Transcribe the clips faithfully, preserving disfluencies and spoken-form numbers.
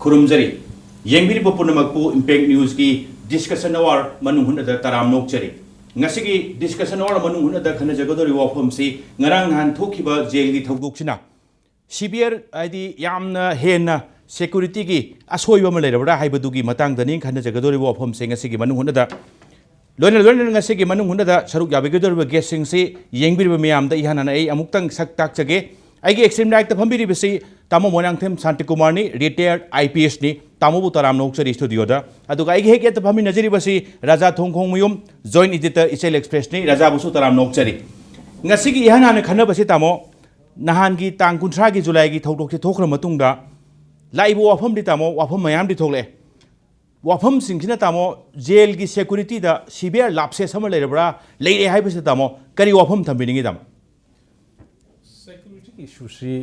ꯈꯨꯔꯨꯝꯖꯔꯤ꯫ ꯌꯦꯡꯕꯤꯔꯤꯕ ꯄꯨꯝꯅꯃꯛꯄꯨ Impact Newsꯀꯤ discussion hour ꯃꯅꯨꯡ ꯍꯨꯠꯅꯗ ꯇꯔꯥꯝꯅ ꯑꯣꯛꯆꯔꯤ꯫ ꯉꯁꯤꯒꯤ discussion hour ꯃꯅꯨꯡ ꯍꯨꯠꯅꯗ ꯈꯟꯅꯖꯒꯗꯧꯔꯤꯕ ꯋꯥꯐꯝꯁꯤ ꯉꯔꯥꯡ ꯅꯍꯥꯟ ꯊꯣꯛꯈꯤꯕ ꯖꯦꯜꯒꯤ ꯊꯧꯗꯣꯛꯁꯤꯅ severe, ꯍꯥꯏꯗꯤ ꯌꯥꯝꯅ ꯍꯦꯟꯅ securityꯒꯤ ꯑꯁꯣꯏꯕ ꯑꯃ ꯂꯩꯔꯕ꯭ꯔꯥ ꯍꯥꯏꯕꯗꯨꯒꯤ ꯃꯇꯥꯡꯗꯅꯤ ꯈꯟꯅꯖꯒꯗꯧꯔꯤꯕ ꯋꯥꯐꯝꯁꯦ ꯉꯁꯤꯒꯤ ꯃꯅꯨꯡ ꯍꯨꯠꯅꯗ꯫ ꯂꯣꯏꯅ ꯂꯣꯏꯅꯅ ꯉꯁꯤꯒꯤ ꯃꯅꯨꯡ ꯍꯨꯠꯅꯗ ꯁꯔꯨꯛ ꯌꯥꯕꯤꯒꯗꯧꯔꯤꯕ guestꯁꯤꯡꯁꯤ ꯌꯦꯡꯕꯤꯔꯤꯕ ꯃꯌꯥꯝꯗ ꯏꯍꯥꯟ ꯍꯥꯟꯅ ꯑꯩ ꯑꯃꯨꯛꯇꯪ ꯁꯛ ꯇꯥꯛꯆꯒꯦ꯫ ꯑꯩꯒꯤ extreme rightꯇ ꯐꯝꯕꯤꯔꯤꯕꯁꯤ ꯇꯥꯃꯣ ꯃꯣꯏꯔꯥꯡꯊꯦꯝ ꯁꯥꯟꯇꯤꯀꯨꯃꯥꯔꯅꯤ, retired IPSꯅꯤ꯫ ꯇꯥꯃꯣꯕꯨ ꯇꯔꯥꯝꯅ ꯑꯣꯛꯆꯔꯤ studioꯗ꯫ ꯑꯗꯨꯒ ꯑꯩꯒꯤ ꯍꯦꯛ ꯌꯦꯠꯇ ꯐꯝꯃꯤꯟꯅꯖꯔꯤꯕꯁꯤ ꯔꯥꯖꯥ ꯊꯣꯡꯈꯣꯡꯃꯌꯨꯝ, joint editor ꯏꯆꯦꯜ Expressꯅꯤ꯫ ꯔꯥꯖꯥꯕꯨꯁꯨ ꯇꯔꯥꯝꯅ ꯑꯣꯛꯆꯔꯤ꯫ ꯉꯁꯤꯒꯤ ꯏꯍꯥꯟ ꯍꯥꯟꯅ ꯈꯟꯅꯕꯁꯤ ꯇꯥꯃꯣ, ꯅꯍꯥꯟꯒꯤ ꯇꯥꯡ ꯀꯨꯟꯊ꯭ꯔꯥꯒꯤ ꯖꯨꯂꯥꯏꯒꯤ ꯊꯧꯗꯣꯛꯁꯤ ꯊꯣꯛꯈ꯭ꯔ ꯃꯇꯨꯡꯗ ꯂꯥꯛꯏꯕ ꯋꯥꯐꯝꯗꯤ ꯇꯥꯃꯣ, ꯋꯥꯐꯝ ꯃꯌꯥꯝꯗꯤ ꯊꯣꯛꯂꯛꯑꯦ꯫ ꯋꯥꯐꯝꯁꯤꯡꯁꯤꯅ ꯇꯥꯃꯣ, ꯖꯦꯜꯒꯤ securityꯗ severe lapses ꯑꯃ ꯂꯩꯔꯕ꯭ꯔꯥ, ꯂꯩꯔꯦ ꯍꯥꯏꯕꯁꯤꯗ ꯇꯥꯃꯣ ꯀꯔꯤ ꯋꯥꯐꯝ ꯊꯝꯕꯤꯅꯤꯡꯉꯤ ꯇꯥꯃꯣ? Securityꯒꯤ issueꯁꯤ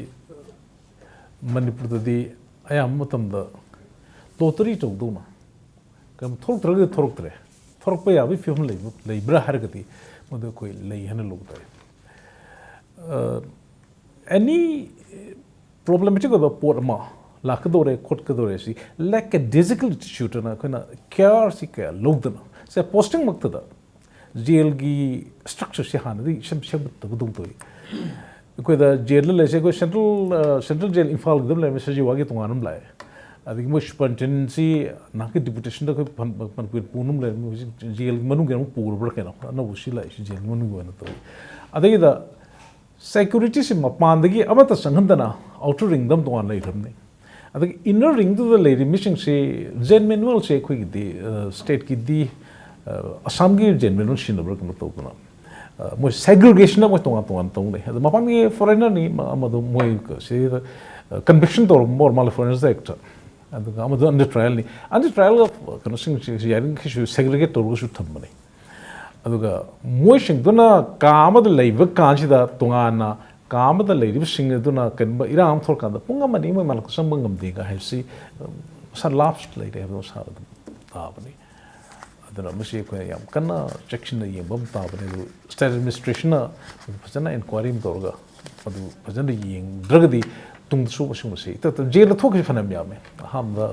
ꯃꯅꯤꯄꯨꯔꯗꯗꯤ ꯑꯌꯥꯝꯕ ꯃꯇꯝꯗ lottery ꯇꯧꯗꯧꯅ ꯀꯩꯅꯣ ꯊꯣꯛꯂꯛꯇ꯭ꯔꯒꯗꯤ ꯊꯣꯛꯂꯛꯇ꯭ꯔꯦ, ꯊꯣꯛꯂꯛꯄ ꯌꯥꯕꯒꯤ ꯐꯤꯕꯝ ꯂꯩꯕ, ꯂꯩꯕ꯭ꯔꯥ ꯍꯥꯏꯔꯒꯗꯤ ꯃꯗꯨ ꯑꯩꯈꯣꯏ ꯂꯩ ꯍꯥꯏꯅ ꯂꯧꯕ ꯇꯥꯏ꯫ ꯑꯦꯅꯤ problematic ꯑꯣꯏꯕ ꯄꯣꯠ ꯑꯃ ꯂꯥꯛꯀꯗꯧꯔꯦ ꯈꯣꯠꯀꯗꯧꯔꯦ ꯁꯤ like a designated instituteꯅ ꯑꯩꯈꯣꯏꯅ careꯁꯤ ꯀꯌꯥ ꯂꯧꯗꯅ, ꯁꯦ postingꯃꯛꯇꯗ ꯖꯦꯜꯒꯤ structureꯁꯤ ꯍꯥꯟꯅꯗꯤ ꯁꯦꯝ ꯁꯦꯝꯒꯠꯇꯕꯗꯧ ꯇꯧꯏ꯫ ꯑꯩꯈꯣꯏꯗ ꯖꯦꯜꯗ ꯂꯩꯔꯤꯁꯦ ꯑꯩꯈꯣꯏ central central jail ꯏꯝꯐꯥꯜꯒꯤꯗ ꯑꯃ ꯂꯩꯔꯝꯃꯦ, ꯁꯖꯤꯋꯥꯒꯤ ꯇꯣꯉꯥꯟꯅ ꯑꯃ ꯂꯥꯛꯑꯦ꯫ ꯑꯗꯒꯤ ꯃꯣꯏ superintendentꯁꯤ ꯅꯍꯥꯛꯀꯤ deputationꯗ ꯑꯩꯈꯣꯏ ꯃꯅꯤꯄꯨꯔ ꯄꯨꯅ ꯑꯃ ꯂꯩꯔꯝꯃꯦ, ꯍꯧꯖꯤꯛ ꯖꯦꯜꯒꯤ ꯃꯅꯨꯡꯒꯤ ꯑꯃꯨꯛ ꯄꯨꯔꯕ꯭ꯔꯥ ꯀꯩꯅꯣ ꯑꯅꯧꯕ ꯁꯤ ꯂꯥꯛꯏꯁꯤ ꯖꯦꯜꯒꯤ ꯃꯅꯨꯡꯒꯤ ꯑꯣꯏꯅ ꯇꯧꯏ꯫ ꯑꯗꯒꯤꯗ securityꯁꯤ ꯃꯄꯥꯟꯗꯒꯤ ꯑꯃꯠꯇ ꯆꯪꯍꯟꯗꯅ outer ringꯗ ꯑꯃ ꯇꯣꯉꯥꯟꯅ ꯂꯩꯈ꯭ꯔꯕꯅꯤ꯫ ꯑꯗꯒꯤ inner ringꯗꯨꯗ ꯂꯩꯔꯤꯕ ꯃꯤꯁꯤꯡꯁꯤ jail manualꯁꯦ ꯑꯩꯈꯣꯏꯒꯤꯗꯤ stateꯀꯤꯗꯤ ꯑꯁꯥꯝꯒꯤ jail manual ꯁꯤꯖꯤꯟꯅꯕ꯭ꯔꯥ ꯀꯩꯅꯣ ꯇꯧꯗꯅ ꯃꯣꯏ segregationꯗ ꯃꯣꯏ ꯇꯣꯉꯥꯟ ꯇꯣꯉꯥꯟ ꯇꯧꯅꯩ꯫ ꯑꯗꯣ ꯃꯄꯥꯟꯒꯤ foreignerꯅꯤ, ꯃꯗꯨ ꯃꯣꯏ ꯁꯤꯗ conviction ꯇꯧꯔꯝꯕ ꯑꯣꯏꯔ ꯃꯥꯜꯂꯦ foreigners actꯇ꯫ ꯑꯗꯨꯒ ꯑꯃꯗꯨ under trialꯅꯤ꯫ Under trialꯒ ꯀꯩꯅꯣꯁꯤꯡꯁꯤ ꯌꯥꯔꯤꯃꯈꯩꯁꯨ segregate ꯇꯧꯔꯒꯁꯨ ꯊꯝꯕꯅꯤ꯫ ꯑꯗꯨꯒ ꯃꯣꯏꯁꯤꯡꯗꯨꯅ ꯀꯥ ꯑꯃꯗ ꯂꯩꯕ ꯀꯥꯟꯁꯤꯗ ꯇꯣꯉꯥꯟꯅ ꯀꯥ ꯑꯃꯗ ꯂꯩꯔꯤꯕꯁꯤꯡ ꯑꯗꯨꯅ ꯀꯔꯤꯒꯨꯝꯕ ꯏꯔꯥꯡ ꯑꯃ ꯊꯣꯛꯂꯀꯥꯟꯗ ꯄꯨꯡ ꯑꯃ ꯑꯅꯤ ꯃꯣꯏ ꯃꯅꯥꯛꯇ ꯆꯪꯕ ꯉꯝꯗꯦꯒ ꯍꯥꯏꯕꯁꯤ ꯃꯁꯥ lapse ꯂꯩꯔꯦ ꯍꯥꯏꯕ ꯃꯁꯥ ꯑꯗꯨꯝ ꯇꯥꯕꯅꯤ꯫ ꯑꯗꯨꯅ ꯃꯁꯤ ꯑꯩꯈꯣꯏꯅ ꯌꯥꯝ ꯀꯟꯅ ꯆꯦꯛꯁꯤꯟꯅ ꯌꯦꯡꯕ ꯑꯃ ꯇꯥꯕꯅꯤ꯫ ꯑꯗꯨ state administrationꯅ ꯐꯖꯅ inquiry ꯑꯃ ꯇꯧꯔꯒ ꯃꯗꯨ ꯐꯖꯅ ꯌꯦꯡꯗ꯭ꯔꯒꯗꯤ ꯇꯨꯡꯗꯁꯨ ꯃꯁꯤꯒꯨꯝꯕꯁꯤ ꯏꯇꯠꯇ ꯖꯦꯜꯗ ꯊꯣꯛꯈꯤꯕ ꯐꯅꯌꯥꯝ ꯌꯥꯝꯃꯦ꯫ ꯑꯍꯥꯟꯕꯗ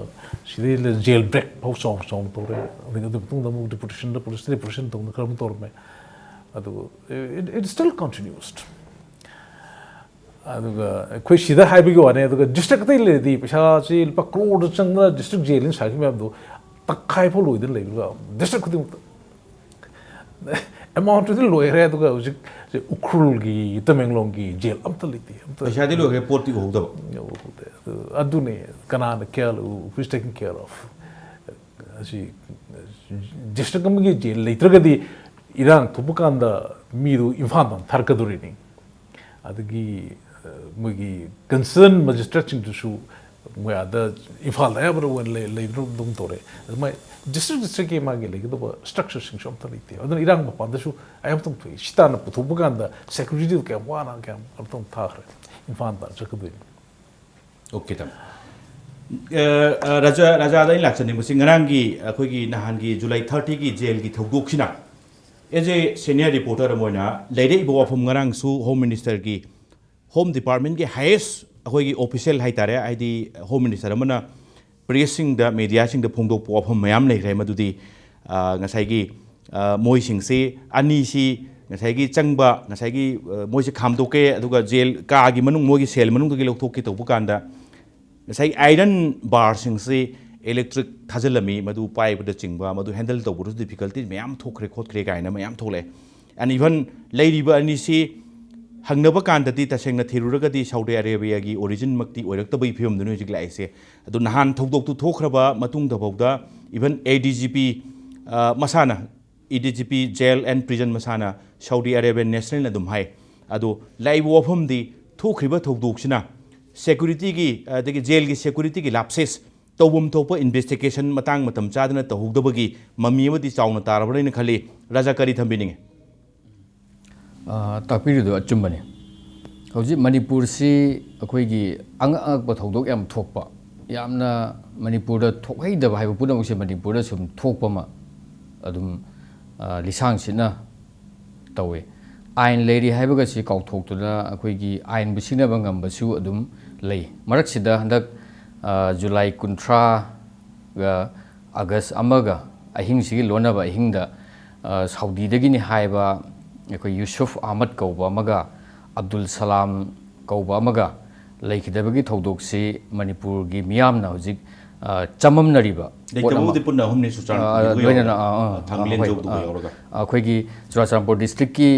ꯁꯤꯗꯩ ꯖꯦꯜ ꯕ꯭ꯔꯦꯛ ꯐꯥꯎ ꯆꯥꯎꯅ ꯆꯥꯎꯅ ꯇꯧꯔꯦ꯫ ꯑꯗꯒꯤ ꯑꯗꯨꯒꯤ ꯃꯇꯨꯡꯗ ꯑꯃꯨꯛ ꯗꯤꯄꯣꯔꯇꯦꯁꯟꯗ ꯄꯨꯂꯤꯁꯇ ꯗꯤꯄꯣꯔꯇꯦꯁꯟ ꯇꯧꯗꯅ ꯈꯔ ꯑꯃꯨꯛ ꯇꯧꯔꯝꯃꯦ꯫ ꯑꯗꯨ it, it still continues꯫ ꯑꯗꯨꯒ ꯑꯩꯈꯣꯏ ꯁꯤꯗ ꯍꯥꯏꯕꯒꯤ ꯋꯥꯅꯦ꯫ ꯑꯗꯨꯒ ꯗꯤꯁꯇ꯭ꯔꯤꯛ ꯑꯇꯩ ꯂꯩꯔꯗꯤ ꯄꯩꯁꯥꯁꯤ ꯂꯨꯄꯥ ꯀ꯭ꯔꯣꯔꯗ ꯆꯪꯗꯅ ꯗꯤꯁꯇ꯭ꯔꯤꯛ ꯖꯦꯜꯅ ꯁꯥꯈꯤꯕ ꯃꯌꯥꯝꯗꯣ ꯇꯪꯈꯥꯏ ꯐꯥꯎ ꯂꯣꯏꯗꯅ ꯂꯩꯕꯒ ꯗꯤꯁꯇ꯭ꯔꯤꯛ ꯈꯨꯗꯤꯡꯃꯛꯇ ꯑꯦꯃꯥꯎꯟꯠꯇꯨꯗꯤ ꯂꯣꯏꯈ꯭ꯔꯦ꯫ ꯑꯗꯨꯒ ꯍꯧꯖꯤꯛ ꯎꯈ꯭ꯔꯨꯜꯒꯤ, ꯇꯃꯦꯡꯂꯣꯡꯒꯤ ꯖꯦꯜ ꯑꯝꯇ ꯂꯩꯇꯦ, ꯑꯝꯇ ꯄꯩꯁꯥꯗꯤ ꯂꯣꯏꯈ꯭ꯔꯦ, ꯄꯣꯠꯇꯤ ꯎꯍꯧꯗꯕ꯫ ꯎꯍꯧꯗꯦ꯫ ꯑꯗꯨ, ꯑꯗꯨꯅꯤ ꯀꯅꯥꯅ care, who is taking care of? ꯑꯁꯤ ꯗꯤꯁꯇ꯭ꯔꯤꯛ ꯑꯃꯒꯤ ꯖꯦꯜ ꯂꯩꯇ꯭ꯔꯒꯗꯤ ꯏꯔꯥꯡ ꯊꯣꯛꯄ ꯀꯥꯟꯗ ꯃꯤꯗꯨ ꯏꯝꯐꯥꯜꯗ ꯊꯥꯔꯛꯀꯗꯣꯔꯤꯅꯤ꯫ ꯑꯗꯒꯤ ꯑ, ꯃꯣꯏꯒꯤ ꯀꯟꯁꯔꯟ ꯃꯦꯖꯤꯁꯇ꯭ꯔꯦꯠꯁꯤꯡꯗꯨꯁꯨ ꯃꯣꯏ ꯑꯥꯗ ꯏꯝꯐꯥꯜꯗ ꯑꯌꯥꯝꯕꯅ ꯑꯣꯏꯅ ꯂꯩ-, ꯂꯩꯕꯗꯧ ꯇꯧꯔꯦ꯫ ꯑꯗꯨꯃꯥꯏꯅ ꯗꯤꯁꯇ꯭ꯔꯤꯛ ꯗꯤꯁꯇ꯭ꯔꯤꯛꯀꯤ ꯃꯥꯒꯤ ꯂꯩꯒꯗꯕ ꯁ꯭ꯇ꯭ꯔꯛꯆꯔꯁꯤꯡꯁꯨ ꯑꯝꯇ ꯂꯩꯇꯦ꯫ ꯑꯗꯨꯅ ꯏꯔꯥꯡ ꯃꯄꯥꯟꯗꯁꯨ ꯑꯌꯥꯝꯕ ꯊꯣꯛꯏ꯫ ꯁꯤ ꯇꯥꯟꯅ ꯄꯨꯊꯣꯛꯄ ꯀꯥꯟꯗ ꯁꯦꯀ꯭ꯌꯨꯔꯤꯇꯤꯗꯨ ꯀꯌꯥꯝ ꯋꯥꯅ ꯀꯌꯥꯝ ꯑꯝꯇꯪ ꯊꯥꯈ꯭ꯔꯦ꯫ ꯏꯝꯐꯥꯜꯗ ꯆꯠꯀꯗꯣꯏꯅꯤ꯫ ꯑꯣꯀꯦ, ꯇꯥꯃꯣ꯫ ꯑ, ꯑ, ꯔꯥꯖꯥ, ꯔꯥꯖꯥꯗ ꯑꯩ ꯂꯥꯛꯆꯅꯤꯡꯕꯁꯤ, ꯉꯔꯥꯡꯒꯤ ꯑꯩꯈꯣꯏꯒꯤ ꯅꯍꯥꯟꯒꯤ July ꯊꯥꯔꯇꯤꯒꯤ ꯖꯦꯜꯒꯤ ꯊꯧꯗꯣꯛꯁꯤꯅ, as a senior reporter ꯑꯃ ꯑꯣꯏꯅ, ꯂꯩꯔꯛꯏꯕ ꯋꯥꯐꯝ, ꯉꯔꯥꯡꯁꯨ ꯍꯣꯝ ꯃꯤꯅꯤꯁꯇꯔꯒꯤ, ꯍꯣꯝ ꯗꯤꯄꯥꯔꯠꯃꯦꯟꯒꯤ ꯍꯥꯏꯌꯦꯁ ꯑꯩꯈꯣꯏꯒꯤ ꯑꯣꯐꯤꯁꯤꯌꯦꯜ ꯍꯥꯏꯇꯥꯔꯦ, ꯍꯥꯏꯗꯤ ꯍꯣꯝ ꯃꯤꯅꯤꯁꯇꯔ ꯑꯃꯅ ꯄ꯭ꯔꯦꯁꯁꯤꯡꯗ, ꯃꯦꯗꯤꯌꯥꯁꯤꯡꯗ ꯐꯣꯡꯗꯣꯛꯄ ꯋꯥꯐꯝ ꯃꯌꯥꯝ ꯂꯩꯈ꯭ꯔꯦ꯫ ꯃꯗꯨꯗꯤ, ꯑ, ꯉꯁꯥꯏꯒꯤ, ꯑ, ꯃꯣꯏꯁꯤꯡꯁꯤ, ꯑꯅꯤꯁꯤ ꯉꯁꯥꯏꯒꯤ ꯆꯪꯕ, ꯉꯁꯥꯏꯒꯤ, ꯑ, ꯃꯣꯏꯁꯤ ꯈꯥꯝꯗꯣꯛꯀꯦ, ꯑꯗꯨꯒ ꯖꯦꯜ ꯀꯥꯒꯤ ꯃꯅꯨꯡ, ꯃꯣꯏꯒꯤ ꯁꯦꯜ ꯃꯅꯨꯡꯗꯒꯤ ꯂꯧꯊꯣꯛꯀꯦ ꯇꯧꯕ ꯀꯥꯟꯗ, ꯉꯁꯥꯏ ꯑꯥꯏꯔꯟ ꯕꯥꯔꯁꯤꯡꯁꯤ ꯏꯂꯦꯛꯇ꯭ꯔꯤꯛ ꯊꯥꯖꯤꯜꯂꯝꯃꯤ, ꯃꯗꯨ ꯄꯥꯏꯕꯗ ꯆꯤꯡꯕ, ꯃꯗꯨ ꯍꯦꯟꯗꯜ ꯇꯧꯕꯗꯁꯨ ꯗꯤꯐꯤꯀꯜꯇꯤ ꯃꯌꯥꯝ ꯊꯣꯛꯈ꯭ꯔꯦ ꯈꯣꯠꯈ꯭ꯔꯦ ꯀꯥꯏꯅ ꯃꯌꯥꯝ ꯊꯣꯛꯂꯛꯑꯦ꯫ And even ꯂꯩꯔꯤꯕ ꯑꯅꯤꯁꯤ ꯍꯪꯅꯕ ꯀꯥꯟꯗꯗꯤ, ꯇꯁꯦꯡꯅ ꯊꯤꯔꯨꯔꯒꯗꯤ, ꯁꯥꯎꯗꯤ ꯑꯔꯦꯕꯤꯌꯥꯒꯤ ꯑꯣꯔꯤꯖꯤꯟꯃꯛꯇꯤ ꯑꯣꯏꯔꯛꯇꯕꯒꯤ ꯐꯤꯕꯝꯗꯨꯅꯤ ꯍꯧꯖꯤꯛ ꯂꯥꯛꯏꯁꯦ꯫ ꯑꯗꯨ ꯅꯍꯥꯟ ꯊꯧꯗꯣꯛꯇꯨ ꯊꯣꯛꯈ꯭ꯔꯕ ꯃꯇꯨꯡꯗ ꯐꯥꯎꯗ, even ꯑꯦ ꯗꯤ ꯖꯤ ꯄꯤ, ꯑ, ꯃꯁꯥꯅ, A D G P jail and prison ꯃꯁꯥꯅ ꯁꯥꯎꯗꯤ ꯑꯔꯦꯕꯤꯌꯥꯟ ꯅꯦꯁꯅꯦꯜꯅ ꯑꯗꯨꯝ ꯍꯥꯏ꯫ ꯑꯗꯣ ꯂꯥꯛꯏꯕ ꯋꯥꯐꯝꯗꯤ, ꯊꯣꯛꯈ꯭ꯔꯤꯕ ꯊꯧꯗꯣꯛꯁꯤꯅ ꯁꯦꯀ꯭ꯌꯨꯔꯤꯇꯤꯒꯤ, ꯑꯗꯒꯤ ꯖꯦꯜꯒꯤ ꯁꯦꯀ꯭ꯌꯨꯔꯤꯇꯤꯒꯤ ꯂꯥꯞꯁꯦꯁ, ꯇꯧꯐꯝ ꯊꯣꯛꯄ ꯏꯟꯚꯦꯁꯇꯤꯒꯦꯁꯟ ꯃꯇꯥꯡ ꯃꯇꯝ ꯆꯥꯗꯅ ꯇꯧꯍꯧꯗꯕꯒꯤ ꯃꯃꯤ ꯑꯃꯗꯤ ꯆꯥꯎꯅ ꯇꯥꯔꯕ꯭ꯔꯅ ꯈꯜꯂꯤ꯫ ꯔꯥꯖꯥ, ꯀꯔꯤ ꯊꯝꯕꯤꯅꯤꯡꯉꯤ? ꯑ, ꯇꯥꯛꯄꯤꯔꯤꯗꯣ ꯑꯆꯨꯝꯕꯅꯤ꯫ ꯍꯧꯖꯤꯛ ꯃꯅꯤꯄꯨꯔꯁꯤ ꯑꯩꯈꯣꯏꯒꯤ ꯑꯉꯛ ꯑꯉꯛꯄ ꯊꯧꯗꯣꯛ ꯌꯥꯝ ꯊꯣꯛꯄ, ꯌꯥꯝꯅ ꯃꯅꯤꯄꯨꯔꯗ ꯊꯣꯛꯍꯩꯗꯕ ꯍꯥꯏꯕ ꯄꯨꯝꯅꯃꯛꯁꯦ ꯃꯅꯤꯄꯨꯔꯗ ꯁꯨꯝ ꯊꯣꯛꯄ ꯑꯃ ꯑꯗꯨꯝ, ꯑ, ꯂꯤꯁꯥꯡ ꯁꯤꯠꯅ ꯇꯧꯋꯤ꯫ ꯑꯥꯏꯟ ꯂꯩꯔꯤ ꯍꯥꯏꯕꯒꯁꯤ ꯀꯥꯎꯊꯣꯛꯇꯨꯅ ꯑꯩꯈꯣꯏꯒꯤ ꯑꯥꯏꯟꯕꯨ ꯁꯤꯡꯅꯕ ꯉꯝꯕꯁꯨ ꯑꯗꯨꯝ ꯂꯩ꯫ ꯃꯔꯛꯁꯤꯗ ꯍꯟꯗꯛ, ꯑ, ꯖꯨꯂꯥꯏ ꯀꯨꯟꯊ꯭ꯔꯥꯒ ꯑꯥꯒꯁ ꯑꯃꯒ ꯑꯍꯤꯡꯁꯤꯒꯤ ꯂꯣꯟꯅꯕ ꯑꯍꯤꯡꯗ, ꯑ, ꯁꯥꯎꯗꯤꯗꯒꯤꯅꯤ ꯍꯥꯏꯕ ꯑꯩꯈꯣꯏ ꯌꯨꯁꯨꯐ ꯑꯍꯃꯗ ꯀꯧꯕ ꯑꯃꯒ ꯑꯕꯗꯨꯜ ꯁꯂꯥꯝ ꯀꯧꯕ ꯑꯃꯒ ꯂꯩꯈꯤꯗꯕꯒꯤ ꯊꯧꯗꯣꯛꯁꯤ ꯃꯅꯤꯄꯨꯔꯒꯤ ꯃꯤꯌꯥꯝꯅ ꯍꯧꯖꯤꯛ, ꯑ, ꯆꯃꯝꯅꯔꯤꯕ ꯄꯣꯠ ꯑꯃ꯫ ꯂꯩꯇꯕꯕꯨꯗꯤ ꯄꯨꯟꯅ ꯑꯍꯨꯝꯅꯤ, ꯆꯨꯔꯆꯥꯟꯄꯨꯔꯒꯤꯗꯨꯒ ꯑ, ꯂꯣꯏꯅꯅ, ꯌꯥꯎꯔꯒ, ꯑ, ꯑ, ꯑ, ꯊꯥꯡꯃꯩꯕꯟ ꯍꯣꯏ, ꯖꯧꯗꯨꯒ ꯑ, ꯌꯥꯎꯔꯒ꯫ ꯑꯩꯈꯣꯏꯒꯤ ꯆꯨꯔꯆꯥꯟꯄꯨꯔ ꯗꯤꯁꯇ꯭ꯔꯤꯛꯀꯤ,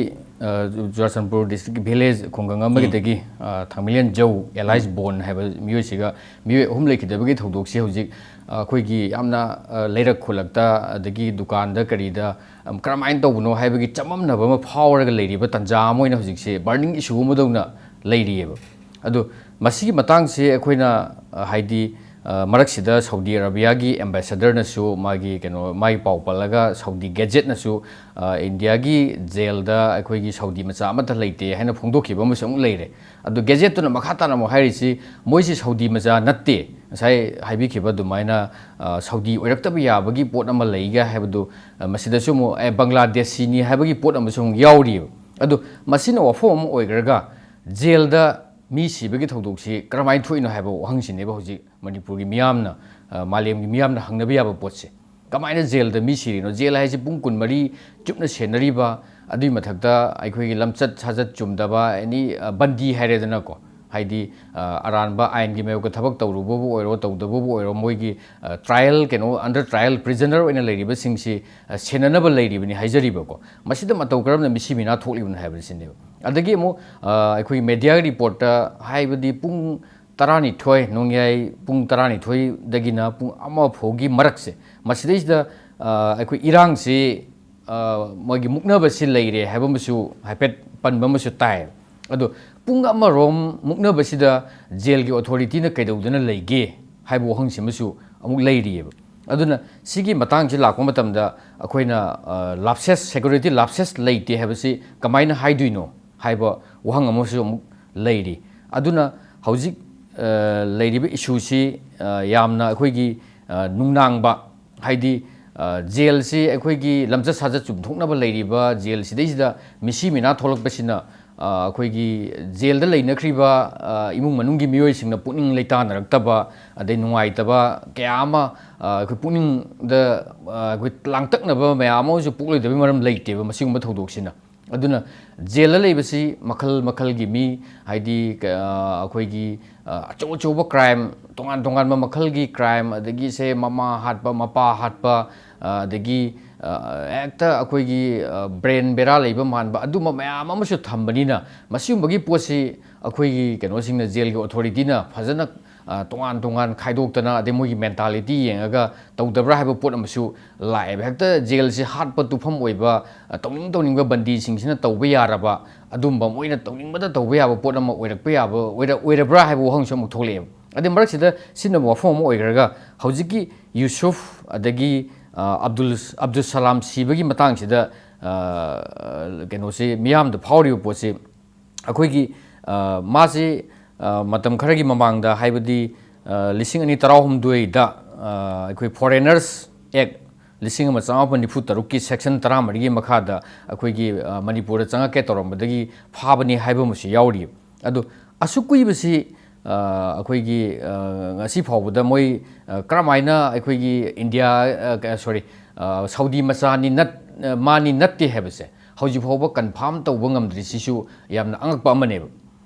ꯑ, ꯆꯨꯔꯆꯥꯟꯄꯨꯔ ꯗꯤꯁꯇ꯭ꯔꯤꯛꯀꯤ ꯚꯤꯂꯦꯖ ꯈꯨꯡꯒꯪ ꯑꯃꯒꯤꯗꯒꯤ, ꯎꯝ꯫ ꯑ, ꯊꯥꯡꯃꯩꯂꯦꯟ ꯖꯧ, ꯑꯦꯂꯥꯏꯁ ꯎꯝ꯫ ꯕꯣꯟ ꯍꯥꯏꯕ ꯃꯤꯑꯣꯏꯁꯤꯒ ꯃꯤꯑꯣꯏ ꯑꯍꯨꯝ ꯂꯩꯈꯤꯗꯕꯒꯤ ꯊꯧꯗꯣꯛꯁꯤ ꯍꯧꯖꯤꯛ, ꯑ, ꯑꯩꯈꯣꯏꯒꯤ ꯌꯥꯝꯅ, ꯑ, ꯂꯩꯔꯛ ꯈꯨꯜꯂꯛꯇ, ꯑꯗꯒꯤ ꯗꯨꯀꯥꯟꯗ ꯀꯔꯤꯗ, ꯑꯝ, ꯀꯔꯝꯍꯥꯏꯅ ꯇꯧꯕꯅꯣ ꯍꯥꯏꯕꯒꯤ ꯆꯃꯝꯅꯕ ꯑꯃ ꯐꯥꯎꯔꯒ ꯂꯩꯔꯤꯕ ꯇꯥꯟꯖꯥ ꯑꯃ ꯑꯣꯏꯅ ꯍꯧꯖꯤꯛꯁꯦ ꯕꯔꯅꯤꯡ ꯏꯁꯨ ꯑꯃꯗꯧꯅ ꯂꯩꯔꯤꯑꯕ꯫ ꯑꯗꯣ ꯃꯁꯤꯒꯤ ꯃꯇꯥꯡꯁꯦ ꯑꯩꯈꯣꯏꯅ, ꯑ, ꯍꯥꯏꯗꯤ, ꯑ, ꯃꯔꯛꯁꯤꯗ ꯁꯥꯎꯗꯤ ꯑꯔꯥꯕꯤꯌꯥꯒꯤ ꯑꯦꯝꯕꯦꯁꯦꯗꯔꯅꯁꯨ ꯃꯥꯒꯤ ꯀꯩꯅꯣ, ꯃꯥꯒꯤ ꯄꯥꯎ ꯄꯜꯂꯒ ꯁꯥꯎꯗꯤ ꯒꯦꯖꯦꯠꯅꯁꯨ, ꯑ, ꯏꯟꯗꯤꯌꯥꯒꯤ ꯖꯦꯜꯗ ꯑꯩꯈꯣꯏꯒꯤ ꯁꯥꯎꯗꯤ ꯃꯆꯥ ꯑꯃꯠꯇ ꯂꯩꯇꯦ ꯍꯥꯏꯅ ꯐꯣꯡꯗꯣꯛꯈꯤꯕ ꯑꯃꯁꯨ ꯑꯃꯨꯛ ꯂꯩꯔꯦ꯫ ꯑꯗꯣ ꯒꯦꯖꯦꯠꯇꯨꯅ ꯃꯈꯥ ꯇꯥꯅ ꯑꯃꯨꯛ ꯍꯥꯏꯔꯤꯁꯤ ꯃꯣꯏꯁꯤ ꯁꯥꯎꯗꯤ ꯃꯆꯥ ꯅꯠꯇꯦ, ꯉꯁꯥꯏ ꯍꯥꯏꯕꯤꯈꯤꯕ ꯑꯗꯨꯃꯥꯏꯅ, ꯑ, ꯁꯥꯎꯗꯤ ꯑꯣꯏꯔꯛꯇꯕ ꯌꯥꯕꯒꯤ ꯄꯣꯠ ꯑꯃ ꯂꯩꯒ ꯍꯥꯏꯕꯗꯨ, ꯑ, ꯃꯁꯤꯗꯁꯨ ꯑꯃꯨꯛ, ꯑꯦ, ꯕꯪꯒ꯭ꯂꯥꯗꯦꯁꯤꯅꯤ ꯍꯥꯏꯕꯒꯤ ꯄꯣꯠ ꯑꯃꯁꯨ ꯑꯃꯨꯛ ꯌꯥꯎꯔꯤꯑꯕ꯫ ꯑꯗꯣ ꯃꯁꯤꯅ ꯋꯥꯐꯝ ꯑꯃ ꯑꯣꯏꯈ꯭ꯔꯒ ꯖꯦꯜꯗ ꯃꯤ ꯁꯤꯕꯒꯤ ꯊꯧꯗꯣꯛꯁꯤ ꯀꯔꯝꯍꯥꯏꯅ ꯊꯣꯛꯏꯅꯣ ꯍꯥꯏꯕ ꯋꯥꯍꯪꯁꯤꯅꯦꯕ ꯍꯧꯖꯤꯛ ꯃꯅꯤꯄꯨꯔꯒꯤ ꯃꯤꯌꯥꯝꯅ, ꯑ, ꯃꯥꯂꯦꯝꯒꯤ ꯃꯤꯌꯥꯝꯅ ꯍꯪꯅꯕ ꯌꯥꯕ ꯄꯣꯠꯁꯦ꯫ ꯀꯃꯥꯏꯅ ꯖꯦꯜꯗ ꯃꯤ ꯁꯤꯔꯤꯅꯣ? ꯖꯦꯜ ꯍꯥꯏꯁꯦ ꯄꯨꯡ ꯀꯨꯟꯃꯔꯤ ꯆꯨꯞꯅ ꯁꯦꯟꯅꯔꯤꯕ, ꯑꯗꯨꯒꯤ ꯃꯊꯛꯇ ꯑꯩꯈꯣꯏꯒꯤ ꯂꯝꯆꯠ ꯁꯥꯖꯠ ꯆꯨꯝꯗꯕ, ꯑꯦꯅꯤ, ꯑ, ꯕꯟꯗꯤ ꯍꯥꯏꯔꯦꯗꯅꯀꯣ, ꯍꯥꯏꯗꯤ, ꯑ, ꯑꯔꯥꯟꯕ ꯑꯥꯏꯟꯒꯤ ꯃꯥꯌꯣꯛꯇ ꯊꯕꯛ ꯇꯧꯔꯨꯕꯕꯨ ꯑꯣꯏꯔꯣ, ꯇꯧꯗꯕꯕꯨ ꯑꯣꯏꯔꯣ, ꯃꯣꯏꯒꯤ, ꯑ, trial, ꯀꯩꯅꯣ, under trial prisoner ꯑꯣꯏꯅ ꯂꯩꯔꯤꯕꯁꯤꯡꯁꯤ, ꯑ, ꯁꯦꯟꯅꯅꯕ ꯂꯩꯔꯤꯕꯅꯤ ꯍꯥꯏꯖꯔꯤꯕꯀꯣ꯫ ꯃꯁꯤꯗ ꯃꯇꯧ ꯀꯔꯝꯅ ꯃꯤꯁꯤ ꯃꯤꯅꯥ ꯊꯣꯛꯂꯤꯕꯅꯣ ꯍꯥꯏꯕꯁꯤꯅꯦꯕ꯫ ꯑꯗꯒꯤ ꯑꯃꯨꯛ, ꯑ, ꯑꯩꯈꯣꯏꯒꯤ media reportꯇ ꯍꯥꯏꯕꯗꯤ ꯄꯨꯡ ꯇꯔꯥꯅꯤꯊꯣꯏ, ꯅꯣꯡꯌꯥꯏ ꯄꯨꯡ ꯇꯔꯥꯅꯤꯊꯣꯏꯗꯒꯤꯅ ꯄꯨꯡ ꯑꯃ ꯐꯥꯎꯒꯤ ꯃꯔꯛꯁꯦ, ꯃꯁꯤꯗꯩꯁꯤꯗ, ꯑ, ꯑꯩꯈꯣꯏ ꯏꯔꯥꯡꯁꯤ, ꯑ, ꯃꯣꯏꯒꯤ ꯃꯨꯛꯅꯕꯁꯤ ꯂꯩꯔꯦ ꯍꯥꯏꯕ ꯑꯃꯁꯨ ꯍꯥꯏꯐꯦꯠ ꯄꯟꯕ ꯑꯃꯁꯨ ꯇꯥꯏ꯫ ꯑꯗꯣ ꯄꯨꯡ ꯑꯃꯔꯣꯝ ꯃꯨꯛꯅꯕꯁꯤꯗ ꯖꯦꯜꯒꯤ authorityꯅ ꯀꯩꯗꯧꯗꯅ ꯂꯩꯒꯦ ꯍꯥꯏꯕ ꯋꯥꯍꯪꯁꯤ ꯑꯃꯁꯨ ꯑꯃꯨꯛ ꯂꯩꯔꯤꯑꯕ꯫ ꯑꯗꯨꯅ ꯁꯤꯒꯤ ꯃꯇꯥꯡꯁꯤ ꯂꯥꯛꯄ ꯃꯇꯝꯗ ꯑꯩꯈꯣꯏꯅ, ꯑ, lapses, security lapses ꯂꯩꯇꯦ ꯍꯥꯏꯕꯁꯤ ꯀꯃꯥꯏꯅ ꯍꯥꯏꯗꯣꯏꯅꯣ ꯍꯥꯏꯕ ꯋꯥꯍꯪ ꯑꯃꯁꯨ ꯑꯃꯨꯛ ꯂꯩꯔꯤ꯫ ꯑꯗꯨꯅ ꯍꯧꯖꯤꯛ, ꯑ, ꯂꯩꯔꯤꯕ issueꯁꯤ, ꯑ, ꯌꯥꯝꯅ ꯑꯩꯈꯣꯏꯒꯤ, ꯑ, ꯅꯨꯡꯅꯥꯡꯕ, ꯍꯥꯏꯗꯤ, ꯖꯦꯜꯁꯤ ꯑꯩꯈꯣꯏꯒꯤ ꯂꯝꯆꯠ ꯁꯥꯖꯠ ꯆꯨꯝꯊꯣꯛꯅꯕ ꯂꯩꯔꯤꯕ ꯖꯦꯜꯁꯤꯗꯩꯁꯤꯗ ꯃꯤꯁꯤ ꯃꯤꯅꯥ ꯊꯣꯛꯂꯛꯄꯁꯤꯅ ꯑꯩꯈꯣꯏꯒꯤ ꯖꯦꯜꯗ ꯂꯩꯅꯈ꯭ꯔꯤꯕ ꯏꯃꯨꯡ ꯃꯅꯨꯡꯒꯤ ꯃꯤꯑꯣꯏꯁꯤꯡꯅ ꯄꯨꯛꯅꯤꯡ ꯂꯩꯇꯥꯅꯔꯛꯇꯕ, ꯑꯗꯩ ꯅꯨꯡꯉꯥꯏꯇꯕ ꯀꯌꯥ ꯑꯃ ꯑꯩꯈꯣꯏ ꯄꯨꯛꯅꯤꯡꯗ ꯑꯩꯈꯣꯏ ꯂꯥꯡꯇꯛꯅꯕ ꯃꯌꯥꯝ ꯑꯃꯁꯨ ꯄꯣꯛꯂꯣꯏꯗꯕꯒꯤ ꯃꯔꯝ ꯂꯩꯇꯦꯕ ꯃꯁꯤꯒꯨꯝꯕ ꯊꯧꯗꯣꯛꯁꯤꯅ꯫ ꯑꯗꯨꯅ ꯖꯦꯜꯗ ꯂꯩꯕꯁꯤ ꯃꯈꯜ ꯃꯈꯜꯒꯤ ꯃꯤ, ꯍꯥꯏꯗꯤ ꯑꯩꯈꯣꯏꯒꯤ ꯑꯆꯧ ꯑꯆꯧꯕ ꯀ꯭ꯔꯥꯏꯝ, ꯇꯣꯉꯥꯟ ꯇꯣꯉꯥꯟꯕ ꯃꯈꯜꯒꯤ ꯀ꯭ꯔꯥꯏꯝ, ꯑꯗꯒꯤ ꯁꯦ ꯃꯃꯥ ꯍꯥꯠꯄ, ꯃꯄꯥ ꯍꯥꯠꯄ, ꯑꯗꯒꯤ ꯍꯦꯛꯇ ꯑꯩꯈꯣꯏꯒꯤ ꯕ꯭ꯔꯦꯟ ꯕꯦꯔꯥ ꯂꯩꯕ ꯃꯥꯟꯕ ꯑꯗꯨꯝꯕ ꯃꯌꯥꯝ ꯑꯃꯁꯨ ꯊꯝꯕꯅꯤꯅ, ꯃꯁꯤꯒꯨꯝꯕꯒꯤ ꯄꯣꯠꯁꯤ ꯑꯩꯈꯣꯏꯒꯤ ꯀꯩꯅꯣꯁꯤꯡꯅ, ꯖꯦꯜꯒꯤ ꯑꯣꯊꯣꯔꯤꯇꯤꯅ ꯐꯖꯅ ꯇꯣꯉꯥꯟ ꯇꯣꯉꯥꯟ ꯈꯥꯏꯗꯣꯛꯇꯅ, ꯑꯗꯩ ꯃꯣꯏꯒꯤ ꯃꯦꯟꯇꯥꯂꯤꯇꯤ ꯌꯦꯡꯉꯒ ꯇꯧꯗꯕ꯭ꯔꯥ ꯍꯥꯏꯕ ꯄꯣꯠ ꯑꯃꯁꯨ ꯂꯥꯛꯑꯦꯕ꯫ ꯍꯦꯛꯇ ꯖꯦꯜꯁꯤ ꯍꯥꯠꯄ ꯇꯨꯐꯝ ꯑꯣꯏꯕ, ꯇꯧꯅꯤꯡ ꯇꯧꯅꯤꯡꯕ ꯕꯟꯗꯤꯁꯤꯡꯁꯤꯅ ꯇꯧꯕ ꯌꯥꯔꯕ, ꯑꯗꯨꯝꯕ ꯃꯣꯏꯅ ꯇꯧꯅꯤꯡꯕꯗ ꯇꯧꯕ ꯌꯥꯕ ꯄꯣꯠ ꯑꯃ ꯑꯣꯏꯔꯛꯄ ꯌꯥꯕ ꯑꯣꯏꯔ-, ꯑꯣꯏꯔꯕ꯭ꯔꯥ ꯍꯥꯏꯕ ꯋꯥꯍꯪꯁꯨ ꯑꯃꯨꯛ ꯊꯣꯛꯂꯛꯑꯦꯕ꯫ ꯑꯗꯩ ꯃꯔꯛꯁꯤꯗ ꯁꯤꯖꯤꯟꯅꯕ ꯋꯥꯐꯝ ꯑꯃ ꯑꯣꯏꯈ꯭ꯔꯒ, ꯍꯧꯖꯤꯛꯀꯤ ꯌꯨꯁꯨꯐ ꯑꯗꯒꯤ ꯑꯕꯗꯨꯜ, ꯑꯕꯗꯨꯜ ꯁꯂꯥꯝ ꯁꯤꯕꯒꯤ ꯃꯇꯥꯡꯁꯤꯗ ꯀꯩꯅꯣꯁꯤ ꯃꯤꯌꯥꯝꯗ ꯐꯥꯎꯔꯤꯕ ꯄꯣꯠꯁꯤ, ꯑꯩꯈꯣꯏꯒꯤ ꯃꯥꯁꯤ ꯃꯇꯝ ꯈꯔꯒꯤ ꯃꯃꯥꯡꯗ, ꯍꯥꯏꯕꯗꯤ ꯂꯤꯁꯤꯡ ꯑꯅꯤ ꯇꯔꯥꯍꯨꯝꯗꯣꯏꯗ ꯑꯩꯈꯣꯏ ꯐꯣꯔꯦꯅꯔꯁ ꯑꯦꯛ ꯂꯤꯁꯤꯡ ꯑꯃ ꯆꯃꯥꯄꯟ ꯅꯤꯐꯨ ꯇꯔꯨꯛꯀꯤ ꯁꯦꯛꯁꯟ ꯇꯔꯥꯃꯔꯤꯒꯤ ꯃꯈꯥꯗ ꯑꯩꯈꯣꯏꯒꯤ ꯃꯅꯤꯄꯨꯔꯗ ꯆꯪꯉꯛꯀꯦ ꯇꯧꯔꯝꯕꯗꯒꯤ ꯐꯥꯕꯅꯤ ꯍꯥꯏꯕ ꯑꯃꯁꯨ ꯌꯥꯎꯔꯤ꯫ ꯑꯗꯣ ꯑꯁꯨꯛ ꯀꯨꯏꯕꯁꯤ ꯑꯩꯈꯣꯏꯒꯤ ꯉꯁꯤ ꯐꯥꯎꯕꯗ ꯃꯣꯏ ꯀꯔꯝꯍꯥꯏꯅ ꯑꯩꯈꯣꯏꯒꯤ ꯏꯟꯗꯤꯌꯥ, ꯁꯣꯔꯤ, ꯁꯥꯎꯗꯤ ꯃꯆꯥꯅꯤ ꯅꯠ-, ꯃꯥꯅꯤ ꯅꯠꯇꯦ ꯍꯥꯏꯕꯁꯦ ꯍꯧꯖꯤꯛ ꯐꯥꯎꯕ ꯀꯟꯐꯥꯝ ꯇꯧꯕ ꯉꯝꯗ꯭ꯔꯤꯁꯤꯁꯨ ꯌꯥꯝꯅ ꯑꯉꯛꯄ ꯑꯃꯅꯦꯕ꯫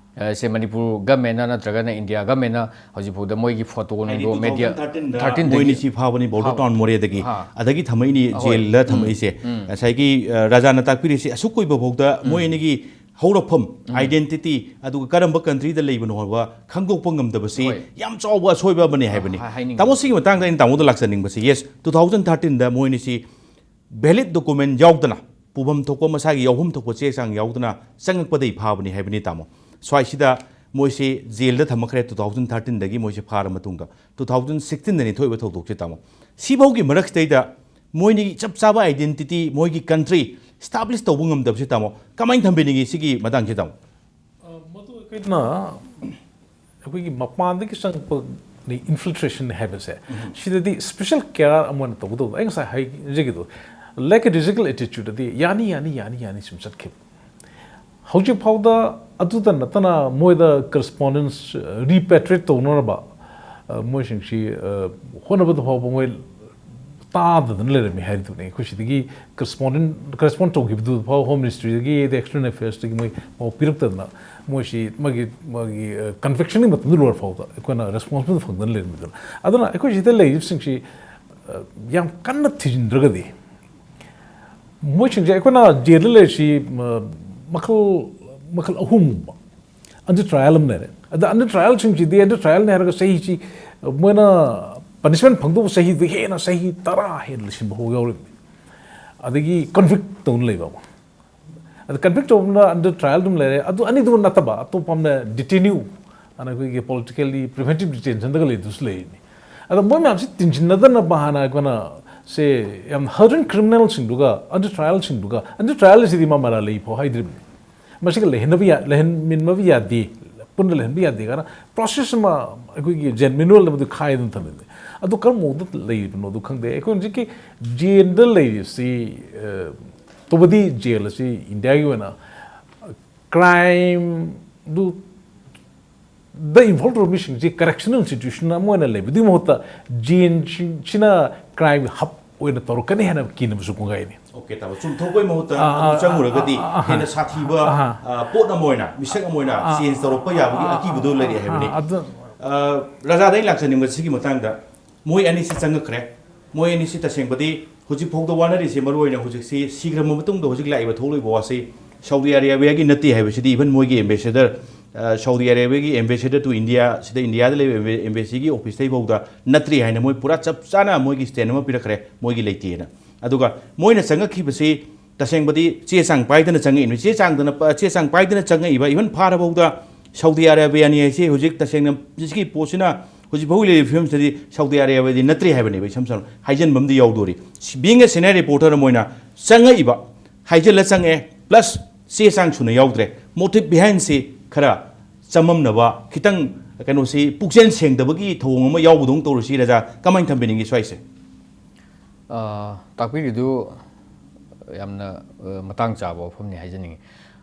ꯁꯦ ꯃꯅꯤꯄꯨꯔ ꯒꯃꯦꯟꯅ ꯅꯠꯇ꯭ꯔꯒꯅ ꯏꯟꯗꯤꯌꯥ ꯒꯃꯦꯟꯅ ꯍꯧꯖꯤꯛꯐꯥꯎꯗ ꯃꯣꯏꯒꯤ ꯐꯣꯇꯣ ꯍꯥꯏꯗꯤ ꯅꯨꯡꯗꯣ ꯃꯦꯗꯤꯌꯥ two thousand thirteen ꯗ ꯊꯥꯔꯇꯤꯟꯗꯒꯤ ꯃꯣꯏ ꯑꯅꯤꯁꯤ ꯐꯥꯕꯅꯤ ꯕꯣꯔꯗꯔ ꯐꯥꯕ꯫ ꯇꯥꯎꯟ ꯃꯣꯔꯦꯗꯒꯤ꯫ ꯑꯥ꯫ ꯑꯗꯒꯤ ꯊꯝꯃꯛꯏꯅꯤ ꯍꯣꯏ꯫ ꯖꯦꯜꯗ ꯎꯝ꯫ ꯊꯝꯃꯛꯏꯁꯦ꯫ ꯎꯝ꯫ ꯉꯁꯥꯏꯒꯤ, ꯑ, ꯔꯥꯖꯥꯅ ꯇꯥꯛꯄꯤꯔꯤꯁꯤ ꯑꯁꯨꯛ ꯀꯨꯏꯕ ꯐꯥꯎꯗ ꯎꯝ꯫ ꯃꯣꯏ ꯑꯅꯤꯒꯤ ꯍꯧꯔꯛꯐꯝ, ꯎꯝ꯫ identity, ꯑꯗꯨꯒ ꯀꯔꯝꯕ country ꯗ ꯂꯩꯕꯅꯣ ꯍꯥꯏꯕ ꯈꯪꯗꯣꯛꯄ ꯉꯝꯗꯕꯁꯤ ꯍꯣꯏ꯫ ꯌꯥꯝ ꯆꯥꯎꯕ ꯑꯁꯣꯏꯕ ꯑꯃꯅꯤ ꯍꯥꯏꯕꯅꯤ꯫ ꯍꯥꯏ-, ꯍꯥꯏꯅꯤꯡꯉꯤ꯫ ꯇꯥꯃꯣ, ꯁꯤꯒꯤ ꯃꯇꯥꯡꯗ ꯑꯩꯅ ꯇꯥꯃꯣꯗ ꯂꯥꯛꯆꯅꯤꯡꯕꯁꯤ, yes, two thousand thirteen ꯗ ꯃꯣꯏ ꯑꯅꯤꯁꯤ valid document ꯌꯥꯎꯗꯅ, ꯄꯨꯐꯝ ꯊꯣꯛꯄ ꯃꯁꯥꯒꯤ ꯌꯥꯎꯐꯝ ꯊꯣꯛꯄ ꯆꯦ ꯆꯥꯡ ꯌꯥꯎꯗꯅ ꯆꯪꯉꯛꯄꯗꯒꯤ ꯐꯥꯕꯅꯤ ꯍꯥꯏꯕꯅꯤ, ꯇꯥꯃꯣ꯫ ꯁ꯭ꯋꯥꯏꯁꯤꯗ ꯃꯣꯏꯁꯤ ꯖꯦꯜꯗ ꯊꯝꯃꯛꯈ꯭ꯔꯦ two thousand thirteen ꯗꯒꯤ ꯃꯣꯏꯁꯤ ꯐꯥꯔ ꯃꯇꯨꯡꯗ꯫ Two thousand sixteen ꯗꯅꯤ ꯊꯣꯛꯏꯕ ꯊꯧꯗꯣꯛꯁꯦ, ꯇꯥꯃꯣ꯫ ꯁꯤꯐꯥꯎꯒꯤ ꯃꯔꯛꯁꯤꯗꯩꯗ ꯃꯣꯏꯅꯤ ꯆꯞ ꯆꯥꯕ identity, ꯃꯣꯏꯒꯤ country establish ꯇꯧꯕ ꯉꯝꯗꯕꯁꯦ, ꯇꯥꯃꯣ, ꯀꯃꯥꯏꯅ ꯊꯝꯕꯤꯅꯤꯡꯉꯤ ꯁꯤꯒꯤ ꯃꯇꯥꯡꯁꯦ, ꯇꯥꯃꯣ? ꯑ, ꯃꯗꯨ ꯑꯩꯈꯣꯏꯅ, ꯑꯩꯈꯣꯏꯒꯤ ꯃꯄꯥꯟꯗꯒꯤ ꯆꯪꯉꯛꯄ ꯏꯟꯐꯤꯜꯇ꯭ꯔꯦꯁꯟ ꯍꯥꯏꯕꯁꯦ, ꯁꯤꯗꯗꯤ ꯁ꯭ꯄꯦꯁꯦꯜ ꯀꯦꯌꯔ ꯑꯃ ꯑꯣꯏꯅ ꯇꯧꯒꯗꯧꯕ꯫ ꯑꯩ ꯉꯁꯥꯏ ꯍꯥꯏꯖꯈꯤꯗꯣ, ꯂꯥꯏꯛ ꯑꯦ ꯔꯤꯖꯤꯀꯦꯜ ꯑꯦꯇꯤꯆꯨꯗꯇꯗꯤ ꯌꯥꯅꯤ, ꯌꯥꯅꯤ, ꯌꯥꯅꯤ, ꯌꯥꯅꯤ ꯁꯨꯝ ꯆꯠꯈꯤꯕ꯫ ꯍꯧꯖꯤꯛ ꯐꯥꯎꯗ ꯑꯗꯨꯗ ꯅꯠꯇꯅ ꯃꯣꯏꯗ ꯀꯔꯦꯁꯄꯣꯟꯗꯦꯟꯁ ꯔꯤꯄꯦꯇ꯭ꯔꯤꯌꯦꯠ ꯇꯧꯅꯅꯕ, ꯑ, ꯃꯣꯏꯁꯤꯡꯁꯤ, ꯑ, ꯍꯣꯠꯅꯕꯗ ꯐꯥꯎꯕ ꯃꯣꯏ ꯇꯥꯗꯗꯅ ꯂꯩꯔꯝꯃꯤ ꯍꯥꯏꯔꯤꯗꯨꯅꯤ꯫ ꯑꯩꯈꯣꯏ ꯁꯤꯗꯒꯤ ꯀꯔꯦꯁꯄꯣꯟꯗꯦꯟ, ꯀꯔꯦꯁꯄꯣꯟ ꯇꯧꯈꯤꯕꯗꯨ ꯐꯥꯎ ꯍꯣꯝ ꯃꯤꯅꯤꯁꯇ꯭ꯔꯤꯗꯒꯤ, ꯑꯗꯩ ꯑꯦꯛꯁꯇꯔꯅꯦꯜ ꯑꯦꯐꯤꯌꯔꯁꯇꯒꯤ ꯃꯣꯏ ꯄꯥꯎ ꯄꯤꯔꯛꯇꯗꯅ, ꯃꯣꯏꯁꯤ ꯃꯥꯒꯤ, ꯃꯥꯒꯤ, ꯑ, ꯀꯟꯚꯤꯛꯁꯟꯒꯤ ꯃꯇꯝꯗ ꯂꯣꯏꯔ ꯐꯥꯎꯗ ꯑꯩꯈꯣꯏꯅ ꯔꯦꯁꯄꯣꯟꯁꯤꯕꯜ ꯐꯪꯗꯅ ꯂꯩꯔꯝꯃꯤꯗꯅ꯫ ꯑꯗꯨꯅ ꯑꯩꯈꯣꯏ ꯁꯤꯗ ꯂꯩꯔꯤꯕꯁꯤꯡꯁꯤ, ꯑ, ꯌꯥꯝ ꯀꯟꯅ ꯊꯤꯖꯤꯟꯗ꯭ꯔꯒꯗꯤ, ꯃꯣꯏꯁꯤꯡꯁꯦ ꯑꯩꯈꯣꯏꯅ ꯖꯦꯜꯗ ꯂꯩꯔꯤꯁꯤ, ꯃ-, ꯃꯈꯜ, ꯃꯈꯜ ꯑꯍꯨꯝꯒꯨꯝꯕ꯫ ꯑꯟꯗꯔ ꯇ꯭ꯔꯥꯌꯦꯜ ꯑꯃ ꯂꯩꯔꯦ꯫ ꯑꯗ ꯑꯟꯗꯔ ꯇ꯭ꯔꯥꯌꯦꯜꯁꯤꯡꯁꯤꯗꯤ, ꯑꯟꯗꯔ ꯇ꯭ꯔꯥꯌꯦꯜꯅꯤ ꯍꯥꯏꯔꯒ ꯆꯍꯤꯁꯤ, ꯃꯣꯏꯅ ꯄꯅꯤꯁꯃꯦꯟ ꯐꯪꯗꯧꯕ ꯆꯍꯤꯗꯨ ꯍꯦꯟꯅ ꯆꯍꯤ ꯇꯔꯥ ꯍꯦꯟꯅ ꯂꯩꯁꯤꯟꯕ ꯐꯥꯎ ꯌꯥꯎꯔꯤꯕꯅꯤ꯫ ꯑꯗꯒꯤ ꯀꯟꯚꯤꯛ ꯇꯧꯅ ꯂꯩꯕ ꯑꯃ꯫ ꯑꯗ ꯀꯟꯚꯤꯛ ꯇꯧꯕꯅ ꯑꯟꯗꯔ ꯇ꯭ꯔꯥꯌꯦꯜ ꯑꯗꯨꯝ ꯂꯩꯔꯦ꯫ ꯑꯗꯨ ꯑꯅꯤꯗꯨ ꯅꯠꯇꯕ ꯑꯇꯣꯞꯄ ꯑꯃꯅ ꯗꯤꯇꯦꯟꯌꯨ, ꯑꯗꯨꯅ ꯑꯩꯈꯣꯏꯒꯤ ꯄꯣꯂꯤꯇꯤꯀꯦꯜꯂꯤ ꯄ꯭ꯔꯤꯚꯦꯟꯇꯤꯞ ꯗꯤꯇꯦꯟꯁꯟꯗꯒ ꯂꯩꯗꯨꯁꯨ ꯂꯩꯔꯤꯅꯤ꯫ ꯑꯗ ꯃꯣꯏ ꯃꯌꯥꯝꯁꯤ ꯇꯤꯟꯁꯤꯟꯅꯗꯅꯕ ꯍꯥꯟꯅ ꯑꯩꯈꯣꯏꯅ ꯁꯦ ꯌꯥꯝ ꯍꯥꯔꯗꯟ ꯀ꯭ꯔꯤꯃꯤꯅꯦꯜꯁꯤꯡꯗꯨꯒ ꯑꯟꯗꯔ ꯇ꯭ꯔꯥꯌꯦꯜꯁꯤꯡꯗꯨꯒ, ꯑꯟꯗꯔ ꯇ꯭ꯔꯥꯌꯦꯜꯁꯤꯗꯤ ꯃꯥ ꯃꯔꯥꯜ ꯂꯩ ꯐꯥꯎ ꯍꯥꯏꯗ꯭ꯔꯤꯕꯅꯤ꯫ ꯃꯁꯤꯒ ꯂꯩꯍꯟꯅꯕ ꯌꯥ-, ꯂꯩꯍꯟꯃꯤꯟꯅꯕ ꯌꯥꯗꯦ, ꯄꯨꯟꯅ ꯂꯩꯍꯟꯕ ꯌꯥꯗꯦ ꯀꯥꯏꯅ ꯄ꯭ꯔꯣꯁꯦꯁ ꯑꯃ ꯑꯩꯈꯣꯏꯒꯤ ꯖꯦꯟ ꯃꯦꯅꯨꯋꯦꯜ ꯑꯃꯗꯤ ꯈꯥꯏꯗꯅ ꯊꯝꯃꯤꯕꯅꯤ꯫ ꯑꯗꯨ ꯀꯔꯝꯕ ꯃꯑꯣꯡꯗ ꯂꯩꯔꯤꯕꯅꯣꯗꯨ ꯈꯪꯗꯦ꯫ ꯑꯩꯈꯣꯏ ꯍꯧꯖꯤꯛꯀꯤ ꯖꯦꯟꯗ ꯂꯩꯔꯤꯕꯁꯤ, ꯑ, ꯇꯧꯕꯗꯤ ꯖꯦꯜ ꯑꯁꯤ ꯏꯟꯗꯤꯌꯥꯒꯤ ꯑꯣꯏꯅ ꯀ꯭ꯔꯥꯏꯝꯗꯨ ꯗ ꯏꯟꯚꯣꯜꯕ ꯇꯧꯔꯕ ꯃꯤꯁꯤꯡꯁꯤ ꯀꯔꯦꯛꯁꯅꯦꯜ ꯏꯟꯁꯇꯤꯇ꯭ꯌꯨꯁꯟ ꯑꯃ ꯑꯣꯏꯅ ꯂꯩꯕꯗꯨꯒꯤ ꯃꯍꯨꯠꯇ ꯖꯦꯟꯁꯤꯡꯁꯤꯅ ꯀ꯭ꯔꯥꯏꯝꯒꯤ ꯍꯕ ꯑꯣꯏꯅ ꯇꯧꯔꯛꯀꯅꯤ ꯍꯥꯏꯅ ꯀꯤꯅꯕꯁꯨ ꯀꯣꯡꯒꯥꯏꯅꯤ꯫ ꯑꯣꯀꯦ, ꯇꯥꯃꯣ, ꯆꯨꯝꯊꯣꯛꯄꯒꯤ ꯃꯍꯨꯠꯇ ꯑꯥ, ꯑꯗꯨ ꯑꯥ, ꯆꯪꯉꯨꯔꯒꯗꯤ ꯑꯥ, ꯑꯥ, ꯍꯦꯟꯅ ꯁꯥꯊꯤꯕ, ꯑꯥ, ꯑꯥ, ꯄꯣꯠ ꯑꯃ ꯑꯣꯏꯅ, ꯃꯤꯁꯛ ꯑꯃ ꯑꯣꯏꯅ ꯑꯥ, ꯆꯦꯟꯖ ꯇꯧꯔꯛꯄ ꯌꯥꯕꯒꯤ ꯑꯥ, ꯑꯀꯤꯕꯗꯣ ꯂꯩꯔꯛꯑꯦ ꯑꯥ, ꯍꯥꯏꯕꯅꯤ꯫ ꯑꯗꯨ ꯑꯥ, ꯔꯥꯖꯥꯗ ꯑꯩꯅ ꯂꯥꯛꯆꯅꯤꯡꯕ ꯁꯤꯒꯤ ꯃꯇꯥꯡꯗ, ꯃꯣꯏ ꯑꯅꯤꯁꯤ ꯆꯪꯉꯛꯈ꯭ꯔꯦ꯫ ꯃꯣꯏ ꯑꯅꯤꯁꯤ ꯇꯁꯦꯡꯕꯗꯤ ꯍꯧꯖꯤꯛ ꯐꯥꯎꯗ ꯋꯥꯅꯔꯤꯁꯦ, ꯃꯔꯨꯑꯣꯏꯅ ꯍꯧꯖꯤꯛꯁꯤ ꯁꯤꯈ꯭ꯔꯕ ꯃꯇꯨꯡꯗ ꯍꯧꯖꯤꯛ ꯂꯥꯛꯏꯕ ꯊꯣꯛꯂꯛꯏꯕ ꯋꯥꯁꯤ ꯁꯥꯎꯗꯤ ꯑꯔꯦꯕꯤꯌꯥꯒꯤ ꯅꯠꯇꯦ ꯍꯥꯏꯕꯁꯤꯗꯤ ꯏꯚꯟ ꯃꯣꯏꯒꯤ ꯑꯦꯝꯕꯦꯁꯦꯗꯔ, ꯑꯥ, ꯁꯥꯎꯗꯤ ꯑꯔꯦꯕꯤꯌꯥꯒꯤ ꯑꯦꯝꯕꯦꯁꯦꯗꯔ ꯇꯨ ꯏꯟꯗꯤꯌꯥ, ꯁꯤꯗ ꯏꯟꯗꯤꯌꯥꯗ ꯂꯩꯕ ꯑꯦꯝꯕꯦ-, ꯑꯦꯝꯕꯦꯁꯤꯒꯤ ꯑꯣꯐꯤꯁꯇꯩ ꯐꯥꯎꯗ ꯅꯠꯇ꯭ꯔꯤ ꯍꯥꯏꯅ ꯃꯣꯏ ꯄꯨꯔꯥ ꯆꯞ ꯆꯥꯅ ꯃꯣꯏꯒꯤ ꯁ꯭ꯇꯦꯟ ꯑꯃ ꯄꯤꯔꯛꯈ꯭ꯔꯦ, ꯃꯣꯏꯒꯤ ꯂꯩꯇꯦꯅ꯫ ꯑꯗꯨꯒ ꯃꯣꯏꯅ ꯆꯪꯉꯛꯈꯤꯕꯁꯤ ꯇꯁꯦꯡꯕꯗꯤ ꯆꯦ ꯆꯥꯡ ꯄꯥꯏꯗꯅ ꯆꯪꯉꯛꯏꯅꯤ꯫ ꯆꯦ ꯆꯥꯡꯗꯅ ꯄ-, ꯆꯦ ꯆꯥꯡ ꯄꯥꯏꯗꯅ ꯆꯪꯉꯛꯏꯕ, ꯏꯚꯟ ꯐꯥꯔꯐꯥꯎꯗ ꯁꯥꯎꯗꯤ ꯑꯔꯦꯕꯤꯌꯥꯅꯤ ꯍꯥꯏꯁꯤ ꯍꯧꯖꯤꯛ ꯇꯁꯦꯡꯅ ꯁꯤꯒꯤ ꯄꯣꯠꯁꯤꯅ ꯍꯧꯖꯤꯛ ꯐꯥꯎ ꯂꯩꯔꯤꯕ ꯐꯤꯕꯝꯁꯤꯗꯗꯤ ꯁꯥꯎꯗꯤ ꯑꯔꯦꯕꯤꯌꯥꯗꯤ ꯅꯠꯇ꯭ꯔꯤ ꯍꯥꯏꯕꯅꯦꯕ, ꯏꯁꯝ ꯁꯝꯅ ꯍꯥꯏꯖꯟꯕ ꯑꯃꯗꯤ ꯌꯥꯎꯗꯣꯔꯤ꯫ Being a senior reporter ꯑꯃ ꯑꯣꯏꯅ ꯆꯪꯉꯛꯏꯕ, ꯍꯥꯏꯖꯤꯜꯂ ꯆꯪꯉꯛꯑꯦ, ꯄ꯭ꯂꯁ ꯆꯦ ꯆꯥꯡ ꯁꯨꯅ ꯌꯥꯎꯗ꯭ꯔꯦ꯫ ꯃꯣꯇꯤꯚ ꯕꯤꯍꯥꯏꯟꯁꯤ ꯈꯔ ꯆꯃꯝꯅꯕ, ꯈꯤꯇꯪ ꯀꯩꯅꯣꯁꯤ ꯄꯨꯛꯆꯦꯜ ꯁꯦꯡꯗꯕꯒꯤ ꯊꯧꯑꯣꯡ ꯑꯃ ꯌꯥꯎꯕꯗꯧꯅ ꯇꯧꯔꯁꯤ, ꯔꯖꯥ, ꯀꯃꯥꯏꯅ ꯊꯝꯕꯤꯅꯤꯡꯉꯤ ꯁ꯭ꯋꯥꯏꯁꯦ? ꯑ, ꯇꯥꯛꯄꯤꯔꯤꯗꯨ ꯌꯥꯝꯅ, ꯑ, ꯃꯇꯥꯡ ꯆꯥꯕ ꯋꯥꯐꯝꯅꯤ ꯍꯥꯏꯖꯅꯤꯡꯉꯤ꯫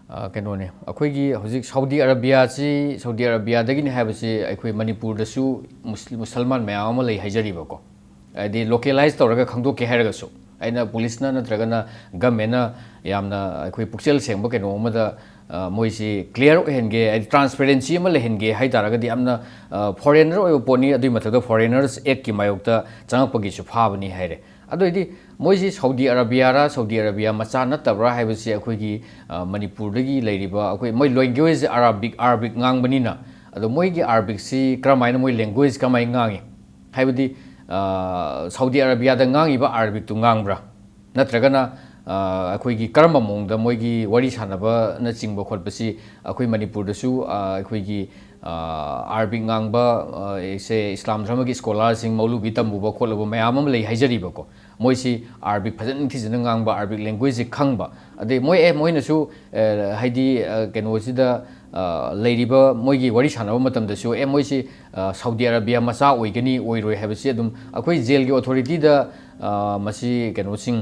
ꯑ, ꯀꯩꯅꯣꯅꯦ, ꯑꯩꯈꯣꯏꯒꯤ ꯍꯧꯖꯤꯛ ꯁꯥꯎꯗꯤ ꯑꯔꯥꯕꯤꯌꯥꯁꯤ, ꯁꯥꯎꯗꯤ ꯑꯔꯥꯕꯤꯌꯥꯗꯒꯤꯅꯤ ꯍꯥꯏꯕꯁꯤ ꯑꯩꯈꯣꯏ ꯃꯅꯤꯄꯨꯔꯗꯁꯨ ꯃꯨꯁ-, ꯃꯨꯁꯜꯃꯥꯟ ꯃꯌꯥꯝ ꯑꯃ ꯂꯩ ꯍꯥꯏꯖꯔꯤꯕꯀꯣ꯫ ꯍꯥꯏꯗꯤ localize ꯇꯧꯔꯒ ꯈꯪꯗꯣꯛꯀꯦ ꯍꯥꯏꯔꯒꯁꯨ, ꯑꯩꯅ ꯄꯨꯂꯤꯁꯅ ꯅꯠꯇ꯭ꯔꯒꯅ ꯒꯃꯦꯟꯅ ꯌꯥꯝꯅ ꯑꯩꯈꯣꯏ ꯄꯨꯛꯆꯦꯜ ꯁꯦꯡꯕ ꯀꯩꯅꯣ ꯑꯃꯗ, ꯑ, ꯃꯣꯏꯁꯤ clear ꯑꯣꯏꯍꯟꯒꯦ, ꯍꯥꯏꯗꯤ transparency ꯑꯃ ꯂꯩꯍꯟꯒꯦ ꯍꯥꯏ ꯇꯥꯔꯒꯗꯤ ꯌꯥꯝꯅ, ꯑ, foreigner ꯑꯣꯏꯕ ꯄꯣꯠꯅꯤ꯫ ꯑꯗꯨꯒꯤ ꯃꯊꯛꯇ Foreigners Actꯀꯤ ꯃꯥꯌꯣꯛꯇ ꯆꯪꯉꯛꯄꯒꯤꯁꯨ ꯐꯥꯕꯅꯤ ꯍꯥꯏꯔꯦ꯫ ꯑꯗꯨ ꯑꯣꯏꯗꯤ ꯃꯣꯏꯁꯤ ꯁꯥꯎꯗꯤ ꯑꯔꯥꯕꯤꯌꯥꯔ ꯁꯥꯎꯗꯤ ꯑꯔꯥꯕꯤꯌꯥ ꯃꯆꯥ ꯅꯠꯇꯕ꯭ꯔꯥ ꯍꯥꯏꯕꯁꯤ ꯑꯩꯈꯣꯏꯒꯤ, ꯑ, ꯃꯅꯤꯄꯨꯔꯗꯒꯤ ꯂꯩꯔꯤꯕ ꯑꯩꯈꯣꯏ, ꯃꯣꯏ language Arabic, Arabic ꯉꯥꯡꯕꯅꯤꯅ, ꯑꯗꯣ ꯃꯣꯏꯒꯤ Arabicꯁꯤ ꯀꯔꯝꯍꯥꯏꯅ, ꯃꯣꯏ language ꯀꯔꯝꯍꯥꯏꯅ ꯉꯥꯡꯉꯤ? ꯍꯥꯏꯕꯗꯤ, ꯑ, ꯁꯥꯎꯗꯤ ꯑꯔꯥꯕꯤꯌꯥꯗ ꯉꯥꯡꯉꯤꯕ Arabicꯇꯨ ꯉꯥꯡꯕ꯭ꯔꯥ? ꯅꯠꯇ꯭ꯔꯒꯅ, ꯑ, ꯑꯩꯈꯣꯏꯒꯤ ꯀꯔꯝꯕ ꯃꯑꯣꯡꯗ ꯃꯣꯏꯒꯤ ꯋꯥꯔꯤ ꯁꯥꯟꯅꯕꯅꯆꯤꯡꯕ ꯈꯣꯠꯄꯁꯤ ꯑꯩꯈꯣꯏ ꯃꯅꯤꯄꯨꯔꯗꯁꯨ, ꯑ, ꯑꯩꯈꯣꯏꯒꯤ, ꯑ, Arabic ꯉꯥꯡꯕ, ꯑ, ꯁꯦ ꯏꯁꯂꯥꯝ ꯙꯔꯃꯒꯤ scholarꯁꯤꯡ, ꯃꯧꯂꯨꯕꯤ ꯇꯝꯃꯨꯕ ꯈꯣꯠꯂꯨꯕ ꯃꯌꯥꯝ ꯑꯃ ꯂꯩ ꯍꯥꯏꯖꯔꯤꯕꯀꯣ꯫ ꯃꯣꯏꯁꯤ Arabic ꯐꯖꯅ ꯅꯤꯡꯊꯤꯖꯅ ꯉꯥꯡꯕ, Arabic languagekiꯁꯦ ꯈꯪꯕ, ꯑꯗꯩ ꯃꯣꯏ, ꯑꯦ, ꯃꯣꯏꯅꯁꯨ, ꯑ, ꯍꯥꯏꯗꯤ, ꯑ, ꯀꯩꯅꯣꯁꯤꯗ, ꯑ, ꯂꯩꯔꯤꯕ ꯃꯣꯏꯒꯤ ꯋꯥꯔꯤ ꯁꯥꯟꯅꯕ ꯃꯇꯝꯗꯁꯨ, ꯑꯦ, ꯃꯣꯏꯁꯤ, ꯑ, ꯁꯥꯎꯗꯤ ꯑꯔꯥꯕꯤꯌꯥ ꯃꯆꯥ ꯑꯣꯏꯒꯅꯤ, ꯑꯣꯏꯔꯣꯏ ꯍꯥꯏꯕꯁꯤ ꯑꯗꯨꯝ ꯑꯩꯈꯣꯏ jailꯒꯤ authorityꯗ, ꯑ, ꯃꯁꯤ ꯀꯩꯅꯣꯁꯤꯡ,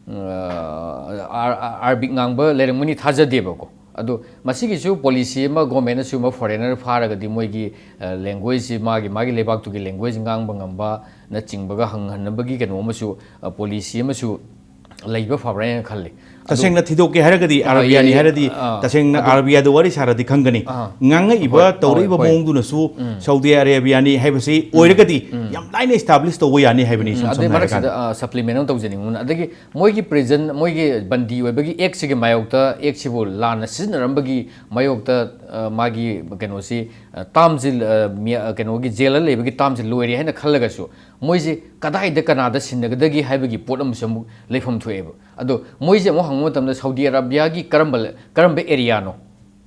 ꯑ, ꯑ, ꯑ, Arabic ꯉꯥꯡꯕ ꯂꯩꯔꯝꯒꯅꯤ ꯊꯥꯖꯗꯦꯕꯀꯣ꯫ ꯑꯗꯣ ꯃꯁꯤꯒꯤꯁꯨ policy ꯑꯃ, governmentꯅꯁꯨ ꯑꯃ foreigner ꯐꯥꯔꯒꯗꯤ ꯃꯣꯏꯒꯤ, ꯑ, languageꯁꯤ ꯃꯥꯒꯤ, ꯃꯥꯒꯤ ꯂꯩꯕꯥꯛꯇꯨꯒꯤ language ꯉꯥꯡꯕ ꯉꯝꯕꯅꯆꯤꯡꯕꯒ ꯍꯪꯍꯟꯅꯕꯒꯤ ꯀꯩꯅꯣ ꯑꯃꯁꯨ, ꯑ, policy ꯑꯃꯁꯨ ꯂꯩꯕ ꯐꯕ꯭ꯔꯥ ꯍꯥꯏꯅ ꯈꯜꯂꯤ꯫ ꯑꯗꯨ ꯇꯁꯦꯡꯅ ꯊꯤꯗꯣꯛꯀꯦ ꯍꯥꯏꯔꯒꯗꯤ, ꯑ, ꯑꯔꯥꯕꯤꯌꯥꯅꯤ ꯌꯥꯏꯌꯦ꯫ ꯍꯥꯏꯔꯗꯤ, ꯑ, ꯇꯁꯦꯡꯅ ꯑꯗꯨ ꯑꯔꯥꯕꯤꯌꯥꯗ ꯋꯥꯔꯤ ꯁꯥꯔꯗꯤ ꯈꯪꯒꯅꯤ꯫ ꯑ, ꯉꯥꯡꯉꯛꯏꯕ, ꯍꯣꯏ, ꯍꯣꯏ, ꯇꯧꯔꯛꯏꯕ ꯍꯣꯏ꯫ ꯃꯑꯣꯡꯗꯨꯅꯁꯨ ꯎꯝ꯫ ꯁꯥꯎꯗꯤ ꯑꯔꯥꯕꯤꯌꯥꯅꯤ ꯍꯥꯏꯕꯁꯤ ꯑꯣꯏꯔꯒꯗꯤ ꯎꯝ꯫ ꯌꯥꯝ ꯂꯥꯏꯅ establish ꯇꯧꯕ ꯌꯥꯅꯤ ꯍꯥꯏꯕꯅꯤ, ꯎꯝ, ꯁꯨꯝ ꯑꯗꯩ ꯁꯝꯅ ꯃꯔꯛꯁꯤꯗ, ꯍꯥꯏꯔꯀꯥꯟꯗ꯫ ꯑ, supplement ꯑꯃ ꯇꯧꯖꯅꯤꯡꯕꯅ, ꯑꯗꯒꯤ ꯃꯣꯏꯒꯤ prison, ꯃꯣꯏꯒꯤ ꯕꯟꯗꯤ ꯑꯣꯏꯕꯒꯤ actꯁꯤꯒꯤ ꯃꯥꯌꯣꯛꯇ, actꯁꯤꯕꯨ ꯂꯥꯟꯅ ꯁꯤꯖꯤꯟꯅꯔꯝꯕꯒꯤ ꯃꯥꯌꯣꯛꯇ, ꯑ, ꯃꯥꯒꯤ ꯀꯩꯅꯣꯁꯤ, ꯑ, termꯁꯤ, ꯑ, ꯃꯤ-, ꯑ, ꯀꯩꯅꯣꯒꯤ jailꯗ ꯂꯩꯕꯒꯤ termꯁꯤ ꯂꯣꯏꯔꯦ ꯍꯥꯏꯅ ꯈꯜꯂꯒꯁꯨ, ꯃꯣꯏꯁꯤ ꯀꯗꯥꯏꯗ ꯀꯅꯥꯗ ꯁꯤꯟꯅꯒꯗꯒꯦ ꯍꯥꯏꯕꯒꯤ ꯄꯣꯠ ꯑꯃꯁꯨ ꯑꯃꯨꯛ ꯂꯩꯐꯝ ꯊꯣꯛꯑꯦꯕ꯫ ꯑꯗꯣ ꯃꯣꯏꯁꯦ ꯑꯃꯨꯛ ꯍꯪꯕ ꯃꯇꯝꯗ ꯁꯥꯎꯗꯤ ꯑꯔꯥꯕꯤꯌꯥꯒꯤ ꯀꯔꯝꯕ, ꯀꯔꯝꯕ areaꯅꯣ,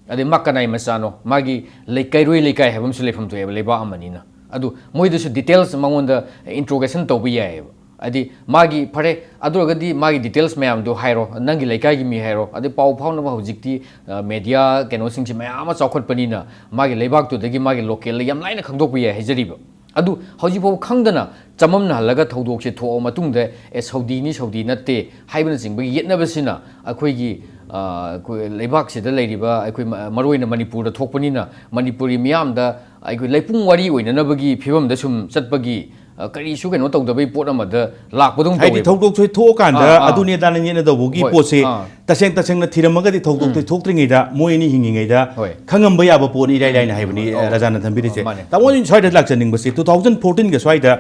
ꯑꯗꯩ ꯃꯥ ꯀꯅꯥꯏ ꯃꯆꯥꯅꯣ, ꯃꯥꯒꯤ ꯂꯩ-, ꯀꯩꯔꯣꯏ ꯂꯩꯀꯥꯏ ꯍꯥꯏꯕ ꯑꯃꯁꯨ ꯂꯩꯐꯝ ꯊꯣꯛꯑꯦꯕ ꯂꯩꯕꯥꯛ ꯑꯃꯅꯤꯅ꯫ ꯑꯗꯨ ꯃꯣꯏꯗꯁꯨ details ꯃꯉꯣꯟꯗ interrogation ꯇꯧꯕ ꯌꯥꯏꯑꯕ꯫ ꯍꯥꯏꯗꯤ ꯃꯥꯒꯤ, ꯐꯔꯦ, ꯑꯗꯨ ꯑꯣꯏꯔꯒꯗꯤ ꯃꯥꯒꯤ details ꯃꯌꯥꯝꯗꯣ ꯍꯥꯏꯔꯣ, ꯅꯪꯒꯤ ꯂꯩꯀꯥꯏꯒꯤ ꯃꯤ ꯍꯥꯏꯔꯣ, ꯑꯗꯩ ꯄꯥꯎ ꯐꯥꯎꯅꯕ ꯍꯧꯖꯤꯛꯇꯤ media ꯀꯩꯅꯣꯁꯤꯡꯁꯦ ꯃꯌꯥꯝ ꯑꯃ ꯆꯥꯎꯈꯠꯄꯅꯤꯅ, ꯃꯥꯒꯤ ꯂꯩꯕꯥꯛꯇꯨꯗꯒꯤ ꯃꯥꯒꯤ localꯗ ꯌꯥꯝ ꯂꯥꯏꯅ ꯈꯪꯗꯣꯛꯄ ꯌꯥꯏ ꯍꯥꯏꯖꯔꯤꯕ꯫ ꯑꯗꯨ ꯍꯧꯖꯤꯛꯐꯥꯎ ꯈꯪꯗꯅ ꯆꯃꯝꯅꯍꯜꯂꯒ ꯊꯧꯗꯣꯛꯁꯦ ꯊꯣꯛꯑ ꯃꯇꯨꯡꯗ, ꯑꯦ, ꯁꯥꯎꯗꯤꯅꯤ, ꯁꯥꯎꯗꯤ ꯅꯠꯇꯦ ꯍꯥꯏꯕꯅꯆꯤꯡꯕꯒꯤ ꯌꯦꯠꯅꯕꯁꯤꯅ ꯑꯩꯈꯣꯏꯒꯤ, ꯑ, ꯑꯩꯈꯣꯏ ꯂꯩꯕꯥꯛꯁꯤꯗ ꯂꯩꯔꯤꯕ ꯑꯩꯈꯣꯏ ꯃ-, ꯃꯔꯨ ꯑꯣꯏꯅ ꯃꯅꯤꯄꯨꯔꯗ ꯊꯣꯛꯄꯅꯤꯅ, ꯃꯅꯤꯄꯨꯔꯤ ꯃꯤꯌꯥꯝꯗ ꯑꯩꯈꯣꯏ ꯂꯩꯄꯨꯡ ꯋꯥꯔꯤ ꯑꯣꯏꯅꯅꯕꯒꯤ ꯐꯤꯕꯝꯗ ꯁꯨꯝ ꯆꯠꯄꯒꯤ, ꯑ, ꯀꯔꯤꯁꯨ ꯀꯩꯅꯣ ꯇꯧꯗꯕꯒꯤ ꯄꯣꯠ ꯑꯃꯗ ꯂꯥꯛꯄꯗꯧꯅ ꯍꯥꯏꯗꯤ ꯇꯧꯋꯦꯕ꯫ ꯊꯧꯗꯣꯛ ꯊꯣꯛꯑꯀꯥꯟꯗ ꯑꯥ, ꯑꯥ꯫ ꯑꯗꯨꯅꯦ ꯑꯗꯥꯅꯦ ꯌꯦꯠꯅꯗꯧꯕꯒꯤ ꯍꯣꯏ, ꯄꯣꯠꯁꯦ ꯑꯥ꯫ ꯇꯁꯦꯡ ꯇꯁꯦꯡꯅ ꯊꯤꯔꯝꯃꯒꯗꯤ ꯊꯧꯗꯣꯛꯇꯣ ꯎꯝ꯫ ꯊꯣꯛꯇ꯭ꯔꯤꯉꯩꯗ ꯃꯣꯏ ꯑꯅꯤ ꯍꯤꯡꯉꯤꯉꯩꯗ ꯍꯣꯏ꯫ ꯈꯪꯉꯝꯕ ꯌꯥꯕ ꯄꯣꯠꯅꯤ ꯏꯔꯥꯏ ꯂꯥꯏꯅ ꯍꯥꯏꯕꯅꯤ, ꯎꯝ꯫ ꯑꯣ꯫ ꯔꯥꯖꯥꯅ ꯊꯝꯕꯤꯔꯤꯁꯦ꯫ ꯑꯣ, ꯃꯥꯅꯦ꯫ ꯇꯥꯃꯣ, ꯑꯩꯅ ꯁ꯭ꯋꯥꯏꯗ ꯂꯥꯛꯆꯅꯤꯡꯕꯁꯦ, two thousand fourteenꯒ ꯁ꯭ꯋꯥꯏꯗ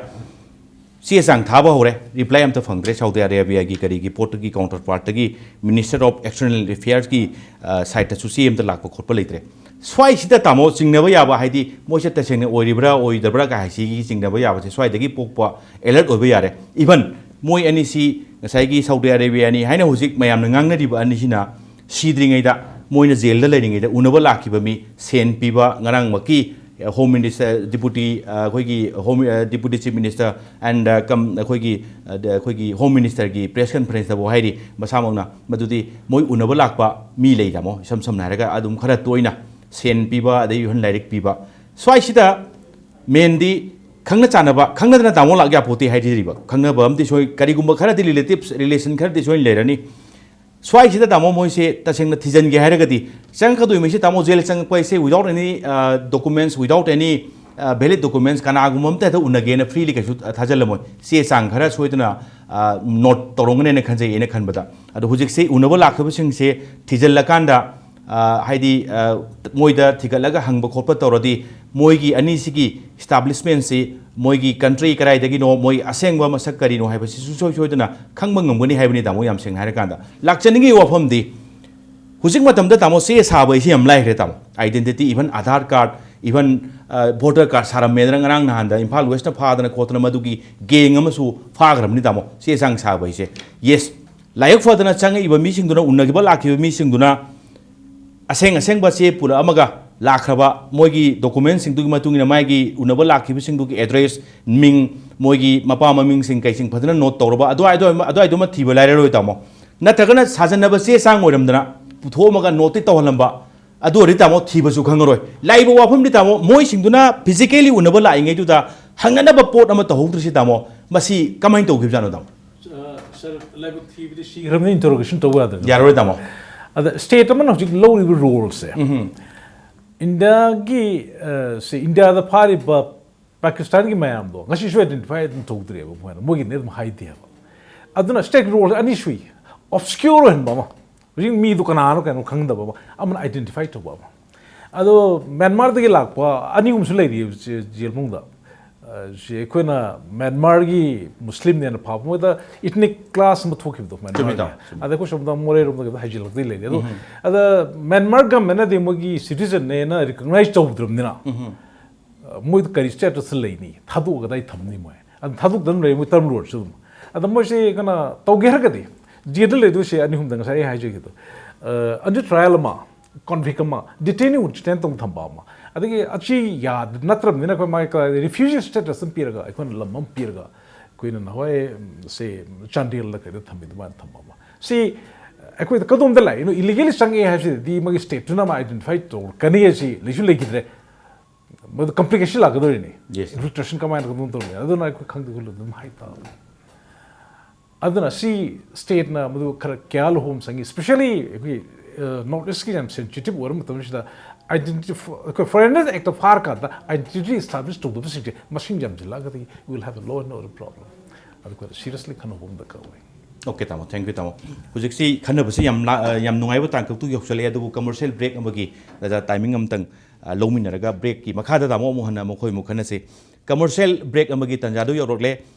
ꯆꯦ ꯆꯥꯡ ꯊꯥꯕ ꯍꯧꯔꯦ, reply ꯑꯝꯇ ꯐꯪꯗ꯭ꯔꯦ꯫ ꯁꯥꯎꯗꯤ ꯑꯔꯦꯕꯤꯌꯥꯒꯤ ꯀꯔꯤꯒꯤ ꯄꯣꯠꯇꯒꯤ counterpartꯇꯒꯤ Minister of External Affairsꯀꯤ, ꯑ, sideꯇꯁꯨ ꯆꯦ ꯑꯝꯇ ꯂꯥꯛꯄ ꯈꯣꯠꯄ ꯂꯩꯇ꯭ꯔꯦ꯫ ꯁ꯭ꯋꯥꯏꯁꯤꯗ ꯇꯥꯃꯣ ꯆꯤꯡꯅꯕ ꯌꯥꯕ, ꯍꯥꯏꯗꯤ ꯃꯣꯏꯁꯦ ꯇꯁꯦꯡꯅ ꯑꯣꯏꯔꯤꯕ꯭ꯔꯥ ꯑꯣꯏꯗꯕ꯭ꯔꯥ ꯀꯥꯏ ꯍꯥꯏꯁꯤꯒꯤ ꯆꯤꯡꯅꯕ ꯌꯥꯕꯁꯦ ꯁ꯭ꯋꯥꯏꯗꯒꯤ ꯄꯣꯛꯄ alert ꯑꯣꯏꯕ ꯌꯥꯔꯦ꯫ Even ꯃꯣꯏ ꯑꯅꯤꯁꯤ ꯉꯁꯥꯏꯒꯤ ꯁꯥꯎꯗꯤ ꯑꯔꯦꯕꯤꯌꯥꯅꯤ ꯍꯥꯏꯅ ꯍꯧꯖꯤꯛ ꯃꯌꯥꯝꯅ ꯉꯥꯡꯅꯔꯤꯕ ꯑꯅꯤꯁꯤꯅ ꯁꯤꯗ꯭ꯔꯤꯉꯩꯗ, ꯃꯣꯏꯅ ꯖꯦꯜꯗ ꯂꯩꯔꯤꯉꯩꯗ ꯎꯅꯕ ꯂꯥꯛꯈꯤꯕ ꯃꯤ, ꯁꯦꯟ ꯄꯤꯕ, ꯉꯔꯥꯡꯃꯛꯀꯤ Home Minister, Deputy, ꯑ, ꯑꯩꯈꯣꯏꯒꯤ Home, ꯑ, Deputy Chief Minister and, ꯑ, ꯀꯝ-, ꯑꯩꯈꯣꯏꯒꯤ, ꯑ, ꯗ-, ꯑꯩꯈꯣꯏꯒꯤ Home Ministerꯒꯤ press conferenceꯇꯐꯥꯎ ꯍꯥꯏꯔꯤ ꯃꯁꯥꯃꯛꯅ, ꯃꯗꯨꯗꯤ ꯃꯣꯏ ꯎꯅꯕ ꯂꯥꯛꯄ ꯃꯤ ꯂꯩ ꯇꯥꯃꯣ, ꯏꯁꯝ ꯁꯝꯅ ꯍꯥꯏꯔꯒ ꯑꯗꯨꯝ ꯈꯔ ꯇꯣꯏꯅ ꯁꯦꯟ ꯄꯤꯕ, ꯑꯗꯩ even ꯂꯥꯏꯔꯤꯛ ꯄꯤꯕ꯫ ꯁ꯭ꯋꯥꯏꯁꯤꯗ mainꯗꯤ ꯈꯪꯅ ꯆꯥꯟꯅꯕ, ꯈꯪꯅꯗꯅ ꯇꯥꯃꯣ ꯂꯥꯛ ꯌꯥꯄꯣꯠꯇꯦ ꯍꯥꯏꯖꯔꯤꯕ, ꯈꯪꯅꯕ ꯑꯃꯗꯤ ꯁꯣꯏ, ꯀꯔꯤꯒꯨꯝꯕ ꯈꯔꯗꯤ relatives, relation ꯈꯔꯗꯤ ꯁꯣꯏꯅ ꯂꯩꯔꯅꯤ꯫ ꯁ꯭ꯋꯥꯏꯁꯤꯗ ꯇꯥꯃꯣ ꯃꯣꯏꯁꯦ ꯇꯁꯦꯡꯅ ꯊꯤꯖꯤꯟꯒꯦ ꯍꯥꯏꯔꯒꯗꯤ, ꯆꯪꯉꯛꯀꯗꯣꯏ ꯃꯤꯁꯦ ꯇꯥꯃꯣ ꯖꯦꯜ ꯆꯪꯉꯛꯄ ꯍꯥꯏꯁꯦ without any, ꯑ, documents, without any, ꯑ, valid documents, ꯀꯅꯥꯒꯨꯝꯕ ꯑꯝꯇ ꯍꯦꯛꯇ ꯎꯅꯒꯦꯅ freely ꯀꯩꯁꯨ ꯊꯥꯖꯤꯜꯂꯝꯃꯣꯏ꯫ ꯆꯦ ꯆꯥꯡ ꯈꯔ ꯁꯣꯏꯗꯅ, ꯑ, note ꯇꯧꯔꯝꯒꯅꯦꯅ ꯈꯟꯖꯩ ꯑꯩꯅ ꯈꯟꯕꯗ꯫ ꯑꯗꯣ ꯍꯧꯖꯤꯛꯁꯦ ꯎꯅꯕ ꯂꯥꯛꯈꯤꯕꯁꯤꯡꯁꯦ ꯊꯤꯖꯤꯜꯂꯀꯥꯟꯗ, ꯑ, ꯍꯥꯏꯗꯤ, ꯑ, ꯃꯣꯏꯗ ꯊꯤꯒꯠꯂꯒ ꯍꯪꯕ ꯈꯣꯠꯄ ꯇꯧꯔꯗꯤ, ꯃꯣꯏꯒꯤ ꯑꯅꯤꯁꯤꯒꯤ establishmentꯁꯤ, ꯃꯣꯏꯒꯤ country ꯀꯗꯥꯏꯗꯒꯤꯅꯣ, ꯃꯣꯏ ꯑꯁꯦꯡꯕ ꯃꯁꯛ ꯀꯔꯤꯅꯣ ꯍꯥꯏꯕꯁꯤ ꯁꯨꯡꯁꯣꯏ ꯁꯣꯏꯗꯅ ꯈꯪꯕ ꯉꯝꯒꯅꯤ ꯍꯥꯏꯕꯅꯤ ꯇꯥꯃꯣ꯫ ꯌꯥꯝ ꯁꯦꯡꯅ ꯍꯥꯏꯔꯀꯥꯟꯗ, ꯂꯥꯛꯆꯅꯤꯡꯉꯤ ꯋꯥꯐꯝꯗꯤ, ꯍꯧꯖꯤꯛ ꯃꯇꯝꯗ ꯇꯥꯃꯣ ꯆꯦ ꯁꯥꯕ ꯍꯥꯏꯁꯤ ꯌꯥꯝ ꯂꯥꯏꯈ꯭ꯔꯦ ꯇꯥꯃꯣ꯫ Identity, even Aadhaar card, even, ꯑ, voter card ꯁꯥꯔꯝꯃꯦꯗꯅ ꯉꯔꯥꯡ ꯅꯍꯥꯟꯗ ꯏꯝꯐꯥꯜ Westꯅ ꯐꯥꯗꯅ ꯈꯣꯠꯇꯅ ꯃꯗꯨꯒꯤ gang ꯑꯃꯁꯨ ꯐꯥꯈ꯭ꯔꯕꯅꯤ ꯇꯥꯃꯣ, ꯆꯦ ꯆꯥꯡ ꯁꯥꯕ ꯍꯥꯏꯁꯦ꯫ Yes, ꯂꯥꯏꯕꯛ ꯐꯗꯅ ꯆꯪꯉꯛꯏꯕ ꯃꯤꯁꯤꯡꯗꯨꯅ, ꯎꯅꯈꯤꯕ ꯂꯥꯛꯈꯤꯕ ꯃꯤꯁꯤꯡꯗꯨꯅ ꯑꯁꯦꯡ ꯑꯁꯦꯡꯕ ꯆꯦ ꯄꯨꯔꯛꯑꯝꯃꯒ ꯂꯥꯛꯈ꯭ꯔꯕ ꯃꯣꯏꯒꯤ ꯗꯣꯀꯨꯃꯦꯟꯁꯤꯡꯗꯨꯒꯤ ꯃꯇꯨꯡ ꯏꯟꯅ ꯃꯥꯒꯤ ꯎꯅꯕ ꯂꯥꯛꯈꯤꯕꯁꯤꯡꯗꯨꯒꯤ ꯑꯦꯗ꯭ꯔꯦꯁ, ꯃꯤꯡ, ꯃꯣꯏꯒꯤ ꯃꯄꯥ ꯃꯃꯤꯡꯁꯤꯡ ꯀꯩꯁꯤꯡ ꯐꯖꯅ ꯅꯣꯠ ꯇꯧꯔꯕ, ꯑꯗꯨꯋꯥꯏꯗꯣ ꯑꯗꯨꯋꯥꯏꯗꯨꯃ ꯊꯤꯕ ꯂꯥꯏꯔꯔꯣꯏ, ꯇꯥꯃꯣ꯫ ꯅꯠꯇ꯭ꯔꯒꯅ ꯁꯥꯖꯟꯅꯕ ꯆꯦ ꯆꯥꯡ ꯑꯣꯏꯔꯝꯗꯅ ꯄꯨꯊꯣꯛꯑꯝꯃꯒ ꯅꯣꯠꯇꯤ ꯇꯧꯍꯜꯂꯝꯕ, ꯑꯗꯨ ꯑꯣꯏꯔꯗꯤ, ꯇꯥꯃꯣ, ꯊꯤꯕꯁꯨ ꯈꯪꯉꯔꯣꯏ꯫ ꯂꯥꯛꯏꯕ ꯋꯥꯐꯝꯗꯤ, ꯇꯥꯃꯣ, ꯃꯣꯏꯁꯤꯡꯗꯨꯅ ꯐꯤꯖꯤꯀꯦꯂꯤ ꯎꯅꯕ ꯂꯥꯛꯏꯉꯩꯗꯨꯗ ꯍꯪꯅꯅꯕ ꯄꯣꯠ ꯑꯃ ꯇꯧꯍꯧꯗ꯭ꯔꯤꯁꯤ, ꯇꯥꯃꯣ, ꯃꯁꯤ ꯀꯃꯥꯏꯅ ꯇꯧꯈꯤꯕꯖꯥꯠꯅꯣ, ꯇꯥꯃꯣ? ꯑ, ꯁꯥꯔ, ꯂꯥꯏꯕꯛ ꯊꯤꯕꯗꯤ ꯁꯤꯈ꯭ꯔꯕꯅꯤꯅ ꯏꯟꯇꯔꯣꯒꯦꯁꯟ ꯇꯧꯕ ꯌꯥꯗꯕꯅꯤ꯫ ꯌꯥꯔꯣꯏ, ꯇꯥꯃꯣ꯫ ꯑꯗ ꯁ꯭ꯇꯦꯠ ꯑꯃꯅ ꯍꯧꯖꯤꯛ ꯂꯧꯔꯤꯕ ꯔꯣꯜꯁꯦ, ꯎꯝ꯫ ꯏꯟꯗꯤꯌꯥꯒꯤ, ꯑ, ꯁꯤ ꯏꯟꯗꯤꯌꯥꯗ ꯐꯥꯔꯤꯕ ꯄꯥꯀꯤꯁꯇꯥꯟꯒꯤ ꯃꯌꯥꯝꯗꯣ ꯉꯁꯤꯁꯨ ꯑꯥꯏꯗꯦꯟꯇꯤꯐꯥꯏ ꯑꯗꯨꯝ ꯇꯧꯗ꯭ꯔꯤꯑꯕ, ꯃꯣꯏꯅ, ꯃꯣꯏꯒꯤꯅꯦ ꯑꯗꯨꯝ ꯍꯥꯏꯗꯦꯕ꯫ ꯑꯗꯨꯅ ꯁ꯭ꯇꯦꯠ ꯔꯣꯜ ꯑꯅꯤ ꯁꯨꯏ, ꯑꯣꯕꯁꯀ꯭ꯌꯣꯔ ꯑꯣꯏꯍꯟꯕ ꯑꯃ, ꯍꯧꯖꯤꯛ ꯃꯤꯗꯣ ꯀꯅꯥꯅꯣ ꯀꯩꯅꯣ ꯈꯪꯗꯕ ꯑꯃ, ꯑꯃꯅ ꯑꯥꯏꯗꯦꯟꯇꯤꯐꯥꯏ ꯇꯧꯕ ꯑꯃ꯫ ꯑꯗꯣ ꯃ꯭ꯌꯥꯟꯃꯥꯔꯗꯒꯤ ꯂꯥꯛꯄ ꯑꯅꯤ ꯑꯍꯨꯝꯁꯨ ꯂꯩꯔꯤꯑꯕ ꯖꯦ-, ꯖꯦꯜ ꯃꯅꯨꯡꯗ꯫ ꯑ, ꯁꯤ ꯑꯩꯈꯣꯏꯅ ꯃ꯭ꯌꯥꯟꯃꯥꯔꯒꯤ ꯃꯨꯁꯂꯤꯝꯅꯦꯅ ꯐꯥꯕ, ꯃꯣꯏꯗ ꯏꯊꯅꯤꯛ ꯀ꯭ꯂꯥꯁ ꯑꯃ ꯊꯣꯛꯈꯤꯕꯗꯣ ꯆꯨꯝꯃꯤ, ꯃ꯭ꯌꯥꯟꯃꯥꯔꯒꯤ꯫ ꯏꯇꯥꯎ, ꯆꯨꯝꯃꯤ꯫ ꯑꯗ ꯑꯩꯈꯣꯏ ꯁꯣꯝꯗ ꯃꯣꯔꯦꯔꯣꯝꯗ ꯈꯤꯇꯪ ꯍꯩꯖꯤꯜꯂꯛꯇꯤ ꯂꯩꯔꯦ꯫ ꯑꯗꯣ ꯎꯝ꯫ ꯑꯗ ꯃ꯭ꯌꯥꯟꯃꯥꯔ ꯒꯃꯦꯟꯅꯗꯤ ꯃꯣꯏꯒꯤ ꯁꯤꯇꯤꯖꯟꯅꯦꯅ ꯔꯤꯀꯣꯛꯅꯥꯏꯖ ꯇꯧꯗ꯭ꯔꯕꯅꯤꯅ, ꯎꯝ꯫ ꯑ, ꯃꯣꯏꯗ ꯀꯔꯤ ꯁ꯭ꯇꯦꯇꯁꯇ ꯂꯩꯅꯤ? ꯊꯥꯗꯣꯛꯑꯒꯗꯥꯏ ꯊꯝꯅꯤ ꯃꯣꯏ? ꯑꯗꯨ ꯊꯥꯗꯣꯛꯇꯅ ꯂꯩ, ꯃꯣꯏ ꯇꯔꯝ ꯂꯣꯏꯔꯁꯨ ꯑꯗꯨꯝ꯫ ꯑꯗ ꯃꯣꯏꯁꯦ ꯀꯩꯅꯣ ꯇꯧꯒꯦ ꯍꯥꯏꯔꯒꯗꯤ, ꯖꯦꯜꯗ ꯂꯩꯗꯣꯏꯁꯦ ꯑꯅꯤ ꯑꯍꯨꯝꯗ, ꯉꯁꯥꯏ ꯑꯩ ꯍꯥꯏꯖꯈꯤꯕꯗꯣ, ꯑ, ꯑꯟꯗꯔ ꯇ꯭ꯔꯥꯏꯌꯦꯜ ꯑꯃ, ꯀꯣꯟꯚꯤꯛ ꯑꯃ, ꯗꯤꯇꯦꯟ ꯑꯣꯏꯅ ꯗꯤꯇꯦꯟ ꯇꯧ ꯊꯝꯕ ꯑꯃ, ꯑꯗꯒꯤ ꯑꯁꯤ ꯌꯥꯗ-, ꯅꯠꯇ꯭ꯔꯕꯅꯤꯅ ꯑꯩꯈꯣꯏ ꯃꯥꯒꯤ ꯀ-, ꯔꯤꯐ꯭ꯌꯨꯖꯤ ꯁ꯭ꯇꯦꯇꯁ ꯑꯃ ꯄꯤꯔꯒ ꯑꯩꯈꯣꯏꯅ ꯂꯝ ꯑꯃ ꯄꯤꯔꯒ ꯑꯩꯈꯣꯏꯅ ꯅꯍꯥꯟꯋꯥꯏ, ꯎꯝ, ꯁꯦ ꯆꯥꯟꯗꯦꯜꯗ ꯀꯩꯗ ꯊꯝꯃꯤ ꯑꯗꯨꯃꯥꯏꯅ ꯊꯝꯕ ꯑꯃ꯫ ꯁꯤ ꯑꯩꯈꯣꯏꯗ ꯀꯗꯣꯝꯗ ꯂꯥꯛꯏꯅꯣ? ꯏꯂꯤꯒꯦꯂꯤ ꯆꯪꯉꯛꯑꯦ ꯍꯥꯏꯕꯁꯤꯗꯗꯤ ꯃꯣꯏꯒꯤ ꯁ꯭ꯇꯦꯠꯇꯨꯅ ꯑꯃ ꯑꯥꯏꯗꯦꯟꯇꯤꯐꯥꯏ ꯇꯧꯔꯛꯀꯅꯤ ꯍꯥꯏꯁꯤ ꯂꯩꯁꯨ ꯂꯩꯈꯤꯗ꯭ꯔꯦ꯫ ꯃꯗꯨ ꯀꯝꯄ꯭ꯂꯤꯀꯦꯁꯟ ꯂꯥꯛꯀꯗꯧꯔꯤꯅꯤ꯫ Yes, sir. ꯏꯟꯐꯤꯜꯇ꯭ꯔꯦꯁꯟ ꯀꯃꯥꯏꯅ ꯀꯩꯅꯣ ꯇꯧꯅꯤ? ꯑꯗꯨꯅ ꯑꯩꯈꯣꯏ ꯈꯪꯗꯦ ꯈꯣꯠꯂꯦ ꯑꯗꯨꯝ ꯍꯥꯏꯇꯥꯕꯅꯤ꯫ ꯑꯗꯨꯅ ꯁꯤ ꯁ꯭ꯇꯦꯠꯅ ꯃꯗꯨ ꯈꯔ ꯀꯦꯌꯔ ꯂꯧꯍꯧꯕ ꯑꯃ ꯆꯪꯉꯤ, ꯏꯁꯄꯤꯁꯦꯜꯂꯤ ꯑꯩꯈꯣꯏ, ꯑ, ꯅꯣꯔꯠ ꯏꯁꯀꯤ ꯌꯥꯝ ꯁꯦꯟꯁꯤꯇꯤꯞ ꯑꯣꯏꯔ ꯃꯇꯝꯁꯤꯗ, ꯑꯥꯏꯗꯦꯟꯇꯤꯇꯤ, ꯑꯩꯈꯣꯏ ꯐꯣꯔꯦꯟꯅꯔ ꯑꯦꯛꯇ ꯐꯥꯔꯀꯥꯟꯗ ꯑꯥꯏꯗꯦꯟꯇꯤꯇꯤ ꯏꯁꯇꯥꯕ꯭ꯂꯤꯁ ꯇꯧꯗꯕꯁꯤꯡꯁꯦ ꯃꯁꯤꯡ ꯌꯥꯝꯁꯤꯜꯂꯛꯑꯒꯗꯤ we will have a law and order problem. ꯑꯗꯨ ꯑꯩꯈꯣꯏꯅ ꯁꯤꯔꯤꯌꯁꯂꯤ ꯈꯟꯅꯍꯧꯕ ꯑꯃ ꯗꯔꯀꯥꯔ ꯑꯣꯏ꯫ ꯑꯣꯀꯦ, ꯇꯥꯃꯣ, ꯊꯦꯡꯛ ꯌꯨ, ꯇꯥꯃꯣ꯫ ꯍꯧꯖꯤꯛꯁꯤ ꯈꯟꯅꯕꯁꯤ ꯌꯥꯝ ꯂꯥ-, ꯑ, ꯌꯥꯝ ꯅꯨꯡꯉꯥꯏꯕ ꯇꯥꯡꯀꯛꯇꯨ ꯌꯧꯁꯜꯂꯛꯑꯦ, ꯑꯗꯨꯕꯨ ꯀꯃꯔꯁꯤꯌꯦꯜ ꯕ꯭ꯔꯦꯛ ꯑꯃꯒꯤ, ꯑ, ꯇꯥꯏꯃꯤꯡ ꯑꯃꯇꯪ, ꯑ, ꯂꯧꯃꯤꯟꯅꯔꯒ ꯕ꯭ꯔꯦꯛꯀꯤ ꯃꯈꯥꯗ ꯇꯥꯃꯣ ꯑꯃꯨꯛ ꯍꯟꯅ ꯃꯈꯣꯏ ꯑꯃꯨꯛ ꯈꯟꯅꯁꯤ꯫ ꯀꯃꯔꯁꯤꯌꯦꯜ ꯕ꯭ꯔꯦꯛ ꯑꯃꯒꯤ ꯇꯥꯟꯖꯥꯗꯨ ꯌꯧꯔꯛꯂꯦ꯫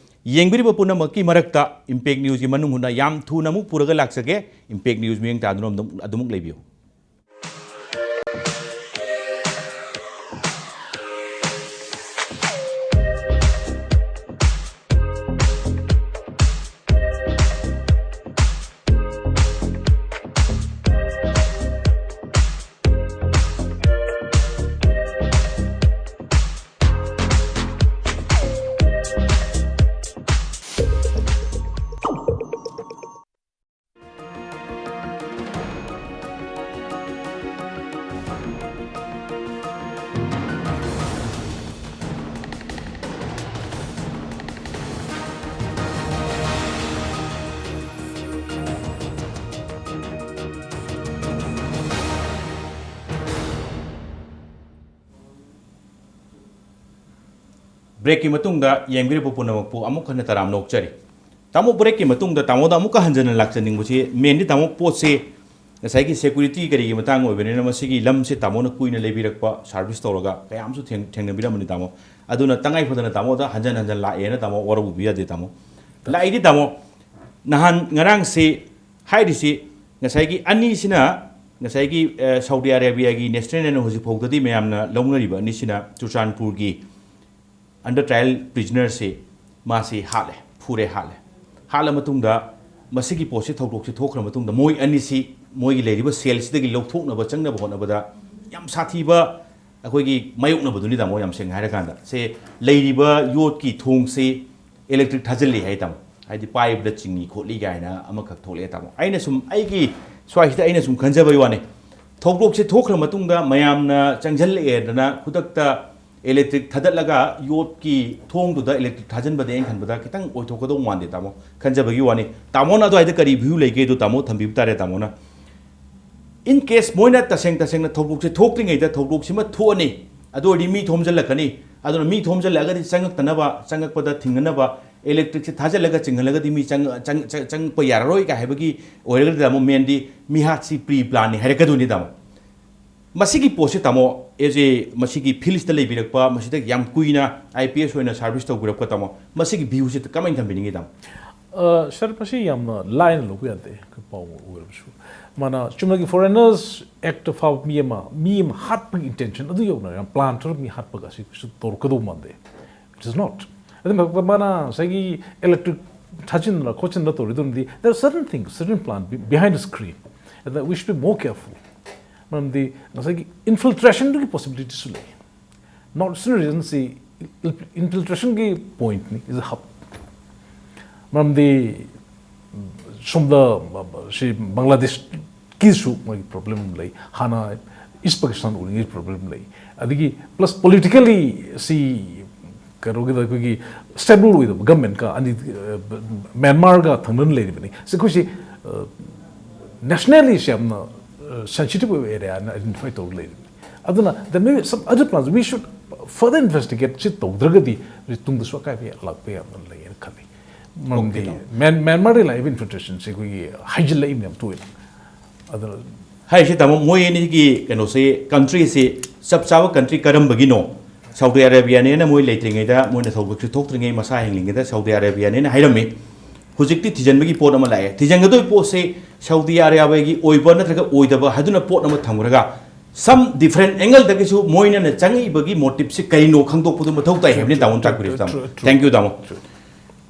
ꯌꯦꯡꯕꯤꯔꯤꯕ ꯄꯨꯝꯅꯃꯛꯀꯤ ꯃꯔꯛꯇ ꯏꯝꯄꯦꯛ ꯅ꯭ꯌꯨꯁꯀꯤ ꯃꯅꯨꯡ ꯍꯨꯠꯅ ꯌꯥꯝ ꯊꯨꯅ ꯑꯃꯨꯛ ꯄꯨꯔꯒ ꯂꯥꯛꯆꯒꯦ꯫ ꯏꯝꯄꯦꯛ ꯅ꯭ꯌꯨꯁ ꯃꯤꯠꯌꯦꯡ ꯇꯥꯗꯨꯅ ꯑꯗꯨꯝ, ꯑꯗꯨꯃꯛ ꯂꯩꯕꯤꯌꯨ꯫ ꯕ꯭ꯔꯦꯛꯀꯤ ꯃꯇꯨꯡꯗ ꯌꯦꯡꯕꯤꯔꯤꯕ ꯄꯨꯝꯅꯃꯛꯄꯨ ꯑꯃꯨꯛ ꯍꯟꯅ ꯇꯔꯥꯝꯅ ꯑꯣꯛꯆꯔꯤ꯫ ꯇꯥꯃꯣ, ꯕ꯭ꯔꯦꯛꯀꯤ ꯃꯇꯨꯡꯗ ꯇꯥꯃꯣꯗ ꯑꯃꯨꯛꯀ ꯍꯟꯖꯟꯅ ꯂꯥꯛꯆꯅꯤꯡꯕꯁꯤ, ꯃꯦꯟꯗꯤ ꯇꯥꯃꯣ, ꯄꯣꯠꯁꯤ ꯉꯁꯥꯏꯒꯤ ꯁꯦꯀ꯭ꯌꯨꯔꯤꯇꯤ ꯀꯔꯤꯒꯤ ꯃꯇꯥꯡ ꯑꯣꯏꯕꯅꯤꯅ ꯃꯁꯤꯒꯤ ꯂꯝꯁꯤ ꯇꯥꯃꯣꯅ ꯀꯨꯏꯅ ꯂꯩꯕꯤꯔꯛꯄ, ꯁꯥꯔꯚꯤꯁ ꯇꯧꯔꯒ ꯀꯌꯥꯝꯁꯨ ꯊꯦꯡ-, ꯊꯦꯡꯅꯕꯤꯔꯝꯕꯅꯤ ꯇꯥꯃꯣ꯫ ꯑꯗꯨꯅ ꯇꯉꯥꯏ ꯐꯗꯅ ꯇꯥꯃꯣꯗ ꯍꯟꯖꯟ ꯍꯟꯖꯟ ꯂꯥꯛꯑꯦꯅ ꯇꯥꯃꯣ ꯋꯥꯔꯧꯕꯤꯕ ꯌꯥꯗꯦ ꯇꯥꯃꯣ꯫ ꯂꯥꯛꯏꯗꯤ ꯇꯥꯃꯣ, ꯅꯍꯥꯟ ꯉꯔꯥꯡꯁꯤ ꯍꯥꯏꯔꯤꯁꯤ ꯉꯁꯥꯏꯒꯤ ꯑꯅꯤꯁꯤꯅ, ꯉꯁꯥꯏꯒꯤ, ꯑ, ꯁꯥꯎꯗꯤ ꯑꯔꯦꯕꯤꯌꯥꯒꯤ ꯅꯦꯁꯅꯦꯜ ꯑꯣꯏꯅ ꯍꯧꯖꯤꯛ ꯐꯥꯎꯗꯗꯤ ꯃꯌꯥꯝꯅ ꯂꯧꯅꯔꯤꯕ ꯑꯅꯤꯁꯤꯅ ꯆꯨꯔꯆꯥꯟꯄꯨꯔꯒꯤ ꯑꯟꯗꯔ ꯇ꯭ꯔꯥꯌꯦꯜ ꯄ꯭ꯔꯤꯖꯅꯔꯁꯤ ꯃꯥꯁꯤ ꯍꯥꯠꯂꯦ, ꯐꯨꯔꯦ, ꯍꯥꯠꯂꯦ꯫ ꯍꯥꯠꯂ ꯃꯇꯨꯡꯗ ꯃꯁꯤꯒꯤ ꯄꯣꯠꯁꯤ, ꯊꯧꯗꯣꯛꯁꯤ ꯊꯣꯛꯈ꯭ꯔ ꯃꯇꯨꯡꯗ ꯃꯣꯏ ꯑꯅꯤꯁꯤ ꯃꯣꯏꯒꯤ ꯂꯩꯔꯤꯕ ꯁꯦꯜꯁꯤꯗꯒꯤ ꯂꯧꯊꯣꯛꯅꯕ ꯆꯪꯅꯕ ꯍꯣꯠꯅꯕꯗ ꯌꯥꯝ ꯁꯥꯊꯤꯕ ꯑꯩꯈꯣꯏꯒꯤ ꯃꯥꯌꯣꯛꯅꯕꯗꯨꯅꯤ ꯇꯥꯃꯣ, ꯌꯥꯝ ꯁꯦꯡꯅ ꯍꯥꯏꯔꯀꯥꯟꯗ꯫ ꯁꯦ, ꯂꯩꯔꯤꯕ ꯌꯣꯠꯀꯤ ꯊꯣꯡꯁꯤ ꯏꯂꯦꯛꯇ꯭ꯔꯤꯛ ꯊꯥꯖꯤꯜꯂꯤ ꯍꯥꯏ ꯇꯥꯃꯣ, ꯍꯥꯏꯗꯤ ꯄꯥꯏꯕꯗ ꯆꯤꯡꯏ ꯈꯣꯠꯂꯤ ꯀꯥꯏꯅ ꯑꯃꯈꯛ ꯊꯣꯛꯂꯛꯑꯦ ꯇꯥꯃꯣ꯫ ꯑꯩꯅ ꯁꯨꯝ, ꯑꯩꯒꯤ ꯁ꯭ꯋꯥꯏꯁꯤꯗ ꯑꯩꯅ ꯁꯨꯝ ꯈꯟꯖꯕꯒꯤ ꯋꯥꯅꯤ, ꯊꯧꯗꯣꯛꯁꯦ ꯊꯣꯛꯈ꯭ꯔ ꯃꯇꯨꯡꯗ ꯃꯌꯥꯝꯅ ꯆꯪꯁꯤꯜꯂꯛꯑꯦꯗꯅ ꯈꯨꯗꯛꯇ ꯏꯂꯦꯛꯇ꯭ꯔꯤꯛ ꯊꯥꯗꯠꯂꯒ ꯌꯣꯠꯀꯤ ꯊꯣꯡꯗꯨꯗ ꯏꯂꯦꯛꯇ꯭ꯔꯤꯛ ꯊꯥꯖꯤꯟꯕꯗꯤ ꯑꯩꯅ ꯈꯟꯕꯗ ꯈꯤꯇꯪ ꯑꯣꯏꯊꯣꯛꯀꯗꯧ ꯃꯥꯟꯗꯦ ꯇꯥꯃꯣ, ꯈꯟꯖꯕꯒꯤ ꯋꯥꯅꯤ꯫ ꯇꯥꯃꯣꯅ ꯑꯗꯨꯋꯥꯏꯗ ꯀꯔꯤ ꯚ꯭ꯌꯨ ꯂꯩꯒꯦꯗꯣ ꯇꯥꯃꯣ ꯊꯝꯕꯤꯕ ꯇꯥꯔꯦ ꯇꯥꯃꯣꯅ꯫ In case ꯃꯣꯏꯅ ꯇꯁꯦꯡ ꯇꯁꯦꯡꯅ ꯊꯧꯗꯣꯛꯁꯦ ꯊꯣꯛꯇ꯭ꯔꯤꯉꯩꯗ ꯊꯧꯗꯣꯛꯁꯤꯃ ꯊꯣꯛꯑꯅꯤ, ꯑꯗꯨ ꯑꯣꯏꯔꯗꯤ ꯃꯤ ꯊꯣꯝꯖꯤꯜꯂꯛꯀꯅꯤ꯫ ꯑꯗꯨꯅ ꯃꯤ ꯊꯣꯝꯖꯤꯜꯂꯛꯑꯒꯗꯤ ꯆꯪꯉꯛꯇꯅꯕ, ꯆꯪꯉꯛꯄꯗ ꯊꯤꯡꯅꯅꯕ ꯏꯂꯦꯛꯇ꯭ꯔꯤꯛꯁꯦ ꯊꯥꯖꯤꯜꯂꯒ ꯆꯤꯡꯍꯜꯂꯒꯗꯤ ꯃꯤ ꯆꯪ-, ꯆꯪ-, ꯆꯪ-, ꯆꯪꯉꯛꯄ ꯌꯥꯔꯔꯣꯏ ꯀꯥꯏ ꯍꯥꯏꯕꯒꯤ ꯑꯣꯏꯔꯒꯗꯤ ꯇꯥꯃꯣ, ꯃꯦꯟꯗꯤ ꯃꯤꯍꯥꯠꯁꯤ ꯄ꯭ꯔꯤ ꯄ꯭ꯂꯥꯟꯅꯤ ꯍꯥꯏꯔꯛꯀꯗꯣꯏꯅꯤ ꯇꯥꯃꯣ꯫ ꯃꯁꯤꯒꯤ ꯄꯣꯠꯁꯤ ꯇꯥꯃꯣ, ꯑꯦꯖ ꯑꯦ ꯃꯁꯤꯒꯤ ꯐꯤꯜꯁꯤꯗ ꯂꯩꯕꯤꯔꯛꯄ, ꯃꯁꯤꯗ ꯌꯥꯝ ꯀꯨꯏꯅ ꯑꯥꯏ ꯄꯤ ꯑꯦꯁ ꯑꯣꯏꯅ ꯁꯥꯔꯚꯤꯁ ꯇꯧꯕꯤꯔꯛꯄ ꯇꯥꯃꯣ, ꯃꯁꯤꯒꯤ ꯚ꯭ꯌꯨꯁꯤ ꯀꯃꯥꯏꯅ ꯊꯝꯕꯤꯅꯤꯡꯉꯤ ꯇꯥꯃꯣ? ꯑ, ꯁꯥꯔ, ꯃꯁꯤ ꯌꯥꯝꯅ ꯂꯥꯏꯅ ꯂꯧꯕ ꯌꯥꯗꯦ, ꯑꯩꯈꯣꯏ ꯄꯥꯎ ꯑꯣꯏꯔꯕꯁꯨ꯫ ꯃꯥꯅ ꯆꯨꯝꯅꯒꯤ ꯐꯣꯔꯦꯅꯔꯁ ꯑꯦꯛꯇ ꯐꯥꯕ ꯃꯤ ꯑꯃ, ꯃꯤ ꯑꯃ ꯍꯥꯠꯄꯒꯤ ꯏꯟꯇꯦꯟꯁꯟ ꯑꯗꯨ ꯌꯧꯅ ꯌꯥꯝ ꯄ꯭ꯂꯥꯟ ꯇꯧꯔꯒ ꯃꯤ ꯍꯥꯠꯄꯒ ꯑꯁꯤ ꯀꯩꯁꯨ ꯇꯧꯔꯛꯀꯗꯧꯕ ꯃꯥꯟꯗꯦ꯫ It is not. ꯑꯗꯨ ꯃꯊꯛꯇ ꯃꯥꯅ ꯉꯁꯥꯏꯒꯤ electric ꯊꯥꯖꯤꯟꯗꯅ ꯈꯣꯠꯆꯤꯟꯗꯅ ꯇꯧꯔꯤꯗꯨꯅꯗꯤ, there are certain things, certain plan be-, behind the screen. And that we should be more careful. ꯃꯔꯝꯗꯤ ꯉꯁꯥꯏꯒꯤ ꯏꯟꯐꯤꯜꯇ꯭ꯔꯦꯁꯟꯗꯨꯒꯤ ꯄꯣꯁꯤꯕꯤꯂꯤꯇꯤꯁꯨ ꯂꯩ꯫ ꯅꯣꯔꯠ ꯏꯁꯇꯔꯟ ꯔꯤꯖꯟꯁꯤ ꯏꯟꯐꯤꯜꯇ꯭ꯔꯦꯁꯟꯒꯤ ꯄꯣꯏꯟꯠꯅꯤ, is a hub. ꯃꯔꯝꯗꯤ ꯁꯣꯝꯗ ꯁꯤ ꯕꯪꯒ꯭ꯂꯥꯗꯦꯁꯀꯤꯁꯨ ꯃꯣꯏꯒꯤ ꯄ꯭ꯔꯣꯕ꯭ꯂꯦꯝ ꯑꯃ ꯂꯩ, ꯍꯥꯟꯅ ꯏꯁ ꯄꯥꯀꯤꯁꯇꯥꯟ ꯑꯣꯏꯔꯤꯉꯩ ꯄ꯭ꯔꯣꯕ꯭ꯂꯦꯝ ꯂꯩ꯫ ꯑꯗꯒꯤ ꯄ꯭ꯂꯁ ꯄꯣꯂꯤꯇꯤꯀꯦꯜꯂꯤ ꯁꯤ ꯀꯩꯅꯣꯒꯤꯗ ꯑꯩꯈꯣꯏꯒꯤ ꯁ꯭ꯇꯦꯕꯜ ꯑꯣꯏꯗꯕ ꯒꯃꯦꯟꯀ ꯑꯅꯤ, ꯃ꯭ꯌꯥꯟꯃꯥꯔꯒ ꯊꯪꯅꯅ ꯂꯩꯔꯤꯕꯅꯤ꯫ ꯁꯤ ꯑꯩꯈꯣꯏꯁꯤ ꯅꯦꯁꯅꯦꯜꯂꯤꯁꯤ ꯌꯥꯝꯅ ꯁꯦꯟꯁꯤꯇꯤꯞ ꯑꯣꯏꯕ ꯑꯦꯔꯤꯌꯥꯅ ꯑꯥꯏꯗꯦꯟꯇꯤꯐꯥꯏ ꯇꯧꯔꯒ ꯂꯩꯔꯤꯕꯅꯤ꯫ ꯑꯗꯨꯅ there may be some other plans, we should Further investigate ꯁꯤ ꯇꯧꯗ꯭ꯔꯒꯗꯤ ꯇꯨꯡꯗꯁꯨ ꯑꯀꯥꯏꯕ ꯂꯥꯛꯄ ꯌꯥꯝꯅ ꯂꯩꯌꯦꯅ ꯈꯜꯂꯤ꯫ ꯃꯔꯝꯗꯤ ꯃ꯭ꯌꯥꯟꯃꯥꯔꯗꯒꯤ ꯂꯥꯛꯏꯕ ꯏꯟꯐꯤꯜꯇ꯭ꯔꯦꯁꯟꯁꯦ ꯑꯩꯈꯣꯏꯒꯤ ꯍꯥꯏꯖꯤꯜꯂꯛꯏꯕꯅꯦ ꯌꯥꯝ ꯇꯣꯏꯅ꯫ ꯑꯗꯨꯅ ꯍꯥꯏꯔꯤꯁꯦ ꯇꯥꯃꯣ, ꯃꯣꯏ ꯑꯅꯤꯒꯤ ꯀꯩꯅꯣꯁꯦ, ꯀꯟꯇ꯭ꯔꯤꯁꯦ ꯆꯞ ꯆꯥꯕ ꯀꯟꯇ꯭ꯔꯤ ꯀꯔꯝꯕꯒꯤꯅꯣ? ꯁꯥꯎꯗꯤ ꯑꯔꯦꯕꯤꯌꯥꯅꯦꯅ ꯃꯣꯏ ꯂꯩꯇ꯭ꯔꯤꯉꯩꯗ, ꯃꯣꯏꯅ ꯊꯧꯗꯣꯛꯁꯦ ꯊꯣꯛꯇ꯭ꯔꯤꯉꯩ ꯃꯁꯥ ꯍꯤꯡꯂꯤꯉꯩꯗ ꯁꯥꯎꯗꯤ ꯑꯔꯦꯕꯤꯌꯥꯅꯦꯅ ꯍꯥꯏꯔꯝꯃꯤ꯫ ꯍꯧꯖꯤꯛꯇꯤ ꯊꯤꯖꯤꯟꯕꯒꯤ ꯄꯣꯠ ꯑꯃ ꯂꯥꯛꯑꯦ꯫ ꯊꯤꯖꯤꯟꯒꯗꯣꯏ ꯄꯣꯠꯁꯦ ꯁꯥꯎꯗꯤ ꯑꯔꯦꯕꯤꯌꯥꯒꯤ ꯑꯣꯏꯕ ꯅꯠꯇ꯭ꯔꯒ ꯑꯣꯏꯗꯕ ꯍꯥꯏꯗꯨꯅ ꯄꯣꯠ ꯑꯃ ꯊꯝꯈ꯭ꯔꯒ, some different angle ꯗꯒꯤꯁꯨ ꯃꯣꯏꯅ ꯆꯪꯉꯛꯏꯕꯒꯤ ꯃꯣꯇꯤꯞꯁꯦ ꯀꯔꯤꯅꯣ ꯈꯪꯗꯣꯛꯄꯗꯨ ꯃꯊꯧ ꯇꯥꯏ ꯍꯥꯏꯕꯅꯤ ꯇꯥꯃꯣ ꯇꯥꯛꯄꯤꯔꯤꯁꯦ ꯇꯥꯃꯣ꯫ Thank you ꯇꯥꯃꯣ꯫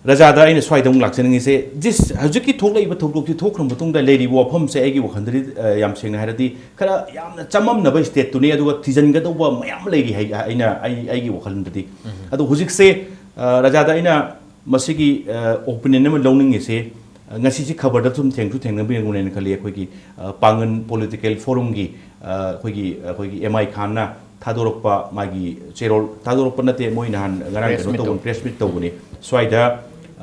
ꯔꯖꯥꯗ ꯑꯩꯅ ꯁ꯭ꯋꯥꯏꯗ ꯑꯃꯨꯛ ꯂꯥꯛꯆꯅꯤꯡꯉꯤꯁꯦ, ꯖꯤꯁ ꯍꯧꯖꯤꯛꯀꯤ ꯊꯣꯛꯂꯛꯏꯕ ꯊꯧꯗꯣꯛꯁꯤ ꯊꯣꯛꯈ꯭ꯔ ꯃꯇꯨꯡꯗ ꯂꯩꯔꯤꯕ ꯋꯥꯐꯝꯁꯦ ꯑꯩꯒꯤ ꯋꯥꯈꯜꯗꯗꯤ, ꯑ, ꯌꯥꯝ ꯁꯦꯡꯅ ꯍꯥꯏꯔꯗꯤ ꯈꯔ ꯌꯥꯝꯅ ꯆꯃꯝꯅꯕ ꯁ꯭ꯇꯦꯠꯇꯨꯅꯤ, ꯑꯗꯨꯒ ꯊꯤꯖꯤꯟꯒꯗꯧꯕ ꯃꯌꯥꯝ ꯂꯩꯔꯤ ꯍꯥꯏ-, ꯑꯩꯅ, ꯑꯩ, ꯑꯩꯒꯤ ꯋꯥꯈꯜꯗꯗꯤ꯫ ꯑꯗꯣ ꯍꯧꯖꯤꯛꯁꯦ, ꯑ, ꯔꯖꯥꯗ ꯑꯩꯅ ꯃꯁꯤꯒꯤ, ꯑ, ꯑꯣꯄꯤꯅꯤꯌꯟ ꯑꯃ ꯂꯧꯅꯤꯡꯉꯤꯁꯦ, ꯑ, ꯉꯁꯤꯁꯤ ꯈꯕꯔꯗ ꯁꯨꯝ ꯊꯦꯡꯁꯨ ꯊꯦꯡꯅꯕꯤꯔꯝꯒꯅꯦꯅ ꯈꯜꯂꯤ, ꯑꯩꯈꯣꯏꯒꯤ, ꯑ, ꯄꯥꯡꯒꯟ ꯄꯣꯂꯤꯇꯤꯀꯦꯜ ꯐꯣꯔꯝꯒꯤ, ꯑ, ꯑꯩꯈꯣꯏꯒꯤ, ꯑꯩꯈꯣꯏꯒꯤ ꯑꯦꯝ ꯑꯥꯏ ꯈꯥꯟꯅ ꯊꯥꯗꯣꯔꯛꯄ ꯃꯥꯒꯤ ꯆꯦꯔꯣꯜ, ꯊꯥꯗꯣꯔꯛꯄ ꯅꯠꯇꯦ, ꯃꯣꯏ ꯅꯍꯥꯟ ꯉꯔꯥꯡ press ꯀꯩꯅꯣ meet ꯇꯧꯕ, ꯇꯧꯕ꯫ Press meet ꯇꯧꯕꯅꯤ꯫ ꯁ꯭ꯋꯥꯏꯗ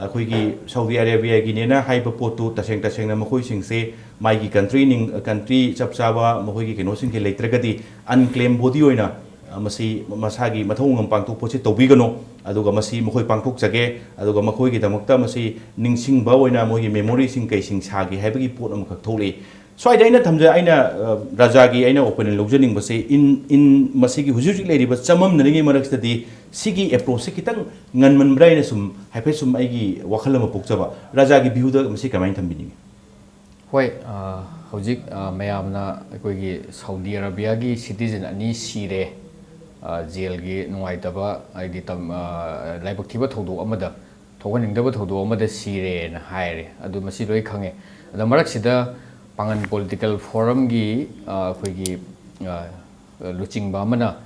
ꯑꯩꯈꯣꯏꯒꯤ ꯁꯥꯎꯗꯤ ꯑꯔꯦꯕꯤꯌꯥꯒꯤꯅꯦꯅ ꯍꯥꯏꯕ ꯄꯣꯠꯇꯨ ꯇꯁꯦꯡ ꯇꯁꯦꯡꯅ ꯃꯈꯣꯏꯁꯤꯡꯁꯦ ꯃꯥꯒꯤ ꯀꯟꯇ꯭ꯔꯤ ꯅꯤꯡ-, ꯀꯟꯇ꯭ꯔꯤ ꯆꯞ ꯆꯥꯕ ꯃꯈꯣꯏꯒꯤ ꯀꯩꯅꯣꯁꯤꯡꯁꯦ ꯂꯩꯇ꯭ꯔꯒꯗꯤ unclaimed body ꯑꯣꯏꯅ, ꯑ, ꯃꯁꯤ ꯃꯁꯥꯒꯤ ꯃꯊꯧ ꯃꯉꯝ ꯄꯥꯡꯊꯣꯛꯄꯁꯤ ꯇꯧꯕꯤꯒꯅꯨ, ꯑꯗꯨꯒ ꯃꯁꯤ ꯃꯈꯣꯏ ꯄꯥꯡꯊꯣꯛꯆꯒꯦ, ꯑꯗꯨꯒ ꯃꯈꯣꯏꯒꯤꯗꯃꯛꯇ ꯃꯁꯤ ꯅꯤꯡꯁꯤꯡꯕ ꯑꯣꯏꯅ ꯃꯣꯏꯒꯤ ꯃꯦꯃꯣꯔꯤꯁꯤꯡ ꯀꯩꯁꯤꯡ ꯁꯥꯒꯦ ꯍꯥꯏꯕꯒꯤ ꯄꯣꯠ ꯑꯃꯈꯛ ꯊꯣꯛꯂꯛꯏ꯫ ꯁ꯭ꯋꯥꯏꯗ ꯑꯩꯅ ꯊꯝꯖ-, ꯑꯩꯅ, ꯑ, ꯔꯖꯥꯒꯤ ꯑꯩꯅ ꯑꯣꯄꯤꯅꯤꯌꯟ ꯂꯧꯖꯅꯤꯡꯕꯁꯦ, in, in ꯃꯁꯤꯒꯤ ꯍꯧꯖꯤꯛ ꯍꯧꯖꯤꯛ ꯂꯩꯔꯤꯕ ꯆꯃꯝꯅꯔꯤꯉꯩ ꯃꯔꯛꯁꯤꯗꯗꯤ ꯁꯤꯒꯤ ꯑꯦꯄ꯭ꯔꯣꯆꯁꯦ ꯈꯤꯇꯪ ꯉꯟꯃꯟꯕ꯭ꯔꯥ ꯍꯥꯏꯅ ꯁꯨꯝ ꯍꯥꯏꯐꯦꯠ ꯁꯨꯝ ꯑꯩꯒꯤ ꯋꯥꯈꯜ ꯑꯃ ꯄꯣꯛꯆꯕ꯫ ꯔꯖꯥꯒꯤ ꯚ꯭ꯌꯨꯗ ꯃꯁꯤ ꯀꯃꯥꯏꯅ ꯊꯝꯕꯤꯅꯤꯡꯉꯤ? ꯍꯣꯏ, ꯑ, ꯍꯧꯖꯤꯛ, ꯑ, ꯃꯌꯥꯝꯅ ꯑꯩꯈꯣꯏꯒꯤ ꯁꯥꯎꯗꯤ ꯑꯔꯥꯕꯤꯌꯥꯒꯤ ꯁꯤꯇꯤꯖꯟ ꯑꯅꯤ ꯁꯤꯔꯦ, ꯑ, ꯖꯦꯜꯒꯤ ꯅꯨꯡꯉꯥꯏꯇꯕ, ꯍꯥꯏꯗꯤ ꯇꯝ-, ꯑ, ꯂꯥꯏꯕꯛ ꯊꯤꯕ ꯊꯧꯗꯣꯛ ꯑꯃꯗ, ꯊꯣꯛꯍꯟꯅꯤꯡꯗꯕ ꯊꯧꯗꯣꯛ ꯑꯃꯗ ꯁꯤꯔꯦꯅ ꯍꯥꯏꯔꯦ꯫ ꯑꯗꯨ ꯃꯁꯤ ꯂꯣꯏ ꯈꯪꯉꯦ꯫ ꯑꯗ ꯃꯔꯛꯁꯤꯗ ꯄꯥꯡꯒꯟ ꯄꯣꯂꯤꯇꯤꯀꯦꯜ ꯐꯣꯔꯝꯒꯤ, ꯑ, ꯑꯩꯈꯣꯏꯒꯤ, ꯑ, ꯂꯨꯆꯤꯡꯕ ꯑꯃꯅ,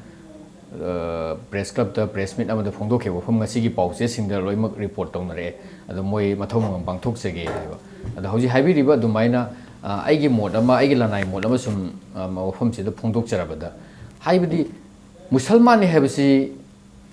ꯑ, ꯄ꯭ꯔꯦꯁ ꯀ꯭ꯂꯕꯇ ꯄ꯭ꯔꯦꯁ ꯃꯤꯠ ꯑꯃꯗ ꯐꯣꯡꯗꯣꯛꯈꯤꯕ ꯋꯥꯐꯝ ꯉꯁꯤꯒꯤ ꯄꯥꯎꯆꯦꯁꯤꯡꯗ ꯂꯣꯏꯅꯃꯛ ꯔꯤꯄꯣꯔꯠ ꯇꯧꯅꯔꯛꯑꯦ꯫ ꯑꯗꯣ ꯃꯣꯏ ꯃꯊꯧ ꯃꯉꯝ ꯄꯥꯡꯊꯣꯛꯆꯒꯦ ꯍꯥꯏꯕ꯫ ꯑꯗꯣ ꯍꯧꯖꯤꯛ ꯍꯥꯏꯕꯤꯔꯤꯕ ꯑꯗꯨꯃꯥꯏꯅ, ꯑ, ꯑꯩꯒꯤ ꯃꯣꯠ ꯑꯃ, ꯑꯩꯒꯤ ꯂꯅꯥꯏ ꯃꯣꯠ ꯑꯃ ꯁꯨꯝ, ꯑ, ꯃꯐꯝꯁꯤꯗ ꯐꯣꯡꯗꯣꯛꯆꯔꯕꯗ, ꯍꯥꯏꯕꯗꯤ ꯃꯨꯁꯜꯃꯥꯟꯅꯤ ꯍꯥꯏꯕꯁꯤ,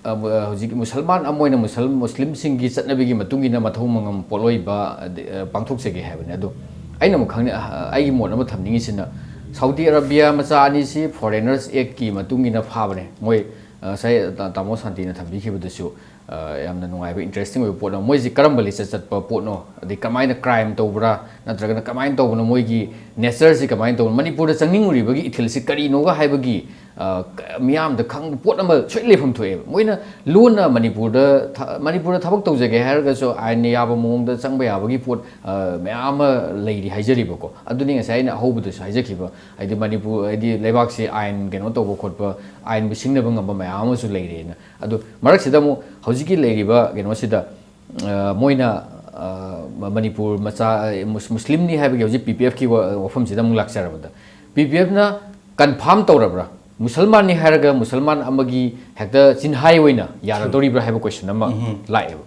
ꯑ, ꯃꯨ-, ꯑ, ꯍꯧꯖꯤꯛ ꯃꯨꯁꯜꯃꯥꯟ ꯑꯃ ꯑꯣꯏꯅ ꯃꯨꯁꯜ-, ꯃꯨꯁꯂꯤꯝꯁꯤꯡꯒꯤ ꯆꯠꯅꯕꯤꯒꯤ ꯃꯇꯨꯡ ꯏꯟꯅ ꯃꯊꯧ ꯃꯉꯝ ꯄꯣꯠꯂꯣꯏꯕ, ꯑꯗ-, ꯑ, ꯄꯥꯡꯊꯣꯛꯆꯒꯦ ꯍꯥꯏꯕꯅꯤ꯫ ꯑꯗꯣ ꯑꯩꯅ ꯑꯃꯨꯛ ꯈꯪꯅ-, ꯑ, ꯑꯩꯒꯤ ꯃꯣꯠ ꯑꯃ ꯊꯝꯅꯤꯡꯉꯤꯁꯤꯅ, ꯁꯥꯎꯗꯤ ꯑꯔꯥꯕꯤꯌꯥ ꯃꯆꯥ ꯑꯅꯤꯁꯤ ꯐꯣꯔꯦꯅꯔꯁ ꯑꯦꯛꯀꯤ ꯃꯇꯨꯡ ꯏꯟꯅ ꯐꯥꯕꯅꯦ꯫ ꯃꯣꯏ ꯉꯁꯥꯏ ꯇꯥ- ꯇꯥꯃꯣ ꯁꯥꯟꯇꯤꯅ ꯊꯝꯕꯤꯈꯤꯕꯗꯁꯨ, ꯑ, ꯌꯥꯝꯅ ꯅꯨꯡꯉꯥꯏꯕ, interesting ꯑꯣꯏꯕ ꯄꯣꯠ ꯑꯃ꯫ ꯃꯣꯏꯁꯤ ꯀꯔꯝꯕ ꯂꯤꯆꯠ ꯆꯠꯄ ꯄꯣꯠꯅꯣ, ꯑꯗꯩ ꯀꯃꯥꯏꯅ crime ꯇꯧꯕ꯭ꯔꯥ, ꯅꯠꯇ꯭ꯔꯒꯅ ꯀꯃꯥꯏꯅ ꯇꯧꯕꯅꯣ, ꯃꯣꯏꯒꯤ natureꯁꯤ ꯀꯃꯥꯏꯅ ꯇꯧꯕꯅꯣ, ꯃꯅꯤꯄꯨꯔꯗ ꯆꯪꯅꯤꯡꯉꯨꯔꯤꯕꯒꯤ ꯏꯊꯤꯜꯁꯤ ꯀꯔꯤꯅꯣꯒ ꯍꯥꯏꯕꯒꯤ, ꯑ, ꯀ- ꯃꯤꯌꯥꯝꯗ ꯈꯪꯕ ꯄꯣꯠ ꯑꯃ ꯁꯣꯏ ꯂꯩꯐꯝ ꯊꯣꯛꯑꯦꯕ꯫ ꯃꯣꯏꯅ ꯂꯣꯟꯅ ꯃꯅꯤꯄꯨꯔꯗ ꯊ- ꯃꯅꯤꯄꯨꯔꯗ ꯊꯕꯛ ꯇꯧꯖꯒꯦ ꯍꯥꯏꯔꯒꯁꯨ ꯑꯥꯏꯟꯅ ꯌꯥꯕ ꯃꯑꯣꯡꯗ ꯆꯪꯕ ꯌꯥꯕꯒꯤ ꯄꯣꯠ, ꯑ, ꯃꯌꯥꯝ ꯑꯃ ꯂꯩꯔꯤ ꯍꯥꯏꯖꯔꯤꯕꯀꯣ꯫ ꯑꯗꯨꯅꯤ ꯉꯁꯥꯏ ꯑꯩꯅ ꯑꯍꯧꯕꯗꯁꯨ ꯍꯥꯏꯖꯈꯤꯕ, ꯍꯥꯏꯗꯤ ꯃꯅꯤꯄꯨꯔ, ꯍꯥꯏꯗꯤ ꯂꯩꯕꯥꯛꯁꯤ ꯑꯥꯏꯟ ꯀꯩꯅꯣ ꯇꯧꯕ ꯈꯣꯠꯄ, ꯑꯥꯏꯟꯕꯨ ꯁꯤꯡꯅꯕ ꯉꯝꯕ ꯃꯌꯥꯝ ꯑꯃꯁꯨ ꯂꯩꯔꯦꯅ꯫ ꯑꯗꯨ ꯃꯔꯛꯁꯤꯗ ꯑꯃꯨꯛ ꯍꯧꯖꯤꯛꯀꯤ ꯂꯩꯔꯤꯕ ꯀꯩꯅꯣꯁꯤꯗ, ꯑ, ꯃꯣꯏꯅ, ꯑ, ꯃ- ꯃꯅꯤꯄꯨꯔ ꯃꯆꯥ, ꯑ, ꯃꯨꯁ- ꯃꯨꯁꯂꯤꯝꯅꯤ ꯍꯥꯏꯕꯒꯤ ꯍꯧꯖꯤꯛ ꯄꯤ ꯄꯤ ꯑꯦꯐꯀꯤ ꯋꯥ- ꯋꯥꯐꯝꯁꯤꯗ ꯑꯃꯨꯛ ꯂꯥꯛꯆꯔꯕꯗ, ꯄꯤ ꯄꯤ ꯑꯦꯐꯅ confirm ꯇꯧꯔꯕ꯭ꯔꯥ? ꯃꯨꯁꯜꯃꯥꯟꯅꯤ ꯍꯥꯏꯔꯒ ꯃꯨꯁꯜꯃꯥꯟ ꯑꯃꯒꯤ ꯍꯦꯛꯇ ꯆꯤꯟꯍꯥꯏ ꯑꯣꯏꯅ ꯌꯥꯔꯗꯧꯔꯤꯕ꯭ꯔꯥ ꯍꯥꯏꯕ question ꯑꯃ ꯂꯥꯛꯑꯦꯕ꯫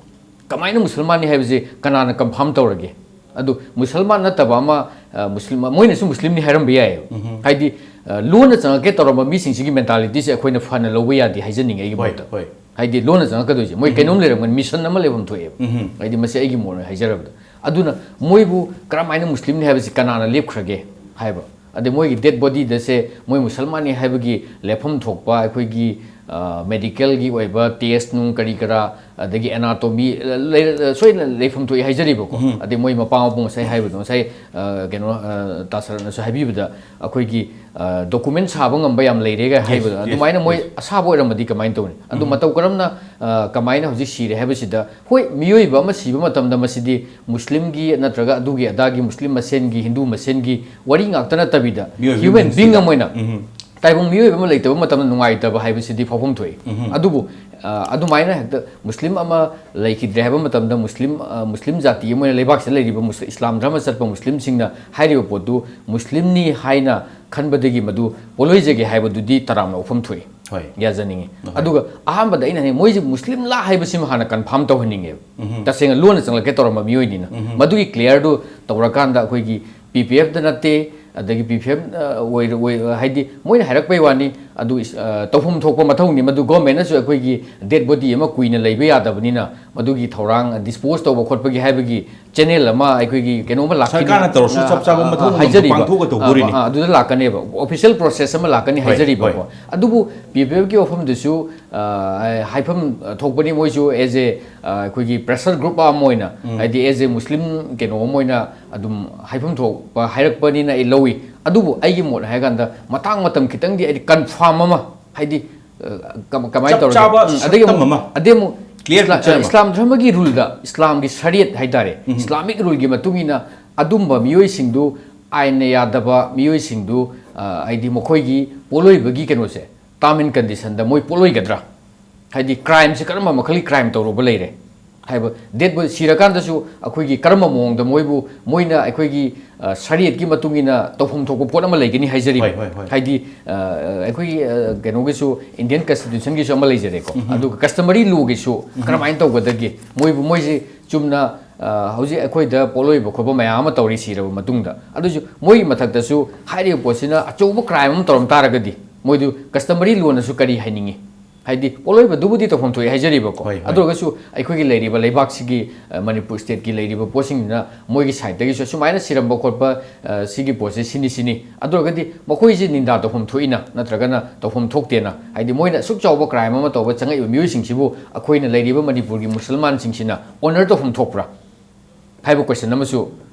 ꯀꯃꯥꯏꯅ ꯃꯨꯁꯜꯃꯥꯟꯅꯤ ꯍꯥꯏꯕꯁꯦ ꯀꯅꯥꯅ confirm ꯇꯧꯔꯒꯦ? ꯑꯗꯨ ꯃꯨꯁꯜꯃꯥꯟ ꯅꯠꯇꯕ ꯑꯃ, ꯑ, ꯃꯨꯁꯂꯤꯝ, ꯃꯣꯏꯅꯁꯨ ꯃꯨꯁꯂꯤꯝꯅꯤ ꯍꯥꯏꯔꯝꯕ ꯌꯥꯏꯑꯕ꯫ ꯍꯥꯏꯗꯤ, ꯑ, ꯂꯣꯟꯅ ꯆꯪꯉꯛꯀꯦ ꯇꯧꯔꯝꯕ ꯃꯤꯁꯤꯡꯁꯤꯒꯤ mentalityꯁꯦ ꯑꯩꯈꯣꯏꯅ ꯐꯅ ꯂꯧꯕ ꯌꯥꯗꯦ ꯍꯥꯏꯖꯅꯤꯡꯉꯦ ꯑꯩꯒꯤ ꯍꯣꯏ, ꯃꯣꯠꯇ꯫ ꯍꯣꯏ꯫ ꯍꯥꯏꯗꯤ ꯂꯣꯟꯅ ꯆꯪꯉꯛꯀꯗꯣꯏꯁꯦ ꯃꯣꯏ ꯀꯩꯅꯣꯝ ꯂꯩꯔꯝꯒꯅꯤ, mission ꯑꯃ ꯂꯩꯐꯝ ꯊꯣꯛꯑꯦꯕ꯫ ꯍꯥꯏꯗꯤ ꯃꯁꯤ ꯑꯩꯒꯤ ꯃꯣꯠ ꯑꯣꯏꯅ ꯍꯥꯏꯖꯔꯕꯗ꯫ ꯑꯗꯨꯅ ꯃꯣꯏꯕꯨ ꯀꯔꯝꯍꯥꯏꯅ ꯃꯨꯁꯂꯤꯝꯅꯤ ꯍꯥꯏꯕꯁꯤ ꯀꯅꯥꯅ ꯂꯦꯞꯈ꯭ꯔꯒꯦ ꯍꯥꯏꯕ? ꯑꯗꯩ ꯃꯣꯏꯒꯤ dead bodyꯗꯁꯦ ꯃꯣꯏ ꯃꯨꯁꯜꯃꯥꯟꯅꯤ ꯍꯥꯏꯕꯒꯤ ꯂꯦꯞꯐꯝ ꯊꯣꯛꯄ ꯑꯩꯈꯣꯏꯒꯤ, ꯑ, medicalꯒꯤ ꯑꯣꯏꯕ test ꯅꯨꯡ ꯀꯔꯤ ꯀꯔꯥ, ꯑꯗꯒꯤ anatomy, ꯑ, ꯂꯩ-, ꯑ, ꯁꯣꯏꯗꯅ ꯂꯩꯐꯝ ꯊꯣꯛꯏ ꯍꯥꯏꯖꯔꯤꯕꯀꯣ꯫ ꯑꯗꯩ ꯃꯣꯏ ꯃꯄꯥ ꯃꯄꯨ ꯉꯁꯥꯏ ꯍꯥꯏꯕꯗꯣ, ꯉꯁꯥꯏ, ꯑ, ꯀꯩꯅꯣ, ꯑ, ꯇꯥ ꯁꯔꯠꯅꯁꯨ ꯍꯥꯏꯕꯤꯕꯗ ꯑꯩꯈꯣꯏꯒꯤ, ꯑ, document ꯁꯥꯕ ꯉꯝꯕ ꯌꯥꯝ ꯂꯩꯔꯦꯒ ꯍꯥꯏꯕꯗꯣ, yes, ꯑꯗꯨꯃꯥꯏꯅ ꯃꯣꯏ yes. ꯑꯁꯥꯕ ꯑꯣꯏꯔꯝꯃꯗꯤ ꯀꯃꯥꯏꯅ ꯇꯧꯅꯤ? ꯑꯗꯨ ꯃꯇꯧ ꯀꯔꯝꯅ, ꯑ, ꯀꯃꯥꯏꯅ ꯍꯧꯖꯤꯛ ꯁꯤꯔꯦ ꯍꯥꯏꯕꯁꯤꯗ, ꯍꯣꯏ, ꯃꯤꯑꯣꯏꯕ ꯑꯃ ꯁꯤꯕ ꯃꯇꯝꯗ ꯃꯁꯤꯗꯤ ꯃꯨꯁꯂꯤꯝꯒꯤ ꯅꯠꯇ꯭ꯔꯒ ꯑꯗꯨꯒꯤ ꯑꯗꯥꯒꯤ ꯃꯨꯁꯂꯤꯝ ꯃꯁꯦꯟꯒꯤ, ꯍꯤꯟꯗꯨ ꯃꯁꯦꯟꯒꯤ ꯋꯥꯔꯤ ꯉꯥꯛꯇ ꯅꯠꯇꯕꯤꯗ, ꯃꯤꯑꯣꯏꯕꯒꯤ human being ꯄꯨꯟꯁꯤꯗ꯫ ꯑꯃ ꯑꯣꯏꯅ ꯇꯥꯏꯕꯪ ꯃꯤꯑꯣꯏꯕ ꯑꯃ ꯂꯩꯇꯕ ꯃꯇꯝꯗ ꯅꯨꯡꯉꯥꯏꯇꯕ ꯍꯥꯏꯕꯁꯤꯗꯤ ꯐꯥꯎꯐꯝ ꯊꯣꯛꯏ꯫ ꯑꯗꯨꯕꯨ, ꯑ, ꯑꯗꯨꯃꯥꯏꯅ ꯍꯦꯛꯇ ꯃꯨꯁꯂꯤꯝ ꯑꯃ ꯂꯩꯈꯤꯗ꯭ꯔꯦ ꯍꯥꯏꯕ ꯃꯇꯝꯗ ꯃꯨꯁꯂꯤꯝ, ꯑ, ꯃꯨꯁꯂꯤꯝ ꯖꯥꯇꯤ ꯑꯃ ꯑꯣꯏꯅ ꯂꯩꯕꯥꯛꯁꯤꯗ ꯂꯩꯔꯤꯕ ꯃꯨꯁ-, ꯏꯁꯂꯥꯝ ꯙꯔꯃ ꯆꯠꯄ ꯃꯨꯁꯂꯤꯝꯁꯤꯡꯅ ꯍꯥꯏꯔꯤꯕ ꯄꯣꯠꯇꯨ ꯃꯨꯁꯂꯤꯝꯅꯤ ꯍꯥꯏꯅ ꯈꯟꯕꯗꯒꯤ ꯃꯗꯨ ꯄꯣꯠꯂꯣꯏꯖꯒꯦ ꯍꯥꯏꯕꯗꯨꯗꯤ ꯇꯔꯥꯝꯅ ꯋꯥꯐꯝ ꯊꯣꯛꯏ꯫ ꯍꯣꯏ꯫ ꯌꯥꯖꯅꯤꯡꯉꯤ꯫ ꯍꯣꯏ꯫ ꯑꯗꯨꯒ ꯑꯍꯥꯟꯕꯗ ꯑꯩꯅ ꯍꯥꯏꯅꯤꯡ-, ꯃꯣꯏꯁꯦ ꯃꯨꯁꯂꯤꯝꯂꯥ ꯍꯥꯏꯕꯁꯤꯃ ꯍꯥꯟꯅ confirm ꯇꯧꯍꯟꯅꯤꯡꯉꯦꯕ꯫ ꯇꯁꯦꯡꯅ ꯂꯣꯟꯅ ꯆꯪꯂꯛꯀꯦ ꯇꯧꯔꯝꯕ ꯃꯤꯑꯣꯏꯅꯤꯅ꯫ ꯃꯗꯨꯒꯤ clearꯗꯨ ꯇꯧꯔꯀꯥꯟꯗ ꯑꯩꯈꯣꯏꯒꯤ ꯄꯤ ꯄꯤ ꯑꯦꯐꯇ ꯅꯠꯇꯦ, ꯑꯗꯒꯤ ꯄꯤ ꯄꯤ ꯑꯦꯐ, ꯑ, ꯑꯣꯏꯔ-, ꯑꯣꯏ-, ꯍꯥꯏꯗꯤ ꯃꯣꯏꯅ ꯍꯥꯏꯔꯛꯄꯩ ꯋꯥꯅꯤ, ꯑꯗꯨ ꯏꯁ-, ꯑ, ꯇꯧꯐꯝ ꯊꯣꯛꯄ ꯃꯊꯧꯅꯤ꯫ ꯃꯗꯨ governmentꯅꯁꯨ ꯑꯩꯈꯣꯏꯒꯤ dead body ꯑꯃ ꯀꯨꯏꯅ ꯂꯩꯕ ꯌꯥꯗꯕꯅꯤꯅ, ꯃꯗꯨꯒꯤ ꯊꯧꯔꯥꯡ, ꯗꯤꯁꯄꯣꯖ ꯇꯧꯕ ꯈꯣꯠꯄꯒꯤ ꯍꯥꯏꯕꯒꯤ ꯆꯦꯅꯦꯜ ꯑꯃ ꯑꯩꯈꯣꯏꯒꯤ ꯀꯩꯅꯣꯝꯃ ꯂꯥꯛꯈꯤꯅꯤ꯫ ꯁꯔꯀꯥꯔꯅ ꯇꯧꯔꯁꯨ ꯑ, ꯆꯞ ꯆꯥꯕ ꯑ, ꯃꯊꯧ ꯍꯥꯏꯖꯔꯤꯕ꯫ ꯄꯥꯡꯊꯣꯛꯑꯒ ꯇꯧꯗꯣꯔꯤꯅꯤ꯫ ꯑ, ꯑ, ꯑꯗꯨꯗ ꯂꯥꯛꯀꯅꯦꯕ, ꯑꯣꯐꯤꯁꯤꯌꯦꯜ ꯄ꯭ꯔꯣꯁꯦꯁ ꯑꯃ ꯂꯥꯛꯀꯅꯤ ꯍꯣꯏ, ꯍꯥꯏꯖꯔꯤꯕꯀꯣ꯫ ꯍꯣꯏ꯫ ꯑꯗꯨꯕꯨ ꯄꯤ ꯄꯤ ꯑꯦꯐꯀꯤ ꯋꯥꯐꯝꯗꯨꯁꯨ, ꯑ, ꯍꯥꯏꯐꯝ ꯊꯣꯛꯄꯅꯤ, ꯃꯣꯏꯁꯨ ꯑꯦꯖ ꯑꯦ, ꯑ, ꯑꯩꯈꯣꯏꯒꯤ ꯄ꯭ꯔꯦꯁꯔ ꯒ꯭ꯔꯨꯞ ꯑꯃ ꯑꯣꯏꯅ, ꯍꯥꯏꯗꯤ ꯑꯦꯖ ꯑꯦ ꯃꯨꯁꯂꯤꯝ ꯀꯩꯅꯣ ꯑꯃ ꯑꯣꯏꯅ ꯑꯗꯨꯝ ꯍꯥꯏꯐꯝ ꯊꯣꯛꯄ ꯍꯥꯏꯔꯛꯄꯅꯤꯅ ꯑꯩ ꯂꯧꯏ꯫ ꯑꯗꯨꯕꯨ ꯑꯩꯒꯤ ꯃꯣꯠ ꯍꯥꯏꯔꯀꯥꯟꯗ ꯃꯇꯥꯡ ꯃꯇꯝ ꯈꯤꯇꯪꯗꯤ ꯍꯥꯏꯗꯤ ꯀꯟꯐꯥꯔꯝ ꯑꯃ, ꯍꯥꯏꯗꯤ, ꯑ, ꯀꯃ-, ꯀꯃꯥꯏꯅ ꯆꯞ ꯇꯧꯔꯒ, ꯆꯥꯕ ꯎꯝ, ꯑꯗꯒꯤ ꯁꯛꯇꯝ ꯑꯃꯨꯛ, ꯑꯃ, ꯑꯗꯩ ꯑꯃꯨꯛ clear ꯏꯁꯂꯥ-, ꯆꯦꯟꯕ꯫ ꯏꯁꯂꯥꯝ ꯙꯔꯃꯒꯤ ꯔꯨꯜꯗ, ꯏꯁꯂꯥꯝꯒꯤ ꯁꯔꯤꯌꯠ ꯍꯥꯏꯇꯥꯔꯦ, ꯏꯁꯂꯥꯃꯤꯛ ꯔꯨꯜꯒꯤ ꯃꯇꯨꯡ ꯏꯟꯅ ꯑꯗꯨꯝꯕ ꯃꯤꯑꯣꯏꯁꯤꯡꯗꯨ, ꯑꯥꯏꯟꯅ ꯌꯥꯗꯕ ꯃꯤꯑꯣꯏꯁꯤꯡꯗꯨ, ꯑ, ꯍꯥꯏꯗꯤ ꯃꯈꯣꯏꯒꯤ ꯄꯣꯠꯂꯣꯏꯕꯒꯤ ꯀꯩꯅꯣꯁꯦ, ꯇꯥꯔꯝ ꯑꯦꯟ ꯀꯟꯗꯤꯁꯟꯗ ꯃꯣꯏ ꯄꯣꯠꯂꯣꯏꯒꯗ꯭ꯔꯥ? ꯍꯥꯏꯗꯤ ꯀ꯭ꯔꯥꯏꯝꯁꯦ ꯀꯔꯝꯕ ꯃꯈꯜꯒꯤ ꯀ꯭ꯔꯥꯏꯝ ꯇꯧꯔꯨꯕ ꯂꯩꯔꯦ ꯍꯥꯏꯕ, ꯗꯦꯠ ꯕꯣꯏ ꯁꯤꯔꯀꯥꯟꯗꯁꯨ ꯑꯩꯈꯣꯏꯒꯤ ꯀꯔꯝꯕ ꯃꯑꯣꯡꯗ ꯃꯣꯏꯕꯨ, ꯃꯣꯏꯅ ꯑꯩꯈꯣꯏꯒꯤ, ꯑ, ꯁꯔꯤꯌꯠꯀꯤ ꯃꯇꯨꯡ ꯏꯟꯅ ꯇꯧꯐꯝ ꯊꯣꯛꯄ ꯄꯣꯠ ꯑꯃ ꯂꯩꯒꯅꯤ ꯍꯥꯏꯖꯔꯤꯕ꯫ ꯍꯣꯏ, ꯍꯣꯏ, ꯍꯣꯏ꯫ ꯍꯥꯏꯗꯤ, ꯑ, ꯑꯩꯈꯣꯏꯒꯤ, ꯑ, ꯀꯩꯅꯣꯒꯤꯁꯨ, ꯏꯟꯗꯤꯌꯟ ꯀꯟꯁꯇꯤꯇ꯭ꯌꯨꯁꯟꯒꯤꯁꯨ ꯑꯃ ꯂꯩꯖꯔꯦꯀꯣ꯫ ꯑꯗꯨꯒ ꯀꯁꯇꯃꯔꯤ ꯂꯣꯒꯤꯁꯨ ꯀꯔꯝꯍꯥꯏꯅ ꯇꯧꯒꯗꯒꯦ? ꯃꯣꯏꯕꯨ, ꯃꯣꯏꯁꯦ ꯆꯨꯝꯅ, ꯑ, ꯍꯧꯖꯤꯛ ꯑꯩꯈꯣꯏꯗ ꯄꯣꯠꯂꯣꯏꯕ ꯈꯣꯠꯄ ꯃꯌꯥꯝ ꯑꯃ ꯇꯧꯔꯤ ꯁꯤꯔꯕ ꯃꯇꯨꯡꯗ꯫ ꯑꯗꯨꯁꯨ ꯃꯣꯏꯒꯤ ꯃꯊꯛꯇꯁꯨ ꯍꯥꯏꯔꯤꯕ ꯄꯣꯠꯁꯤꯅ ꯑꯆꯧꯕ ꯀ꯭ꯔꯥꯏꯝ ꯑꯃ ꯇꯧꯔꯝ ꯇꯥꯔꯒꯗꯤ, ꯃꯣꯏꯗꯨ ꯀꯁꯇꯃꯔꯤ ꯂꯣꯅꯁꯨ ꯀꯔꯤ ꯍꯥꯏꯅꯤꯡꯉꯤ? ꯍꯥꯏꯗꯤ ꯄꯣꯠꯂꯣꯏꯕꯗꯨꯕꯨꯗꯤ ꯇꯧꯐꯝ ꯊꯣꯛꯏ ꯍꯥꯏꯖꯔꯤꯕꯀꯣ꯫ ꯍꯣꯏ, ꯍꯣꯏ꯫ ꯑꯗꯨ ꯑꯣꯏꯔꯒꯁꯨ ꯑꯩꯈꯣꯏꯒꯤ ꯂꯩꯔꯤꯕ ꯂꯩꯕꯥꯛꯁꯤꯒꯤ, ꯑ, ꯃꯅꯤꯄꯨꯔ ꯁ꯭ꯇꯦꯠꯀꯤ ꯂꯩꯔꯤꯕ ꯄꯣꯠꯁꯤꯡꯁꯤꯅ ꯃꯣꯏꯒꯤ ꯁꯥꯏꯠꯇꯒꯤꯁꯨ ꯑꯁꯨꯃꯥꯏꯅ ꯁꯤꯔꯝꯕ ꯈꯣꯠꯄ, ꯑ, ꯁꯤꯒꯤ ꯄꯣꯠꯁꯦ ꯁꯤꯅꯤ ꯁꯤꯅꯤ꯫ ꯑꯗꯨ ꯑꯣꯏꯔꯒꯗꯤ ꯃꯈꯣꯏꯁꯦ ꯅꯤꯟꯗꯥ ꯇꯧꯐꯝ ꯊꯣꯛꯏꯅ ꯅꯠꯇ꯭ꯔꯒꯅ ꯇꯧꯐꯝ ꯊꯣꯛꯇꯦꯅ? ꯍꯥꯏꯗꯤ ꯃꯣꯏꯅ ꯑꯁꯨꯛ ꯆꯥꯎꯕ ꯀ꯭ꯔꯥꯏꯝ ꯑꯃ ꯇꯧꯕ ꯆꯪꯉꯛꯏꯕ ꯃꯤꯑꯣꯏꯁꯤꯡꯁꯤꯕꯨ ꯑꯩꯈꯣꯏꯅ ꯂꯩꯔꯤꯕ ꯃꯅꯤꯄꯨꯔꯒꯤ ꯃꯨꯁꯜꯃꯥꯟꯁꯤꯡꯁꯤꯅ ꯑꯣꯅꯔ ꯇꯧꯐꯝ ꯊꯣꯛꯄ꯭ꯔꯥ ꯍꯥꯏꯕ ꯀꯣꯏꯁꯟ ꯑꯃꯁꯨ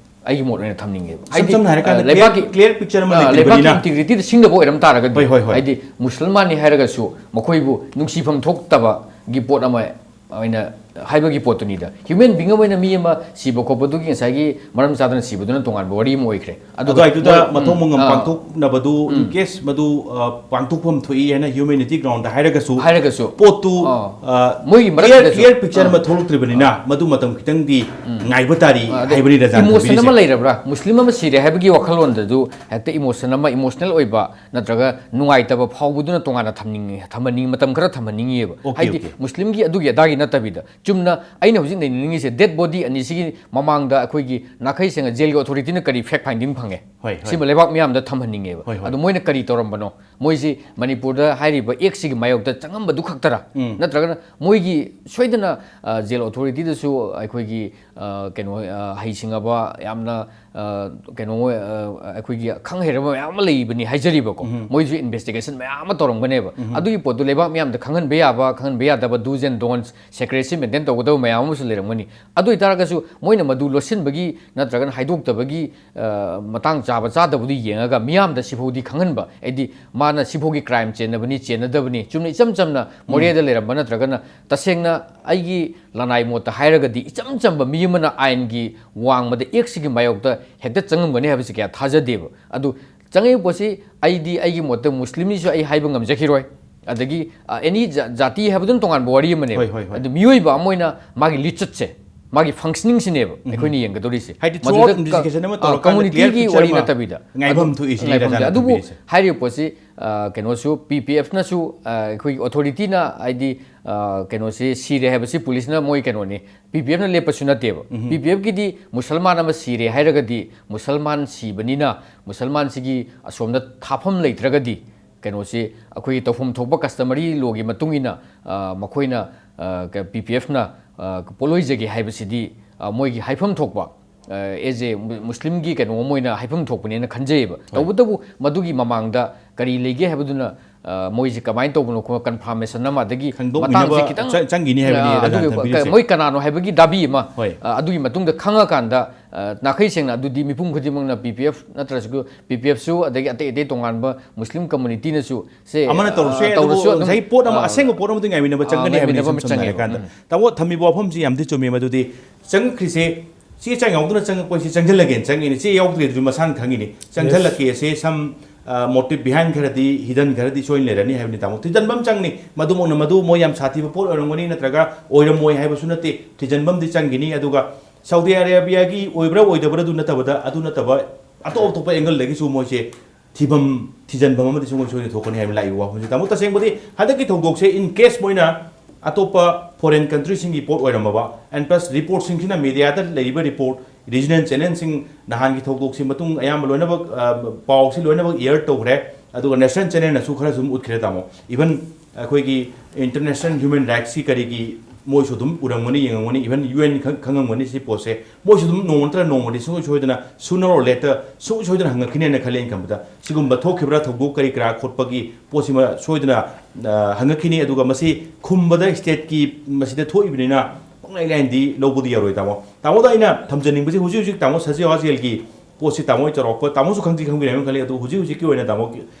ꯑꯩꯒꯤ ꯃꯣꯠ ꯑꯣꯏꯅ ꯊꯝꯅꯤꯡꯉꯦꯕ꯫ ꯏꯁꯝ ꯁꯝꯅ ꯍꯥꯏꯔꯀꯥꯟꯗ ꯑ, clear, ꯂꯩꯕꯥꯛꯀꯤ, clear picture ꯑꯃ ꯑ, ꯂꯩꯕꯥꯛꯀꯤ ꯂꯩꯇ꯭ꯔꯤꯕꯅꯤꯅ꯫ ꯏꯟꯇꯤꯒ꯭ꯔꯤꯇꯤꯗ ꯁꯤꯡꯅꯕ ꯑꯣꯏꯔꯝ ꯇꯥꯔꯒꯗꯤ, ꯍꯣꯏ, ꯍꯣꯏ, ꯍꯣꯏ꯫ ꯍꯥꯏꯗꯤ ꯃꯨꯁꯜꯃꯥꯟꯅꯤ ꯍꯥꯏꯔꯒꯁꯨ ꯃꯈꯣꯏꯕꯨ ꯅꯨꯡꯁꯤꯐꯝ ꯊꯣꯛꯇꯕꯒꯤ ꯄꯣꯠ ꯑꯃ ꯑꯣꯏꯅ ꯍꯥꯏꯕꯒꯤ ꯄꯣꯠꯇꯨꯅꯤꯗ꯫ ꯍ꯭ꯌꯨꯃꯦꯟ ꯕꯤꯡ ꯑꯃ ꯑꯣꯏꯅ ꯃꯤ ꯑꯃ ꯁꯤꯕ ꯈꯣꯠꯄꯗꯨꯒꯤ ꯉꯁꯥꯏꯒꯤ ꯃꯔꯝ ꯆꯥꯗꯅ ꯁꯤꯕꯗꯨꯅ ꯇꯣꯉꯥꯟꯕ ꯋꯥꯔꯤ ꯑꯃ ꯑꯣꯏꯈ꯭ꯔꯦ꯫ ꯑꯗꯨꯒ ꯑꯗꯨꯋꯥꯏꯗꯨꯗ ꯃꯣꯏ, ꯎꯝ, ꯃꯊꯧ ꯃꯉꯝ ꯑꯥ, ꯄꯥꯡꯊꯣꯛꯅꯕꯗꯨ, in case ꯃꯗꯨ, ꯑ, ꯄꯥꯡꯊꯣꯛꯐꯝ ꯊꯣꯛꯏ ꯍꯥꯏꯅ ꯍ꯭ꯌꯨꯃꯦꯅꯤꯇꯤ ꯒ꯭ꯔꯥꯎꯟꯗ ꯍꯥꯏꯔꯒꯁꯨ, ꯍꯥꯏꯔꯒꯁꯨ, ꯄꯣꯠꯇꯨ, ꯑꯥ, ꯑ, ꯃꯣꯏꯒꯤ clear, ꯃꯔꯛꯇꯁꯨ, clear picture ꯑꯥ, ꯑꯃ ꯊꯣꯛꯂꯛꯇ꯭ꯔꯤꯕꯅꯤꯅ, ꯃꯗꯨ ꯃꯇꯝ ꯈꯤꯇꯪꯗꯤ ꯉꯥꯏꯕ ꯇꯥꯔꯤ ꯑꯗꯩ ꯍꯥꯏꯕꯅꯤꯗ, ꯖꯥꯟ ꯏꯃꯣꯁꯟ ꯑꯃ ꯊꯝꯕꯤꯔꯤꯁꯦ꯫ ꯂꯩꯔꯕ꯭ꯔꯥ? ꯃꯨꯁꯂꯤꯝ ꯑꯃ ꯁꯤꯔꯦ ꯍꯥꯏꯕꯒꯤ ꯋꯥꯈꯜꯂꯣꯟꯗꯁꯨ ꯍꯦꯛꯇ ꯏꯃꯣꯁꯟ ꯑꯃ, ꯏꯃꯣꯁꯅꯦꯜ ꯑꯣꯏꯕ ꯅꯠꯇ꯭ꯔꯒ ꯅꯨꯡꯉꯥꯏꯇꯕ ꯐꯥꯎꯕꯗꯨꯅ ꯇꯣꯉꯥꯟꯅ ꯊꯝꯅꯤꯡꯉꯤ, ꯊꯝꯍꯟꯅꯤꯡ-, ꯃꯇꯝ ꯈꯔ ꯊꯝꯍꯟꯅꯤꯡꯉꯤꯑꯕ꯫ Okay, ꯍꯥꯏꯗꯤ okay. ꯃꯨꯁꯂꯤꯝꯒꯤ ꯑꯗꯨꯒꯤ ꯑꯗꯥꯒꯤ ꯅꯠꯇꯕꯤꯗ, ꯆꯨꯝꯅ ꯑꯩꯅ ꯍꯧꯖꯤꯛ ꯅꯩꯅꯅꯤꯡꯉꯤꯁꯦ, ꯗꯦꯗ ꯕꯣꯗꯤ ꯑꯅꯤꯁꯤꯒꯤ ꯃꯃꯥꯡꯗ ꯑꯩꯈꯣꯏꯒꯤ ꯅꯥꯈꯩ ꯁꯦꯡꯅ ꯖꯦꯜꯒꯤ ꯑꯣꯊꯣꯔꯤꯇꯤꯅ ꯀꯔꯤ ꯐꯦꯛ ꯐꯥꯏꯟꯗꯤꯡ ꯐꯪꯉꯦ? ꯍꯣꯏ, ꯍꯣꯏ꯫ ꯁꯤꯃ ꯂꯩꯕꯥꯛ ꯃꯤꯌꯥꯝꯗ ꯊꯝꯍꯟꯅꯤꯡꯉꯦꯕ꯫ ꯍꯣꯏ, ꯍꯣꯏ꯫ ꯑꯗꯣ ꯃꯣꯏꯅ ꯀꯔꯤ ꯇꯧꯔꯝꯕꯅꯣ? ꯃꯣꯏꯁꯤ ꯃꯅꯤꯄꯨꯔꯗ ꯍꯥꯏꯔꯤꯕ ꯑꯦꯛꯁꯤꯒꯤ ꯃꯥꯌꯣꯛꯇ ꯆꯪꯉꯝꯕꯗꯨ ꯈꯛꯇꯔꯥ? ꯎꯝ꯫ ꯅꯠꯇ꯭ꯔꯒꯅ ꯃꯣꯏꯒꯤ ꯁꯣꯏꯗꯅ, ꯑ, ꯖꯦꯜ ꯑꯣꯊꯣꯔꯤꯇꯤꯗꯁꯨ ꯑꯩꯈꯣꯏꯒꯤ, ꯑ, ꯀꯩꯅꯣ, ꯑ, ꯍꯩꯁꯤꯡꯉꯕ, ꯌꯥꯝꯅ, ꯑ, ꯀꯩꯅꯣ, ꯑ, ꯑꯩꯈꯣꯏꯒꯤ ꯈꯪ ꯍꯩꯔꯕ ꯃꯌꯥꯝ ꯑꯃ ꯂꯩꯕꯅꯤ ꯍꯥꯏꯖꯔꯤꯕꯀꯣ꯫ ꯎꯝ꯫ ꯃꯣꯏꯁꯨ ꯏꯟꯚꯦꯁꯇꯤꯒꯦꯁꯟ ꯃꯌꯥꯝ ꯑꯃ ꯇꯧꯔꯝꯒꯅꯦꯕ꯫ ꯎꯝ꯫ ꯑꯗꯨꯒꯤ ꯄꯣꯠꯇꯨ ꯂꯩꯕꯥꯛ ꯃꯤꯌꯥꯝꯗ ꯈꯪꯍꯟꯕ ꯌꯥꯕ, ꯈꯪꯍꯟꯕ ꯌꯥꯗꯕ do's and don'ts, secrecy maintain ꯇꯧꯒꯗꯕ ꯃꯌꯥꯝ ꯑꯃꯁꯨ ꯂꯩꯔꯝꯒꯅꯤ꯫ ꯑꯗꯨ ꯑꯣꯏꯇꯥꯔꯒꯁꯨ ꯃꯣꯏꯅ ꯃꯗꯨ ꯂꯣꯠꯁꯤꯟꯕꯒꯤ ꯅꯠꯇ꯭ꯔꯒꯅ ꯍꯥꯏꯗꯣꯛꯇꯕꯒꯤ, ꯑ, ꯃꯇꯥꯡ ꯆꯥꯕ ꯆꯥꯗꯕꯗꯨ ꯌꯦꯡꯉꯒ ꯃꯤꯌꯥꯝꯗ ꯁꯤꯐꯥꯎꯗꯤ ꯈꯪꯍꯟꯕ, ꯍꯥꯏꯗꯤ ꯃꯥꯅ ꯁꯤꯐꯥꯎꯒꯤ ꯀ꯭ꯔꯥꯏꯝ ꯆꯦꯟꯅꯕꯅꯤ, ꯆꯦꯟꯅꯗꯕꯅꯤ, ꯆꯨꯝꯅ ꯏꯆꯝ ꯆꯝꯅ ꯃꯣꯔꯦꯗ ꯂꯩꯔꯝꯕ ꯅꯠꯇ꯭ꯔꯒꯅ ꯇꯁꯦꯡꯅ ꯑꯩꯒꯤ ꯂꯅꯥꯏ ꯃꯣꯠꯇ ꯍꯥꯏꯔꯒꯗꯤ ꯏꯆꯝ ꯆꯝꯕ ꯃꯤ ꯑꯃꯅ ꯑꯥꯏꯟꯒꯤ ꯋꯥꯡꯃꯗ ꯑꯦꯛꯁꯤꯒꯤ ꯃꯥꯌꯣꯛꯇ ꯍꯦꯛꯇ ꯆꯪꯉꯝꯒꯅꯤ ꯍꯥꯏꯕꯁꯤ ꯀꯌꯥ ꯊꯥꯖꯗꯦꯕ꯫ ꯑꯗꯨ ꯆꯪꯉꯛꯏꯕ ꯄꯣꯠꯁꯤ ꯑꯩꯗꯤ ꯑꯩꯒꯤ ꯃꯣꯠꯇ ꯃꯨꯁꯂꯤꯝꯅꯤꯁꯨ ꯑꯩ ꯍꯥꯏꯕ ꯉꯝꯖꯈꯤꯔꯣꯏ, ꯑꯗꯒꯤ, ꯑ, ꯑꯦꯅꯤ ꯖꯥ-, ꯖꯥꯇꯤ ꯍꯥꯏꯕꯗꯨꯅ ꯇꯣꯉꯥꯟꯕ ꯋꯥꯔꯤ ꯑꯃꯅꯦꯕ꯫ ꯍꯣꯏ, ꯍꯣꯏ, ꯍꯣꯏ꯫ ꯑꯗꯨ ꯃꯤꯑꯣꯏꯕ ꯑꯃ ꯑꯣꯏꯅ ꯃꯥꯒꯤ ꯂꯤꯆꯠꯁꯦ, ꯃꯥꯒꯤ ꯐꯪꯁꯅꯤꯡꯁꯤꯅꯦꯕ ꯑꯩꯈꯣꯏꯅ ꯌꯦꯡꯒꯗꯧꯔꯤꯁꯦ꯫ ꯍꯥꯏꯗꯤ ꯃꯗꯨꯗ throughout investigation ꯑꯃ ꯇꯧꯔꯀꯥꯟꯗ clear communityꯒꯤ picture ꯋꯥꯔꯤ ꯑꯃ ꯅꯠꯇꯕꯤꯗ ꯉꯥꯏꯐꯝ ꯑꯗꯨ ꯊꯣꯛꯏ ꯁꯤꯅꯤ ꯉꯥꯏꯐꯝ ꯊꯣꯛꯏ꯫ ꯔꯥꯖꯥꯅ ꯑꯗꯨꯕꯨ ꯊꯝꯕꯤꯔꯤꯁꯦ꯫ ꯍꯥꯏꯔꯤꯕ ꯄꯣꯠꯁꯤ, ꯑ, ꯀꯩꯅꯣꯁꯨ, ꯄꯤ ꯄꯤ ꯑꯦꯐꯅꯁꯨ, ꯑ, ꯑꯩꯈꯣꯏꯒꯤ ꯑꯣꯊꯣꯔꯤꯇꯤꯅ, ꯍꯥꯏꯗꯤ, ꯑ, ꯀꯩꯅꯣꯁꯤ ꯁꯤꯔꯦ ꯍꯥꯏꯕꯁꯤ ꯄꯨꯂꯤꯁꯅ ꯃꯣꯏ ꯀꯩꯅꯣꯅꯤ, ꯄꯤ ꯄꯤ ꯑꯦꯐꯅ ꯂꯦꯞꯄꯁꯨ ꯅꯠꯇꯦꯕ꯫ ꯄꯤ ꯄꯤ ꯑꯦꯐꯀꯤꯗꯤ ꯃꯨꯁꯜꯃꯥꯟ ꯑꯃ ꯁꯤꯔꯦ ꯍꯥꯏꯔꯒꯗꯤ ꯃꯨꯁꯜꯃꯥꯟ ꯁꯤꯕꯅꯤꯅ ꯃꯨꯁꯜꯃꯥꯟꯁꯤꯒꯤ ꯑꯁꯣꯝꯗ ꯊꯥꯐꯝ ꯂꯩꯇ꯭ꯔꯒꯗꯤ ꯀꯩꯅꯣꯁꯤ ꯑꯩꯈꯣꯏꯒꯤ ꯇꯧꯐꯝ ꯊꯣꯛꯄ customary lawꯒꯤ ꯃꯇꯨꯡ ꯏꯟꯅ, ꯑ, ꯃꯈꯣꯏꯅ, ꯑ, ꯀ-, ꯄꯤ ꯄꯤ ꯑꯦꯐꯅ, ꯑ, ꯄꯣꯠꯂꯣꯏꯖꯒꯦ ꯍꯥꯏꯕꯁꯤꯗꯤ, ꯑ, ꯃꯣꯏꯒꯤ ꯍꯥꯏꯐꯝ ꯊꯣꯛꯄ, ꯑ, as a ꯃꯨ-, ꯃꯨꯁꯂꯤꯝꯒꯤ ꯀꯩꯅꯣ ꯑꯃ ꯑꯣꯏꯅ ꯍꯥꯏꯐꯝ ꯊꯣꯛꯄꯅꯦꯅ ꯈꯟꯖꯩꯌꯦꯕ꯫ ꯇꯧꯕꯇꯕꯨ ꯃꯗꯨꯒꯤ ꯃꯃꯥꯡꯗ ꯀꯔꯤ ꯂꯩꯒꯦ ꯍꯥꯏꯕꯗꯨꯅ, ꯑ, ꯃꯣꯏꯁꯦ ꯀꯃꯥꯏꯅ ꯇꯧꯕꯅꯣ ꯈꯣ-, confirmation ꯑꯃ, ꯑꯗꯒꯤ ꯈꯪꯗꯣꯛꯃꯤꯟꯅꯕ ꯃꯇꯥꯡꯁꯦ ꯈꯤꯇꯪ, ꯆ-, ꯆꯪꯈꯤꯅꯤ ꯍꯥꯏꯕꯅꯤ ꯑ, ꯔꯥꯖꯥꯅ ꯑꯗꯨꯒꯤ ꯊꯝꯕꯤꯔꯤꯁꯦ꯫ ꯃꯣꯏ ꯀꯅꯥꯅꯣ ꯍꯥꯏꯕꯒꯤ ꯗꯥꯕꯤ ꯑꯃ, ꯍꯣꯏ꯫ ꯑ, ꯑꯗꯨꯒꯤ ꯃꯇꯨꯡꯗ ꯈꯪꯉꯀꯥꯟꯗ, ꯑ, ꯅꯥꯈꯩ ꯁꯦꯡꯅ ꯑꯗꯨꯗꯤ ꯃꯤꯄꯨꯝ ꯈꯨꯗꯤꯡꯃꯛꯅ, ꯄꯤ ꯄꯤ ꯑꯦꯐ ꯅꯠꯇ꯭ꯔꯁꯨ, ꯄꯤ ꯄꯤ ꯑꯦꯐꯁꯨ, ꯑꯗꯒꯤ ꯑꯇꯩ ꯑꯇꯩ ꯇꯣꯉꯥꯟꯕ ꯃꯨꯁꯂꯤꯝ communityꯅꯁꯨ ꯁꯦ, ꯑꯃꯅ ꯇꯧꯔꯁꯨ ꯑ, ꯌꯥꯏ, ꯇꯧꯔꯁꯨ ꯑꯗꯨꯕꯨ ꯑꯗꯨꯝ, ꯉꯁꯥꯏ ꯄꯣꯠ ꯑꯃ, ꯑ, ꯑꯁꯦꯡꯕ ꯄꯣꯠ ꯑꯃꯗꯤ ꯉꯥꯏꯃꯤꯟꯅꯕ ꯑ, ꯆꯪꯒꯅꯤ ꯍꯥꯏꯕꯅꯤ, ꯉꯥꯏꯃꯤꯟꯅꯕ ꯏꯁꯝ ꯑꯃ ꯁꯝꯅ ꯆꯪꯉꯦ꯫ ꯍꯥꯏꯔꯀꯥꯟꯗ꯫ ꯎꯝ꯫ ꯇꯥꯃꯣ ꯊꯝꯃꯤꯕ ꯋꯥꯐꯝꯁꯤ ꯌꯥꯝꯗꯤ ꯆꯨꯝꯃꯤ, ꯃꯗꯨꯗꯤ ꯆꯪꯉꯛꯈ꯭ꯔꯤꯁꯦ ꯆꯦ ꯆꯥꯡ ꯌꯥꯎꯗꯅ ꯆꯪꯉꯛꯄꯁꯤ ꯆꯪꯁꯤꯜꯂꯒꯦꯅ ꯆꯪꯉꯤꯅꯤ, ꯆꯦ ꯌꯥꯎꯗ꯭ꯔꯦꯗꯨꯁꯨ ꯃꯁꯥꯅ ꯈꯪꯉꯤꯅꯤ꯫ ꯆꯪꯁꯤꯜꯂꯛꯀꯦ ꯑꯁꯦ some, ꯑ, motive behind ꯈꯔꯗꯤ, hidden ꯈꯔꯗꯤ ꯁꯣꯏꯅ ꯂꯩꯔꯅꯤ ꯍꯥꯏꯕꯅꯤ ꯇꯥꯃꯣ꯫ ꯊꯤꯖꯤꯟꯕ ꯑꯃ ꯆꯪꯅꯤ, ꯃꯗꯨꯃꯛꯅ ꯃꯗꯨ ꯃꯣꯏ ꯌꯥꯝ ꯁꯥꯊꯤꯕ ꯄꯣꯠ ꯑꯣꯏꯔꯝꯒꯅꯤ ꯅꯠꯇ꯭ꯔꯒ ꯑꯣꯏꯔꯝꯃꯣꯏ ꯍꯥꯏꯕꯁꯨ ꯅꯠꯇꯦ, ꯊꯤꯖꯤꯟꯕ ꯑꯃꯗꯤ ꯆꯪꯈꯤꯅꯤ꯫ ꯑꯗꯨꯒ ꯁꯥꯎꯗꯤ ꯑꯔꯦꯕꯤꯌꯥꯒꯤ ꯑꯣꯏꯕ꯭ꯔꯥ ꯑꯣꯏꯗꯕ꯭ꯔꯥ ꯑꯗꯨ ꯅꯠꯇꯕꯗ, ꯑꯗꯨ ꯅꯠꯇꯕ ꯑꯇꯣꯞ ꯑꯇꯣꯞꯄ angle ꯗꯒꯤꯁꯨ ꯃꯣꯏꯁꯦ ꯊꯤꯐꯝ, ꯊꯤꯖꯤꯟꯐꯝ ꯑꯃꯗꯤ ꯁꯨꯡꯁꯣꯏ ꯁꯣꯏꯗꯅ ꯊꯣꯛꯀꯅꯤ ꯍꯥꯏꯕ ꯂꯥꯛꯏꯕ ꯋꯥꯐꯝꯁꯤ꯫ ꯇꯥꯃꯣ, ꯇꯁꯦꯡꯕꯗꯤ ꯍꯟꯗꯛꯀꯤ ꯊꯧꯗꯣꯛꯁꯦ in case ꯃꯣꯏꯅ ꯑꯇꯣꯞꯄ foreign countryꯁꯤꯡꯒꯤ ꯄꯣꯠ ꯑꯣꯏꯔꯝꯃꯕ, and plus reportꯁꯤꯡꯁꯤꯅ mediaꯗ ꯂꯩꯔꯤꯕ report, regional channelꯁꯤꯡ, ꯅꯍꯥꯟꯒꯤ ꯊꯧꯗꯣꯛꯁꯤ ꯃꯇꯨꯡ ꯑꯌꯥꯝꯕ ꯂꯣꯏꯅꯃꯛ, ꯑ, ꯄꯥꯎꯁꯤ ꯂꯣꯏꯅꯃꯛ air ꯇꯧꯈ꯭ꯔꯦ, ꯑꯗꯨꯒ national channelꯅꯁꯨ ꯈꯔꯁꯨ ꯑꯗꯨꯝ ꯎꯠꯈ꯭ꯔꯦ ꯇꯥꯃꯣ꯫ Even ꯑꯩꯈꯣꯏꯒꯤ international human rightsꯀꯤ ꯀꯔꯤꯒꯤ ꯃꯣꯏꯁꯨ ꯑꯗꯨꯝ ꯎꯔꯝꯒꯅꯤ, ꯌꯦꯡꯉꯝꯒꯅꯤ, even UN ꯈꯪ-, ꯈꯪꯉꯝꯒꯅꯤ ꯁꯤ ꯄꯣꯠꯁꯦ꯫ ꯃꯣꯏꯁꯨ ꯑꯗꯨꯝ ꯅꯣꯡꯃ ꯅꯠꯇ꯭ꯔꯒ ꯅꯣꯡꯃꯗꯤ ꯁꯨꯡꯁꯣꯏ ꯁꯣꯏꯗꯅ, sooner or later, ꯁꯨꯡꯁꯣꯏ ꯁꯣꯏꯗꯅ ꯍꯪꯉꯛꯈꯤꯅꯦꯅ ꯈꯜꯂꯤ ꯑꯩꯅ ꯈꯟꯕꯗ꯫ ꯁꯤꯒꯨꯝꯕ ꯊꯣꯛꯈꯤꯕ꯭ꯔꯥ ꯊꯧꯗꯣꯛ ꯀꯔꯤ ꯀꯔꯥ ꯈꯣꯠꯄꯒꯤ ꯄꯣꯠꯁꯤꯃ ꯁꯣꯏꯗꯅ, ꯑ, ꯍꯪꯉꯛꯈꯤꯅꯤ꯫ ꯑꯗꯨꯒ ꯃꯁꯤ ꯈꯨꯝꯕꯗ stateꯀꯤ ꯃꯁꯤꯗ ꯊꯣꯛꯏꯕꯅꯤꯅ ꯄꯪꯂꯥꯏ ꯂꯥꯏꯅꯗꯤ ꯂꯧꯕꯗꯤ ꯌꯥꯔꯣꯏ ꯇꯥꯃꯣ꯫ ꯇꯥꯃꯣꯗ ꯑꯩꯅ ꯊꯝꯖꯅꯤꯡꯕꯁꯤ ꯍꯧꯖꯤꯛ ꯍꯧꯖꯤꯛ ꯇꯥꯃꯣ ꯁꯖꯤꯋꯥ ꯖꯦꯜꯒꯤ ꯄꯣꯠꯁꯤ ꯇꯥꯃꯣ ꯑꯩ ꯆꯥꯎꯔꯥꯛꯄ ꯇꯥꯃꯣꯁꯨ ꯈꯪꯗꯤ ꯈꯪꯕꯤꯔꯝꯒꯅꯤ ꯈꯜꯂꯤ꯫ ꯑꯗꯨ ꯍꯧꯖꯤꯛ ꯍꯧꯖꯤꯛꯀꯤ ꯑꯣꯏꯅ ꯇꯥꯃꯣ,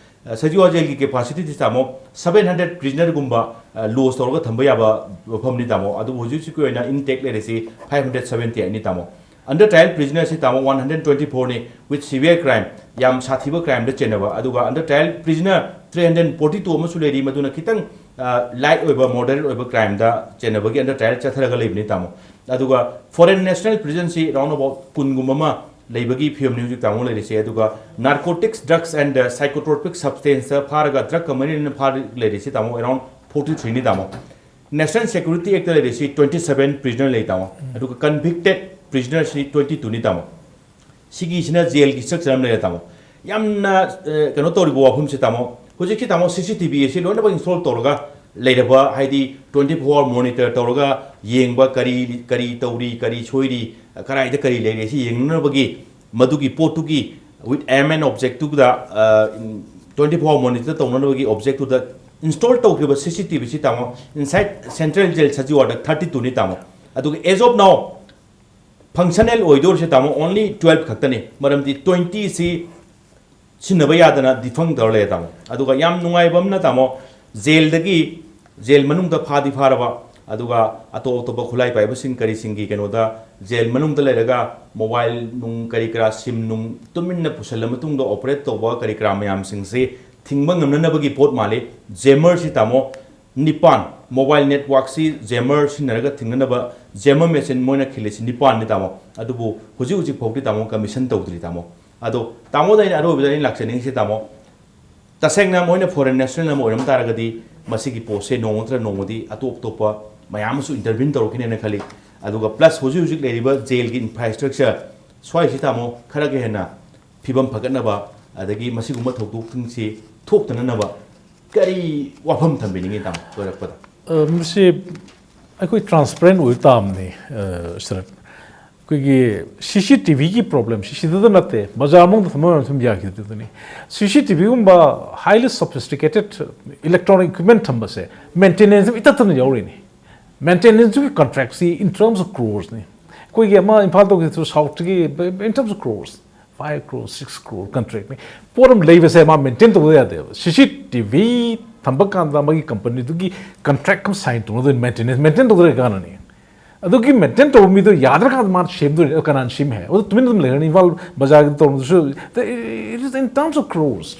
ꯑ, ꯁꯖꯤꯋꯥ ꯖꯦꯜꯒꯤ capacityꯁꯤ ꯇꯥꯃꯣ seven hundred prisonerꯒꯨꯝꯕ, ꯑ, lodge ꯇꯧꯔꯒ ꯊꯝꯕ ꯌꯥꯕ ꯃꯐꯝꯅꯤ ꯇꯥꯃꯣ꯫ ꯑꯗꯨꯕꯨ ꯍꯧꯖꯤꯛ ꯍꯧꯖꯤꯛꯀꯤ ꯑꯣꯏꯅ intact ꯂꯩꯔꯤꯁꯤ five hundred seventy eightꯅꯤ ꯇꯥꯃꯣ꯫ Under trial prisonerꯁꯤ ꯇꯥꯃꯣ one hundred twenty fourꯅꯤ, with severe crime, ꯌꯥꯝ ꯁꯥꯊꯤꯕ crimeꯗ ꯆꯦꯟꯅꯕ꯫ ꯑꯗꯨꯒ under trial prisoner three hundred forty two ꯑꯃꯁꯨ ꯂꯩꯔꯤ, ꯃꯗꯨꯅ ꯈꯤꯇꯪ, ꯑ, light ꯑꯣꯏꯕ, moderate ꯑꯣꯏꯕ crimeꯗ ꯆꯦꯟꯅꯕꯒꯤ under trial ꯆꯠꯊꯔꯒ ꯂꯩꯕꯅꯤ ꯇꯥꯃꯣ꯫ ꯑꯗꯨꯒ foreign national prisonꯁꯤ round about ꯀꯨꯟꯒꯨꯝꯕ ꯑꯃ ꯂꯩꯕꯒꯤ ꯐꯤꯕꯝꯅꯤ ꯍꯧꯖꯤꯛ ꯇꯥꯃꯣ ꯂꯩꯔꯤꯁꯦ꯫ ꯑꯗꯨꯒ narcotics, drugs and psychotropic substanceꯇ ꯐꯥꯔꯒ drugꯀ ꯃꯔꯤ ꯂꯩꯅꯅ ꯐꯥꯔ ꯂꯩꯔꯤꯁꯤ ꯇꯥꯃꯣ around forty threeꯅꯤ ꯇꯥꯃꯣ꯫ National Security Actꯇ ꯂꯩꯔꯤꯁꯤ twenty seven prisoner ꯂꯩ ꯇꯥꯃꯣ꯫ ꯑꯗꯨꯒ convicted prisonerꯁꯤ twenty twoꯅꯤ ꯇꯥꯃꯣ꯫ ꯁꯤꯒꯤꯁꯤꯅ ꯖꯦꯜꯒꯤ structure ꯑꯃ ꯂꯩꯔꯦ ꯇꯥꯃꯣ꯫ ꯌꯥꯝꯅ, ꯑ, ꯀꯩꯅꯣ ꯇꯧꯔꯤꯕ ꯋꯥꯐꯝꯁꯤ ꯇꯥꯃꯣ, ꯍꯧꯖꯤꯛꯀꯤ ꯇꯥꯃꯣ CCTV ꯑꯁꯤ ꯂꯣꯏꯅꯃꯛ install ꯇꯧꯔꯒ ꯂꯩꯔꯕ, ꯍꯥꯏꯗꯤ twenty four hour monitor ꯇꯧꯔꯒ ꯌꯦꯡꯕ, ꯀꯔꯤ, ꯀꯔꯤ ꯇꯧꯔꯤ, ꯀꯔꯤ ꯁꯣꯏꯔꯤ, ꯀꯗꯥꯏꯗ ꯀꯔꯤ ꯂꯩꯔꯤ ꯁꯤ ꯌꯦꯡꯅꯅꯕꯒꯤ ꯃꯗꯨꯒꯤ ꯄꯣꯠꯇꯨꯒꯤ with aim and objectꯇꯨꯗ, ꯑ, twenty four hour monitor ꯇꯧꯅꯅꯕꯒꯤ objectꯇꯨꯗ install ꯇꯧꯈꯤꯕ CCTVꯁꯤ ꯇꯥꯃꯣ inside central jail ꯁꯖꯤꯋꯥꯗ thirty twoꯅꯤ ꯇꯥꯃꯣ꯫ ꯑꯗꯨꯒ as of now functional ꯑꯣꯏꯗꯧꯔꯤꯁꯦ ꯇꯥꯃꯣ only twelve ꯈꯛꯇꯅꯤ, ꯃꯔꯝꯗꯤ twentyꯁꯤ ꯁꯤꯖꯤꯟꯅꯕ ꯌꯥꯗꯅ defunct ꯇꯧꯔ ꯂꯩꯔꯦ ꯇꯥꯃꯣ꯫ ꯑꯗꯨꯒ ꯌꯥꯝ ꯅꯨꯡꯉꯥꯏꯕ ꯑꯃꯅ ꯇꯥꯃꯣ, ꯖꯦꯜꯗꯒꯤ, ꯖꯦꯜ ꯃꯅꯨꯡꯗ ꯐꯥꯗꯤ ꯐꯥꯔꯕ, ꯑꯗꯨꯒ ꯑꯇꯣꯞ ꯑꯇꯣꯞꯄ ꯈꯨꯠꯂꯥꯏ ꯄꯥꯏꯕꯁꯤꯡ ꯀꯔꯤꯁꯤꯡꯒꯤ ꯀꯩꯅꯣꯗ, ꯖꯦꯜ ꯃꯅꯨꯡꯗ ꯂꯩꯔꯒ mobile ꯅꯨꯡ ꯀꯔꯤ ꯀꯔꯥ, SIM ꯅꯨꯡ ꯇꯨꯃꯤꯟꯅ ꯄꯨꯁꯜꯂ ꯃꯇꯨꯡꯗ operate ꯇꯧꯕ ꯀꯔꯤ ꯀꯔꯥ ꯃꯌꯥꯝꯁꯤꯡꯁꯤ ꯊꯤꯡꯕ ꯉꯝꯅꯅꯕꯒꯤ ꯄꯣꯠ ꯃꯥꯜꯂꯤ꯫ Jammerꯁꯤ ꯇꯥꯃꯣ, ꯅꯤꯄꯥꯟ, mobile networkꯁꯤ jammer ꯁꯤꯖꯤꯟꯅꯔꯒ ꯊꯤꯡꯅꯅꯕ jammer machine ꯃꯣꯏꯅ ꯈꯤꯜꯂꯤꯁꯤ ꯅꯤꯄꯥꯟꯅꯤ ꯇꯥꯃꯣ꯫ ꯑꯗꯨꯕꯨ ꯍꯧꯖꯤꯛ ꯍꯧꯖꯤꯛ ꯐꯥꯎꯗꯤ ꯇꯥꯃꯣ commission ꯇꯧꯗ꯭ꯔꯤ ꯇꯥꯃꯣ꯫ ꯑꯗꯣ ꯇꯥꯃꯣꯗ ꯑꯩꯅ ꯑꯔꯣꯏꯕꯗ ꯑꯩꯅ ꯂꯥꯛꯆꯅꯤꯡꯉꯤꯁꯦ ꯇꯥꯃꯣ, ꯇꯁꯦꯡꯅ ꯃꯣꯏꯅ foreign national ꯑꯃ ꯑꯣꯏꯔꯝ ꯇꯥꯔꯒꯗꯤ ꯃꯁꯤꯒꯤ ꯄꯣꯠꯁꯦ ꯅꯣꯡꯃ ꯅꯠꯇ꯭ꯔꯒ ꯅꯣꯡꯃꯗꯤ ꯑꯇꯣꯞ ꯑꯇꯣꯞꯄ ꯃꯌꯥꯝ ꯑꯃꯁꯨ ꯏꯟꯇꯔꯚꯤꯟ ꯇꯧꯔꯛꯈꯤꯅꯦꯅ ꯈꯜꯂꯤ꯫ ꯑꯗꯨꯒ ꯄ꯭ꯂꯁ ꯍꯧꯖꯤꯛ ꯍꯧꯖꯤꯛ ꯂꯩꯔꯤꯕ ꯖꯦꯜꯒꯤ ꯏꯟꯐ꯭ꯔꯥꯁ꯭ꯇ꯭ꯔꯛꯆꯔ ꯁ꯭ꯋꯥꯏꯁꯤ ꯇꯥꯃꯣ ꯈꯔꯒ ꯍꯦꯟꯅ ꯐꯤꯕꯝ ꯐꯒꯠꯅꯕ, ꯑꯗꯒꯤ ꯃꯁꯤꯒꯨꯝꯕ ꯊꯧꯗꯣꯛꯁꯤꯡꯁꯤ ꯊꯣꯛꯇꯅꯅꯕ ꯀꯔꯤ ꯋꯥꯐꯝ ꯊꯝꯕꯤꯅꯤꯡꯉꯤ ꯇꯥꯃꯣ? ꯂꯣꯏꯔꯛꯄꯗ꯫ ꯑ, ꯃꯁꯤ ꯑꯩꯈꯣꯏ ꯇ꯭ꯔꯥꯟꯁꯄꯔꯦꯟ ꯑꯣꯏꯕ ꯇꯥꯕꯅꯤ, ꯑ, ꯁꯔꯠ꯫ ꯑꯩꯈꯣꯏꯒꯤ ꯁꯤ ꯁꯤ ꯇꯤ ꯚꯤꯒꯤ ꯄ꯭ꯔꯣꯕ꯭ꯂꯦꯝꯁꯤ ꯁꯤꯗꯇ ꯅꯠꯇꯦ, ꯕꯖꯥꯔ ꯃꯅꯨꯡꯗ ꯊꯝꯕ ꯃꯌꯥꯝ ꯊꯝꯕ ꯌꯥꯈꯤꯗꯕꯗꯨꯅꯤ꯫ ꯁꯤ ꯁꯤ ꯇꯤ ꯚꯤꯒꯨꯝꯕ highly sophisticated electronic equipment ꯊꯝꯕꯁꯦ ꯃꯦꯟꯇꯦꯅꯦꯟꯁ ꯑꯃ ꯏꯇꯠꯇꯅ ꯌꯥꯎꯔꯤꯅꯤ꯫ ꯃꯦꯟꯇꯦꯅꯦꯟꯁꯀꯤ ꯀꯟꯇ꯭ꯔꯦꯛꯁꯤ in terms of crores ꯅꯤ꯫ ꯑꯩꯈꯣꯏꯒꯤ ꯑꯃ Imphal ꯇꯧꯈꯤꯕꯁꯨ ꯁꯥꯎꯠꯇꯒꯤ in terms of crores, five crores, six crore contract ꯅꯤ꯫ ꯄꯣꯠ ꯑꯃ ꯂꯩꯕꯁꯦ ꯃꯥ ꯃꯦꯟꯇꯦꯟ ꯇꯧꯗ ꯌꯥꯗꯦꯕ꯫ ꯁꯤ ꯁꯤ ꯇꯤ ꯚꯤ ꯊꯝꯕ ꯀꯥꯟꯗ ꯃꯥꯒꯤ ꯀꯝꯄꯅꯤꯗꯨꯒꯤ ꯀꯟꯇ꯭ꯔꯦꯛ ꯑꯃ ꯁꯥꯏꯟ ꯇꯧꯅꯗꯣꯏꯅꯤ, ꯃꯦꯟꯇꯦꯅꯦꯟꯁ, ꯃꯦꯟꯇꯦꯟ ꯇꯧꯗ꯭ꯔꯒ ꯀꯥꯟꯅꯅꯤ꯫ ꯑꯗꯨꯒꯤ ꯃꯦꯟꯇꯦꯟ ꯇꯧꯕ ꯃꯤꯗꯣ ꯌꯥꯗ꯭ꯔꯀꯥꯟꯗ ꯃꯥꯅ ꯁꯦꯝꯗꯣꯏꯅꯤ꯫ ꯑꯗꯣ ꯀꯅꯥꯅ ꯁꯦꯝꯃꯦ ꯍꯥꯏ? ꯑꯗꯨ ꯇꯨꯃꯤꯟꯅ ꯑꯗꯨꯝ ꯂꯩꯔꯅꯤ꯫ ꯏꯝꯐꯥꯜ ꯕꯖꯥꯔꯒꯤ ꯇꯧꯔꯝꯗꯨꯁꯨ, it is in terms of crores꯫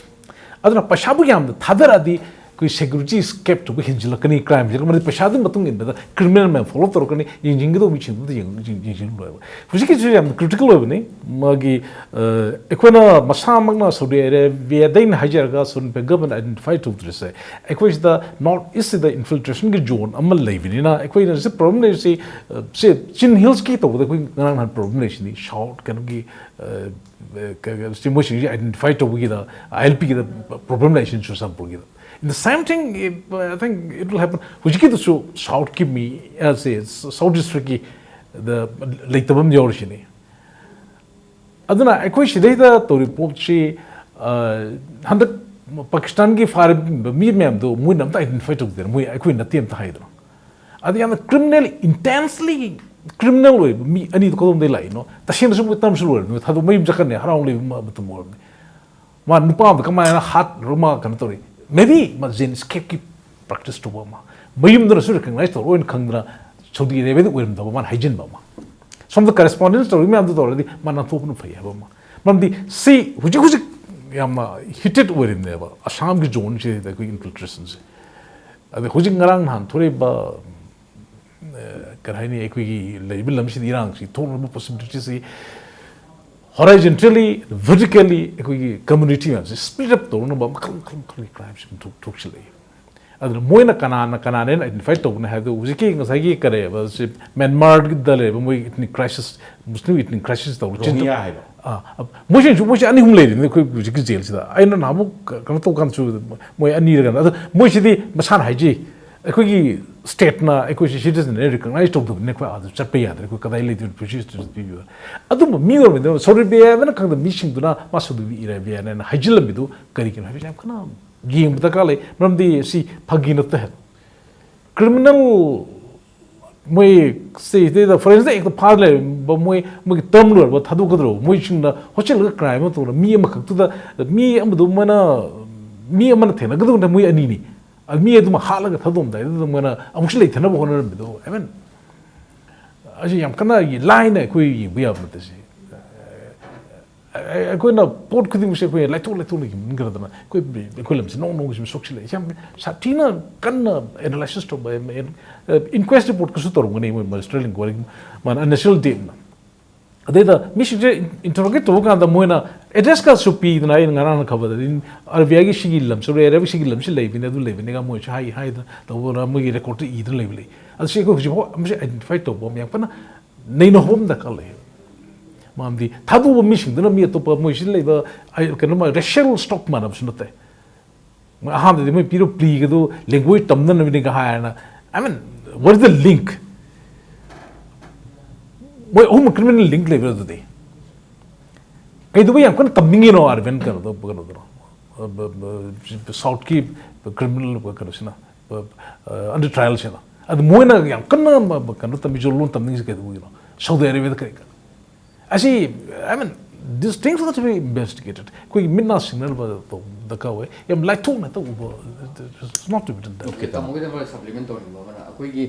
ꯑꯗꯨꯅ ꯄꯩꯁꯥꯕꯨ ꯌꯥꯝꯅ ꯊꯥꯗꯔꯛꯑꯗꯤ ꯑꯩꯈꯣꯏ ꯁꯦꯀ꯭ꯌꯨꯔꯤꯇꯤ ꯁ꯭ꯀꯦꯞ ꯇꯧꯕ ꯍꯦꯟꯖꯤꯜꯂꯛꯀꯅꯤ, ꯀ꯭ꯔꯥꯏꯝꯁꯦ꯫ ꯃꯔꯝꯗꯤ ꯄꯩꯁꯥꯗꯨꯒꯤ ꯃꯇꯨꯡ ꯏꯟꯕꯗ ꯀ꯭ꯔꯤꯃꯤꯅꯦꯜ ꯃꯌꯥꯝ ꯐꯣꯂꯣ ꯇꯧꯔꯛꯀꯅꯤ, ꯌꯦꯡꯁꯤꯟꯒꯗꯧꯕ ꯃꯤꯁꯤꯡꯗꯨꯗ ꯌꯦꯡ-, ꯌꯦꯡ-, ꯌꯦꯡꯁꯤꯟꯂꯣꯏꯕ꯫ ꯍꯧꯖꯤꯛꯀꯤꯁꯤꯁꯨ ꯌꯥꯝꯅ ꯀ꯭ꯔꯤꯇꯤꯀꯦꯜ ꯑꯣꯏꯕꯅꯤ꯫ ꯃꯥꯒꯤ, ꯑ, ꯑꯩꯈꯣꯏꯅ ꯃꯁꯥꯃꯛꯅ ꯁꯥꯎꯗꯤ ꯑꯔꯦꯕꯤꯌꯥꯗꯩꯅ ꯍꯥꯏꯖꯔꯒ ꯁꯣꯟ ꯄꯦꯒꯕꯟ ꯑꯥꯏꯗꯦꯟꯇꯤꯐꯥꯏ ꯇꯧꯗ꯭ꯔꯤꯁꯦ, ꯑꯩꯈꯣꯏ ꯁꯤꯗ ꯅꯣꯔꯠ ꯏꯁꯁꯤꯗ ꯏꯟꯐꯤꯜꯇ꯭ꯔꯦꯁꯟꯒꯤ ꯖꯣꯟ ꯑꯃ ꯂꯩꯕꯅꯤꯅ ꯑꯩꯈꯣꯏꯅ ꯁꯤ ꯄ꯭ꯔꯣꯕ꯭ꯂꯦꯝ ꯂꯩꯔꯤꯁꯤ, ꯑ, ꯁꯤ ꯆꯤꯟ ꯍꯤꯜꯁꯀꯤ ꯇꯧꯕꯗ ꯑꯩꯈꯣꯏ ꯉꯔꯥꯡ ꯅꯍꯥꯟ ꯄ꯭ꯔꯣꯕ꯭ꯂꯦꯝ ꯂꯩꯔꯤꯁꯤꯅꯤ꯫ ꯁꯥꯎꯠ ꯀꯩꯅꯣꯒꯤ, ꯑ, ꯀ-, ꯀ-, ꯁꯤ ꯃꯣꯏꯁꯤꯡꯁꯤ ꯑꯥꯏꯗꯦꯟꯇꯤꯐꯥꯏ ꯇꯧꯕꯒꯤꯗ, ꯑꯥꯏ ꯑꯦꯜ ꯄꯤꯒꯤꯗ ꯄ꯭ꯔꯣꯕ꯭ꯂꯦꯝ ꯂꯩꯁꯤꯅꯤ ꯆꯨꯔꯆꯥꯟꯄꯨꯔꯒꯤꯗ꯫ In the same thing, I think it will happen. ꯍꯧꯖꯤꯛꯀꯤꯗꯨꯁꯨ ꯁꯥꯎꯠꯀꯤ ꯃꯤ, ꯑ, ꯁꯦ, ꯁꯥꯎꯠ ꯗꯤꯁꯇ꯭ꯔꯤꯛꯀꯤ ꯗ ꯂꯩꯇꯕ ꯑꯃ ꯌꯥꯎꯔꯤꯁꯤꯅꯤ꯫ ꯑꯗꯨꯅ ꯑꯩꯈꯣꯏ ꯁꯤꯗꯩꯗ ꯇꯧꯔꯤꯕ ꯄꯣꯠꯁꯤ, ꯑ, ꯍꯟꯗꯛ ꯄꯥꯀꯤꯁꯇꯥꯟꯒꯤ ꯐꯥꯔꯤꯕ ꯃꯤ ꯃꯌꯥꯝꯗꯣ ꯃꯣꯏꯅ ꯑꯝꯇ ꯑꯥꯏꯗꯦꯟꯇꯤꯐꯥꯏ ꯇꯧꯗꯦꯅ, ꯃꯣꯏ ꯑꯩꯈꯣꯏ ꯅꯠꯇꯦ ꯑꯝꯇ ꯍꯥꯏꯗꯅ꯫ ꯑꯗꯨ ꯌꯥꯝꯅ ꯀ꯭ꯔꯤꯃꯤꯅꯦꯜ, ꯏꯟꯇꯦꯟꯁꯂꯤ ꯀ꯭ꯔꯤꯃꯤꯅꯦꯜ ꯑꯣꯏꯕ ꯃꯤ ꯑꯅꯤꯗꯣ ꯀꯗꯣꯝꯗꯒꯤ ꯂꯥꯛꯏꯅꯣ? ꯇꯁꯦꯡꯅꯁꯨ ꯃꯣꯏ ꯇꯝꯁꯨ ꯂꯣꯏꯔꯕꯅꯤ, ꯊꯥꯗꯣꯛ ꯃꯌꯨꯝ ꯆꯠꯈ꯭ꯔꯅꯤ, ꯍꯔꯥꯎ ꯂꯩꯕ ꯃ-, ꯃꯇꯝ ꯑꯣꯏꯔꯕꯅꯤ꯫ ꯃꯥ ꯅꯨꯄꯥ ꯑꯃꯗ ꯀꯃꯥꯏꯅ ꯍꯥꯠꯂꯨꯔ ꯃꯥ ꯀꯩꯅꯣ ꯇꯧꯔꯤ? ꯃꯦꯕꯤ ꯃꯥ ꯖꯦꯟ ꯏꯁꯀꯦꯞꯀꯤ ꯄ꯭ꯔꯦꯛꯇꯤꯁ ꯇꯧꯕ ꯑꯃ, ꯃꯌꯨꯝꯗꯅꯁꯨ ꯔꯤꯀꯛꯅꯥꯏꯁ ꯇꯧꯔꯣꯏꯅ ꯈꯪꯗꯅ ꯁꯥꯎꯗꯤ ꯑꯔꯦꯕꯤꯌꯥꯗ ꯑꯣꯏꯔꯝꯗꯕ ꯃꯥꯅ ꯍꯥꯏꯖꯤꯟꯕ ꯑꯃ, ꯁꯣꯝꯗ ꯀꯔꯦꯁꯄꯣꯟꯗꯦꯟꯁ ꯇꯧꯔꯤ ꯃꯌꯥꯝꯗꯨ ꯇꯧꯔꯗꯤ ꯃꯥ ꯅꯥꯟꯊꯣꯛꯄꯅ ꯐꯩ ꯍꯥꯏꯕ ꯑꯃ꯫ ꯃꯔꯝꯗꯤ ꯁꯤ ꯍꯧꯖꯤꯛ ꯍꯧꯖꯤꯛ ꯌꯥꯝꯅ ꯍꯤꯇꯦꯠ ꯑꯣꯏꯔꯤꯕꯅꯦꯕ ꯑꯁꯥꯝꯒꯤ ꯖꯣꯟꯁꯤꯗ ꯑꯩꯈꯣꯏ ꯏꯟꯐꯤꯜꯇ꯭ꯔꯦꯁꯟꯁꯦ꯫ ꯑꯗꯩ ꯍꯧꯖꯤꯛ ꯉꯔꯥꯡ ꯅꯍꯥꯟ ꯊꯣꯛꯂꯛꯏꯕ, ꯑ, ꯀꯔꯤ ꯍꯥꯏꯅꯤ, ꯑꯩꯈꯣꯏꯒꯤ ꯂꯩꯔꯤꯕ ꯂꯝꯁꯤꯗ ꯏꯔꯥꯡꯁꯤ ꯊꯣꯛꯅꯕ ꯄꯣꯁꯤꯕꯤꯂꯤꯇꯤꯁꯤ ꯍꯣꯔꯥꯏꯖꯦꯟꯇꯦꯜꯂꯤ, ꯚꯔꯇꯤꯀꯦꯜꯂꯤ ꯑꯩꯈꯣꯏꯒꯤ ꯀꯝꯃ꯭ꯌꯨꯅꯤꯇꯤ ꯃꯌꯥꯝꯁꯦ ꯁ꯭ꯄ꯭ꯂꯤꯠ ꯑꯞ ꯇꯧꯅꯕ ꯃꯈꯜ ꯃꯈꯜ ꯃꯈꯜꯒꯤ ꯀ꯭ꯔꯥꯏꯝꯁꯤ ꯑꯗꯨꯝ ꯊꯣꯛ-, ꯊꯣꯛꯆꯤꯜꯂꯛꯏ꯫ ꯑꯗꯨꯅ ꯃꯣꯏꯅ ꯀꯅꯥꯅ ꯀꯅꯥꯅꯦꯅ ꯑꯥꯏꯗꯦꯟꯇꯤꯐꯥꯏ ꯇꯧꯕꯅꯦ ꯍꯥꯏꯕꯗꯨ ꯍꯧꯖꯤꯛꯀꯤ ꯉꯁꯥꯏꯒꯤ ꯀꯔꯤꯕ ꯁꯤ ꯃ꯭ꯌꯥꯟꯃꯥꯔꯗ ꯂꯩꯔꯤꯕ ꯃꯣꯏ ꯏꯊꯅꯤꯛ ꯀ꯭ꯔꯥꯏꯁꯤꯁ, ꯃꯨꯁꯂꯤꯝ ꯏꯊꯅꯤꯛ ꯀ꯭ꯔꯥꯏꯁꯤꯁ ꯇꯧꯔ ꯆꯤꯟ- ꯔꯣꯍꯤꯡꯌꯥ ꯍꯥꯏꯕ꯫ ꯑꯥ, ꯃꯣꯏꯁꯤꯡꯁꯨ ꯃꯣꯏꯁꯦ ꯑꯅꯤ ꯑꯍꯨꯝ ꯂꯩꯔꯤꯕꯅꯤ ꯑꯩꯈꯣꯏ ꯍꯧꯖꯤꯛꯀꯤ ꯖꯦꯜꯁꯤꯗ꯫ ꯑꯩꯅ ꯅꯍꯥꯟꯃꯨꯛ ꯀꯩꯅꯣ ꯇꯧꯀꯥꯟꯗꯁꯨ ꯃꯣꯏ ꯑꯅꯤꯔ ꯀꯩꯅꯣ, ꯑꯗꯣ ꯃꯣꯏꯁꯤꯗꯤ ꯃꯁꯥꯅ ꯍꯥꯏꯖꯩ, ꯑꯩꯈꯣꯏꯒꯤ ꯁ꯭ꯇꯦꯠꯅ ꯑꯩꯈꯣꯏꯁꯤ ꯁꯤꯇꯤꯖꯟꯅꯦ ꯔꯤꯀꯛꯅꯥꯏꯁ ꯇꯧꯗꯕꯅꯤꯅ ꯑꯩꯈꯣꯏ ꯑꯥꯗ ꯆꯠꯄ ꯌꯥꯗ꯭ꯔꯦ, ꯑꯩꯈꯣꯏ ꯀꯗꯥꯏ ꯂꯩꯗꯣꯏꯅꯣ, ꯔꯤꯐ꯭ꯌꯨꯖꯤ ꯁ꯭ꯇꯦꯇꯁ ꯄꯤꯕꯤꯌꯨ꯫ ꯑꯗꯨꯝꯕ ꯃꯤ ꯑꯣꯏꯔꯕꯅꯤꯅ ꯁꯥꯎꯗꯤ ꯑꯔꯥꯕꯤꯌꯥꯅ ꯈꯪꯗꯕ ꯃꯤꯁꯤꯡꯗꯨꯅ ꯃꯥ ꯁꯥꯎꯗꯤ ꯑꯔꯥꯕꯤꯌꯥꯅꯦꯅ ꯍꯥꯏꯖꯤꯜꯂꯝꯃꯤꯗꯨ ꯀꯔꯤꯒꯤꯅꯣ ꯍꯥꯏꯕꯁꯦ ꯌꯥꯝ ꯀꯟꯅ ꯌꯦꯡꯕ ꯗꯔꯀꯥꯔ ꯂꯩ꯫ ꯃꯔꯝꯗꯤ ꯁꯤ ꯐꯥꯒꯤ ꯅꯠꯇꯦ ꯍꯥꯏꯕ꯫ ꯀ꯭ꯔꯤꯃꯤꯅꯦꯜ ꯃꯣꯏ ꯁꯤꯗꯩꯗ ꯐꯣꯔꯦꯟꯁꯤꯛ ꯑꯦꯛꯇ ꯐꯥꯔ ꯂꯩꯔꯝꯕ ꯃꯣꯏ, ꯃꯣꯏꯒꯤ ꯇꯔꯝ ꯂꯣꯏꯔꯕ ꯊꯥꯗꯣꯛꯀꯗꯧꯔꯕ ꯃꯣꯏꯁꯤꯡꯅ ꯍꯣꯁꯇꯦꯜꯗ ꯀ꯭ꯔꯥꯏꯝ ꯑꯃ ꯇꯧꯔ ꯃꯤ ꯑꯃꯈꯛꯇꯨꯗ, ꯃꯤ ꯑꯃꯗꯨ ꯃꯣꯏꯅ, ꯃꯤ ꯑꯃꯅ ꯊꯦꯡꯅꯒꯗꯧꯕꯅ ꯃꯣꯏ ꯑꯅꯤꯅꯤ꯫ ꯑꯗꯨ ꯃꯤ ꯑꯗꯨꯃ ꯍꯥꯠꯂꯒ ꯊꯥꯗꯣꯛꯑꯝꯗꯥꯏꯗꯨꯗ ꯃꯣꯏꯅ ꯑꯃꯨꯛꯁꯨ ꯂꯩꯊꯅꯕ ꯍꯣꯠꯅꯔꯝꯃꯤꯗꯣ, ꯑꯥꯏ ꯃꯤꯟ, ꯑꯁꯤ ꯌꯥꯝ ꯀꯟꯅ ꯂꯥꯏꯅ ꯑꯩꯈꯣꯏ ꯌꯦꯡꯕ ꯌꯥꯕ ꯅꯠꯇꯦ꯫ ꯁꯤ ꯑꯩꯈꯣꯏꯅ ꯄꯣꯠ ꯈꯨꯗꯤꯡꯃꯛꯁꯦ ꯑꯩꯈꯣꯏ ꯂꯥꯏꯊꯣꯛ ꯂꯥꯏꯊꯣꯛꯅ ꯌꯦꯡꯃꯟꯈ꯭ꯔꯗꯅ ꯑꯩꯈꯣꯏ, ꯑꯩꯈꯣꯏ ꯂꯝꯁꯤ ꯅꯣꯡ ꯅꯣꯡꯒꯤ ꯁꯨꯝ ꯁꯣꯛꯁꯤꯜꯂꯛꯑꯦ꯫ ꯌꯥꯝ ꯁꯥꯊꯤꯅ ꯀꯟꯅ ꯑꯦꯅꯥꯂꯥꯏꯁꯤꯁ ꯇꯧꯕ, ꯏꯟꯀ꯭ꯋꯦꯁ ꯔꯤꯄꯣꯔꯠꯀꯁꯨ ꯇꯧꯔꯝꯒꯅꯤ ꯃꯣꯏ ꯃꯦꯖꯤꯁꯇ꯭ꯔꯦꯠ ꯏꯟꯀ꯭ꯋꯥꯏꯔꯤ, ꯃꯥꯅ ꯅꯦꯁꯅꯦꯜ ꯗꯦꯞꯅ꯫ ꯑꯗꯩꯗ ꯃꯤꯁꯤꯡꯁꯦ ꯏꯟꯇꯔꯣꯒꯦꯠ ꯇꯧꯕ ꯀꯥꯟꯗ ꯃꯣꯏꯅ ꯑꯦꯗ꯭ꯔꯦꯁꯀꯁꯨ ꯄꯤꯗꯅ, ꯑꯩꯅ ꯉꯔꯥꯡꯅ ꯈꯕꯔꯗꯗꯤ ꯑꯥꯔ ꯕꯤ ꯑꯥꯏꯒꯤ ꯁꯤꯒꯤ ꯂꯝꯁꯨ ꯂꯩꯔꯦ, ꯁꯤꯒꯤ ꯂꯝꯁꯤ ꯂꯩꯕꯅꯤ, ꯑꯗꯨ ꯂꯩꯕꯅꯤꯒ ꯃꯣꯏꯁꯨ ꯍꯥꯏ ꯍꯥꯏꯗꯅ ꯇꯧꯕꯅ ꯃꯣꯏꯒꯤ ꯔꯦꯀꯣꯔꯠꯇ ꯏꯗꯅ ꯂꯩꯕ ꯂꯩ꯫ ꯑꯗꯨ ꯁꯤ ꯑꯩꯈꯣꯏ ꯍꯧꯖꯤꯛꯐꯥꯎ ꯑꯃꯁꯦ ꯑꯥꯏꯗꯦꯟꯇꯤꯐꯥꯏ ꯇꯧꯕ ꯑꯃ ꯌꯥꯝ ꯀꯟꯅ ꯅꯩꯅꯍꯧꯕ ꯑꯃ ꯗꯔꯀꯥꯔ ꯂꯩ꯫ ꯃꯔꯝꯗꯤ ꯊꯥꯗꯣꯛꯄ ꯃꯤꯁꯤꯡꯗꯨꯅ ꯃꯤ ꯑꯇꯣꯞꯄ ꯃꯣꯏꯁꯤꯗ ꯂꯩꯕ, ꯑꯩ, ꯀꯩꯅꯣ, ꯃꯥ ꯔꯦꯁꯤꯌꯦꯜ ꯁ꯭ꯇꯣꯛ ꯃꯥꯟꯅꯕꯁꯨ ꯅꯠꯇꯦ꯫ ꯃꯣꯏ ꯑꯍꯥꯟꯕꯗꯗꯤ ꯃꯣꯏ ꯄꯤꯔꯤꯕ ꯄ꯭ꯂꯤꯒꯗꯨ language ꯇꯝꯅꯅꯕꯅꯤꯒ ꯍꯥꯏꯔꯅ, I mean, what is the link? ꯃꯣꯏ ꯑꯍꯨꯝ ꯀ꯭ꯔꯤꯃꯤꯅꯦꯜ ꯂꯤꯡꯛ ꯂꯩꯕ꯭ꯔꯥ ꯑꯗꯨꯗꯤ? ꯀꯩꯗꯧꯕ ꯌꯥꯝ ꯀꯟꯅ ꯇꯝꯅꯤꯡꯉꯤꯅꯣ ꯑꯥꯔꯕꯤꯟ ꯀꯩꯅꯣꯗꯣ, ꯀꯩꯅꯣꯗꯨꯅꯣ, ꯁꯥꯎꯠꯀꯤ ꯀ꯭ꯔꯤꯃꯤꯅꯦꯜ ꯀꯩꯅꯣꯁꯤꯅ, ꯑꯟꯗꯔ ꯇ꯭ꯔꯥꯏꯌꯦꯜꯁꯤꯅ? ꯑꯗꯨ ꯃꯣꯏꯅ ꯌꯥꯝ ꯀꯟꯅ ꯀꯩꯅꯣ ꯇꯝꯃꯤꯁꯨ, ꯂꯣꯟ ꯇꯝꯅꯤꯡꯉꯤꯁꯤ ꯀꯩꯗꯧꯕꯒꯤꯅꯣ? ꯁꯥꯎꯗꯤ ꯑꯔꯦꯕꯤꯌꯥꯗ ꯀꯔꯤ? ꯑꯁꯤ, I mean, these things have to be investigated. ꯑꯩꯈꯣꯏꯒꯤ ꯃꯤꯠ ꯅꯥ ꯁꯤꯡꯅꯅꯕ ꯇꯧꯕ ꯗꯔꯀꯥꯔ ꯑꯣꯏ꯫ ꯌꯥꯝ ꯂꯥꯏꯊꯣꯛꯅ ꯍꯦꯛꯇ ꯎꯕ, it's not to be done. Okay, ꯇꯥꯃꯣ꯫ ꯇꯥꯃꯣꯒꯤꯗ ꯃꯣꯏ ꯁꯄ꯭ꯂꯤꯃꯦꯟ ꯇꯧꯅꯤꯡꯕ ꯑꯃꯅ, ꯑꯩꯈꯣꯏꯒꯤ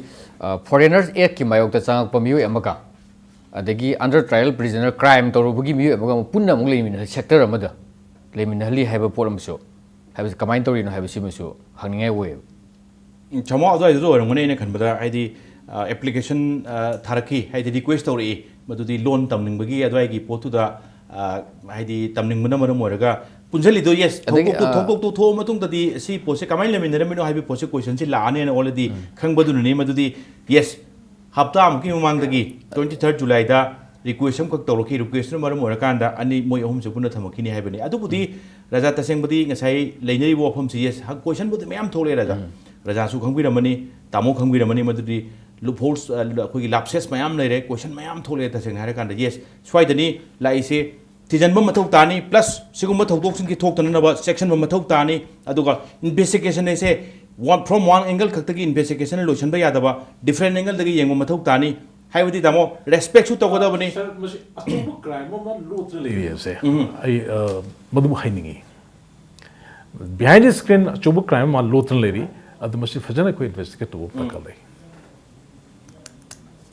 ꯐꯣꯔꯦꯅꯔꯁ ꯑꯦꯛꯀꯤ ꯃꯥꯌꯣꯛꯇ ꯆꯪꯉꯛꯄ ꯃꯤꯑꯣꯏ ꯑꯃꯒ ꯑꯗꯒꯤ ꯑꯟꯗꯔ ꯇ꯭ꯔꯥꯏꯌꯦꯜ ꯄ꯭ꯔꯤꯖꯅꯔ, ꯀ꯭ꯔꯥꯏꯝ ꯇꯧꯔꯨꯕꯒꯤ ꯃꯤꯑꯣꯏ ꯑꯃꯒ ꯑꯃꯨꯛ ꯄꯨꯟꯅ ꯑꯃꯨꯛ ꯂꯩꯃꯤꯟꯅ, ꯁꯦꯛꯇꯔ ꯑꯃꯗ ꯂꯩꯃꯤꯟꯅꯍꯜꯂꯤ ꯍꯥꯏꯕ ꯄꯣꯠ ꯑꯃꯁꯨ, ꯍꯥꯏꯕꯁꯤ ꯀꯃꯥꯏꯅ ꯇꯧꯔꯤꯅꯣ ꯍꯥꯏꯕꯁꯤꯃꯁꯨ ꯍꯪꯅꯤꯡꯉꯥꯏ ꯑꯣꯏꯌꯦꯕ꯫ ꯎꯝ, ꯁꯃꯥ ꯑꯗꯨꯋꯥꯏꯗꯨꯗ ꯑꯣꯏꯔꯝꯒꯅꯤ ꯑꯩꯅ ꯈꯟꯕꯗ, ꯍꯥꯏꯗꯤ, ꯑꯦꯄ꯭ꯂꯤꯀꯦꯁꯟ ꯊꯥꯔꯛꯈꯤ, ꯍꯥꯏꯗꯤ ꯔꯤꯀ꯭ꯋꯦꯁ ꯇꯧꯔꯛꯏ, ꯃꯗꯨꯗꯤ ꯂꯣꯟ ꯇꯝꯅꯤꯡꯕꯒꯤ ꯑꯗꯨꯋꯥꯏꯒꯤ ꯄꯣꯠꯇꯨꯗ, ꯑ, ꯍꯥꯏꯗꯤ ꯇꯝꯅꯤꯡꯕꯅ ꯃꯔꯝ ꯑꯣꯏꯔꯒ ꯄꯨꯟꯁꯤꯜꯂꯤꯗꯣ, ꯌꯦꯁ, ꯑꯗꯒꯤ, ꯊꯧꯗꯣꯛꯇꯣ ꯑ, ꯊꯧꯗꯣꯛꯇꯣ ꯊꯣꯛꯑ ꯃꯇꯨꯡꯗꯗꯤ ꯁꯤ ꯄꯣꯠꯁꯦ ꯀꯃꯥꯏꯅ ꯂꯩꯃꯤꯟꯅꯔꯝꯃꯤꯅꯣ ꯍꯥꯏꯕꯒꯤ ꯄꯣꯠꯁꯦ ꯀꯣꯏꯁꯟꯁꯤ ꯂꯥꯛꯑꯅꯦꯅ ꯑꯣꯜꯔꯦꯗꯤ ꯈꯪꯕꯗꯨꯅꯅꯤ꯫ ꯃꯗꯨꯗꯤ ꯌꯦꯁ, ꯍꯞꯇꯥꯃꯨꯛꯀꯤ ꯃꯃꯥꯡꯗꯒꯤ, ꯇ꯭ꯋꯦꯟꯇꯤ ꯊꯥꯔꯠ ꯖꯨꯂꯥꯏꯗ ꯔꯤꯀ꯭ꯋꯦꯁ ꯑꯃꯈꯛ ꯇꯧꯔꯛꯈꯤ꯫ ꯔꯤꯀ꯭ꯋꯦꯁꯇꯨꯅ ꯃꯔꯝ ꯑꯣꯏꯔꯀꯥꯟꯗ ꯑꯅꯤ, ꯃꯣꯏ ꯑꯍꯨꯝꯁꯦ ꯄꯨꯟꯅ ꯊꯝꯃꯛꯈꯤꯅꯤ ꯍꯥꯏꯕꯅꯤ꯫ ꯑꯗꯨꯕꯨꯗꯤ ꯔꯖꯥ, ꯇꯁꯦꯡꯕꯗꯤ ꯉꯁꯥꯏ ꯂꯩꯅꯔꯤꯕ ꯋꯥꯐꯝꯁꯤ, ꯌꯦꯁ, ꯀꯣꯏꯁꯟꯕꯨꯗꯤ ꯃꯌꯥꯝ ꯊꯣꯛꯂꯛꯑꯦ ꯔꯖꯥ꯫ ꯔꯖꯥꯁꯨ ꯈꯪꯕꯤꯔꯝꯃꯅꯤ, ꯇꯥꯃꯣ ꯈꯪꯕꯤꯔꯝꯃꯅꯤ, ꯃꯗꯨꯗꯤ ꯂꯨꯞ ꯍꯣꯜꯁ, ꯑ, ꯑꯩꯈꯣꯏꯒꯤ ꯂꯥꯞꯁꯦꯁ ꯃꯌꯥꯝ ꯂꯩꯔꯦ, ꯀꯣꯏꯁꯟ ꯃꯌꯥꯝ ꯊꯣꯛꯂꯛꯑꯦ꯫ ꯇꯁꯦꯡꯅ ꯍꯥꯏꯔꯀꯥꯟꯗ, ꯌꯦꯁ, ꯁ꯭ꯋꯥꯏꯗꯅꯤ ꯂꯥꯛꯏꯁꯦ, ꯊꯤꯖꯤꯟꯕ ꯃꯊꯧ ꯇꯥꯅꯤ꯫ ꯄ꯭ꯂꯁ ꯁꯤꯒꯨꯝꯕ ꯊꯧꯗꯣꯛꯁꯤꯡꯁꯤ ꯊꯣꯛꯇꯅꯅꯕ ꯆꯦꯛꯁꯤꯟꯕ ꯃꯊꯧ ꯇꯥꯅꯤ꯫ ꯑꯗꯨꯒ ꯏꯟꯚꯦꯁꯇꯤꯒꯦꯁꯟ ꯑꯁꯦ ꯋꯥꯟ, ꯐ꯭ꯔꯣꯝ ꯋꯥꯟ ꯑꯦꯡꯒꯜ ꯈꯛꯇꯒꯤ ꯏꯟꯚꯦꯁꯇꯤꯒꯦꯁꯟ ꯂꯣꯏꯁꯤꯟꯕ ꯌꯥꯗꯕ, ꯗꯤꯐ꯭ꯔꯦꯟ ꯑꯦꯡꯒꯜꯗꯒꯤ ꯌꯦꯡꯕ ꯃꯊꯧ ꯇꯥꯅꯤ꯫ ꯍꯥꯏꯕꯗꯤ ꯇꯥꯃꯣ, ꯔꯦꯁꯄꯦꯛꯁꯨ ꯇꯧꯒꯗꯕꯅꯤ꯫ ꯁꯥꯔ, ꯃꯁꯤ ꯑꯆꯧꯕ ꯀ꯭ꯔꯥꯏꯝ ꯑꯃ ꯂꯣꯠꯇꯨꯅ ꯂꯩꯔꯤ ꯍꯥꯏꯕꯁꯦ ꯑꯩ, ꯑ, ꯃꯗꯨꯕꯨ ꯍꯥꯏꯅꯤꯡꯉꯤ꯫ ꯕꯤꯍꯥꯏꯟ ꯗ ꯁ꯭ꯀ꯭ꯔꯤꯟ ꯑꯆꯧꯕ ꯀ꯭ꯔꯥꯏꯝ ꯑꯃ ꯂꯣꯠꯇꯨꯅ ꯂꯩꯔꯤ꯫ ꯑꯗꯨ ꯃꯁꯤ ꯐꯖꯅ ꯑꯩꯈꯣꯏ ꯏꯟꯚꯦꯁꯇꯤꯒꯦꯠ ꯇꯧꯕ ꯗꯔꯀꯥꯔ ꯂꯩ꯫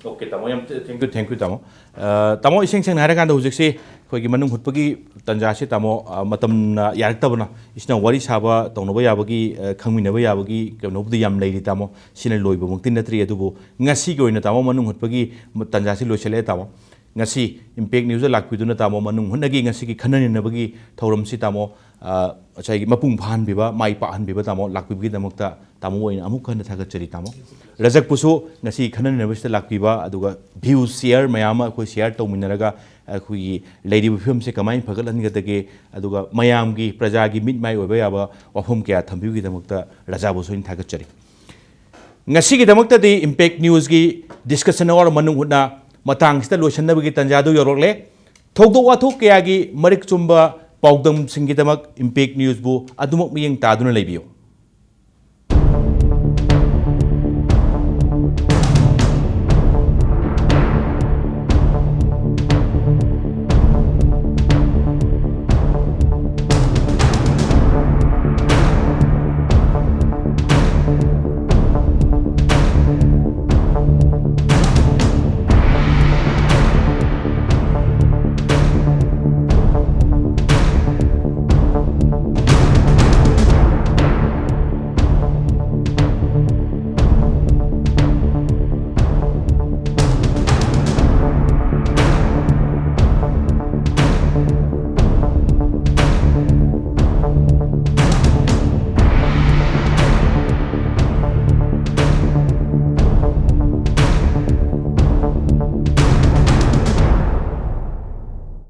ꯑꯣꯀꯦ ꯇꯥꯃꯣ, ꯌꯥꯝ thank you, thank you ꯇꯥꯃꯣ꯫ ꯑ, ꯇꯥꯃꯣ, ꯏꯁꯦꯡ ꯁꯦꯡꯅ ꯍꯥꯏꯔꯀꯥꯟꯗ ꯍꯧꯖꯤꯛꯁꯤ ꯑꯩꯈꯣꯏꯒꯤ ꯃꯅꯨꯡ ꯍꯨꯠꯄꯒꯤ ꯇꯥꯟꯖꯥꯁꯤ ꯇꯥꯃꯣ, ꯑ, ꯃꯇꯝꯅ ꯌꯥꯔꯛꯇꯕꯅ, ꯏꯆꯤꯟ ꯏꯅꯥꯎ ꯋꯥꯔꯤ ꯁꯥꯕ ꯇꯧꯅꯕ ꯌꯥꯕꯒꯤ, ꯑ, ꯈꯪꯃꯤꯟꯅꯕ ꯌꯥꯕꯒꯤ ꯀꯩꯅꯣꯕꯨꯗꯤ ꯌꯥꯝ ꯂꯩꯔꯤ ꯇꯥꯃꯣ꯫ ꯁꯤꯅ ꯂꯣꯏꯕꯃꯛꯇꯤ ꯅꯠꯇ꯭ꯔꯤ, ꯑꯗꯨꯕꯨ ꯉꯁꯤꯒꯤ ꯑꯣꯏꯅ ꯇꯥꯃꯣ ꯃꯅꯨꯡ ꯍꯨꯠꯄꯒꯤ ꯇꯥꯟꯖꯥꯁꯤ ꯂꯣꯏꯁꯤꯜꯂꯛꯑꯦ ꯇꯥꯃꯣ꯫ ꯉꯁꯤ ꯏꯝꯄꯦꯛ ꯅ꯭ꯌꯨꯁꯇ ꯂꯥꯛꯄꯤꯗꯨꯅ ꯇꯥꯃꯣ ꯃꯅꯨꯡ ꯍꯨꯠꯅꯒꯤ ꯉꯁꯤꯒꯤ ꯈꯟꯅ ꯅꯩꯅꯕꯒꯤ ꯊꯧꯔꯝꯁꯤ ꯇꯥꯃꯣ, ꯑ, ꯉꯁꯥꯏꯒꯤ ꯃꯄꯨꯡ ꯐꯥꯍꯟꯕꯤꯕ, ꯃꯥꯏ ꯄꯥꯛꯍꯟꯕꯤꯕ ꯇꯥꯃꯣ ꯂꯥꯛꯄꯤꯕꯒꯤꯗꯃꯛꯇ ꯇꯥꯃꯣ ꯑꯣꯏꯅ ꯑꯃꯨꯛ ꯍꯟꯅ ꯊꯥꯒꯠꯆꯔꯤ ꯇꯥꯃꯣ꯫ ꯔꯖꯛꯄꯨꯁꯨ ꯉꯁꯤ ꯈꯟꯅ ꯅꯩꯅꯕꯁꯤꯗ ꯂꯥꯛꯄꯤꯕ, ꯑꯗꯨꯒ ꯚ꯭ꯌꯨ ꯁꯤꯌꯔ ꯃꯌꯥꯝ ꯑꯃ ꯑꯩꯈꯣꯏ ꯁꯤꯌꯔ ꯇꯧꯃꯤꯟꯅꯔꯒ ꯑꯩꯈꯣꯏꯒꯤ ꯂꯩꯔꯤꯕ ꯐꯤꯕꯝꯁꯦ ꯀꯃꯥꯏꯅ ꯐꯒꯠꯍꯟꯒꯗꯒꯦ, ꯑꯗꯨꯒ ꯃꯌꯥꯝꯒꯤ, ꯄ꯭ꯔꯖꯥꯒꯤ ꯃꯤꯠ ꯃꯥꯏ ꯑꯣꯏꯕ ꯌꯥꯕ ꯋꯥꯐꯝ ꯀꯌꯥ ꯊꯝꯕꯤꯕꯒꯤꯗꯃꯛꯇ ꯔꯖꯥꯕꯨꯁꯨ ꯑꯩꯅ ꯊꯥꯒꯠꯆꯔꯤ꯫ ꯉꯁꯤꯒꯤꯗꯃꯛꯇꯗꯤ ꯏꯝꯄꯦꯛ ꯅ꯭ꯌꯨꯁꯀꯤ ꯗꯤꯁꯀꯁꯟ ꯑꯋꯥꯔ ꯃꯅꯨꯡ ꯍꯨꯠꯅ ꯃꯇꯥꯡꯁꯤꯗ ꯂꯣꯏꯁꯤꯟꯅꯕꯒꯤ ꯇꯥꯟꯖꯥꯗꯨ ꯌꯧꯔꯛꯂꯦ꯫ ꯊꯧꯗꯣꯛ ꯋꯥꯊꯣꯛ ꯀꯌꯥꯒꯤ ꯃꯔꯤꯛ ꯆꯨꯝꯕ ꯄꯥꯎꯗꯝꯁꯤꯡꯒꯤꯗꯃꯛ ꯏꯝꯄꯦꯛ ꯅ꯭ꯌꯨꯁꯕꯨ ꯑꯗꯨꯃꯛ ꯃꯤꯠꯌꯦꯡ ꯇꯥꯗꯨꯅ ꯂꯩꯕꯤꯌꯨ꯫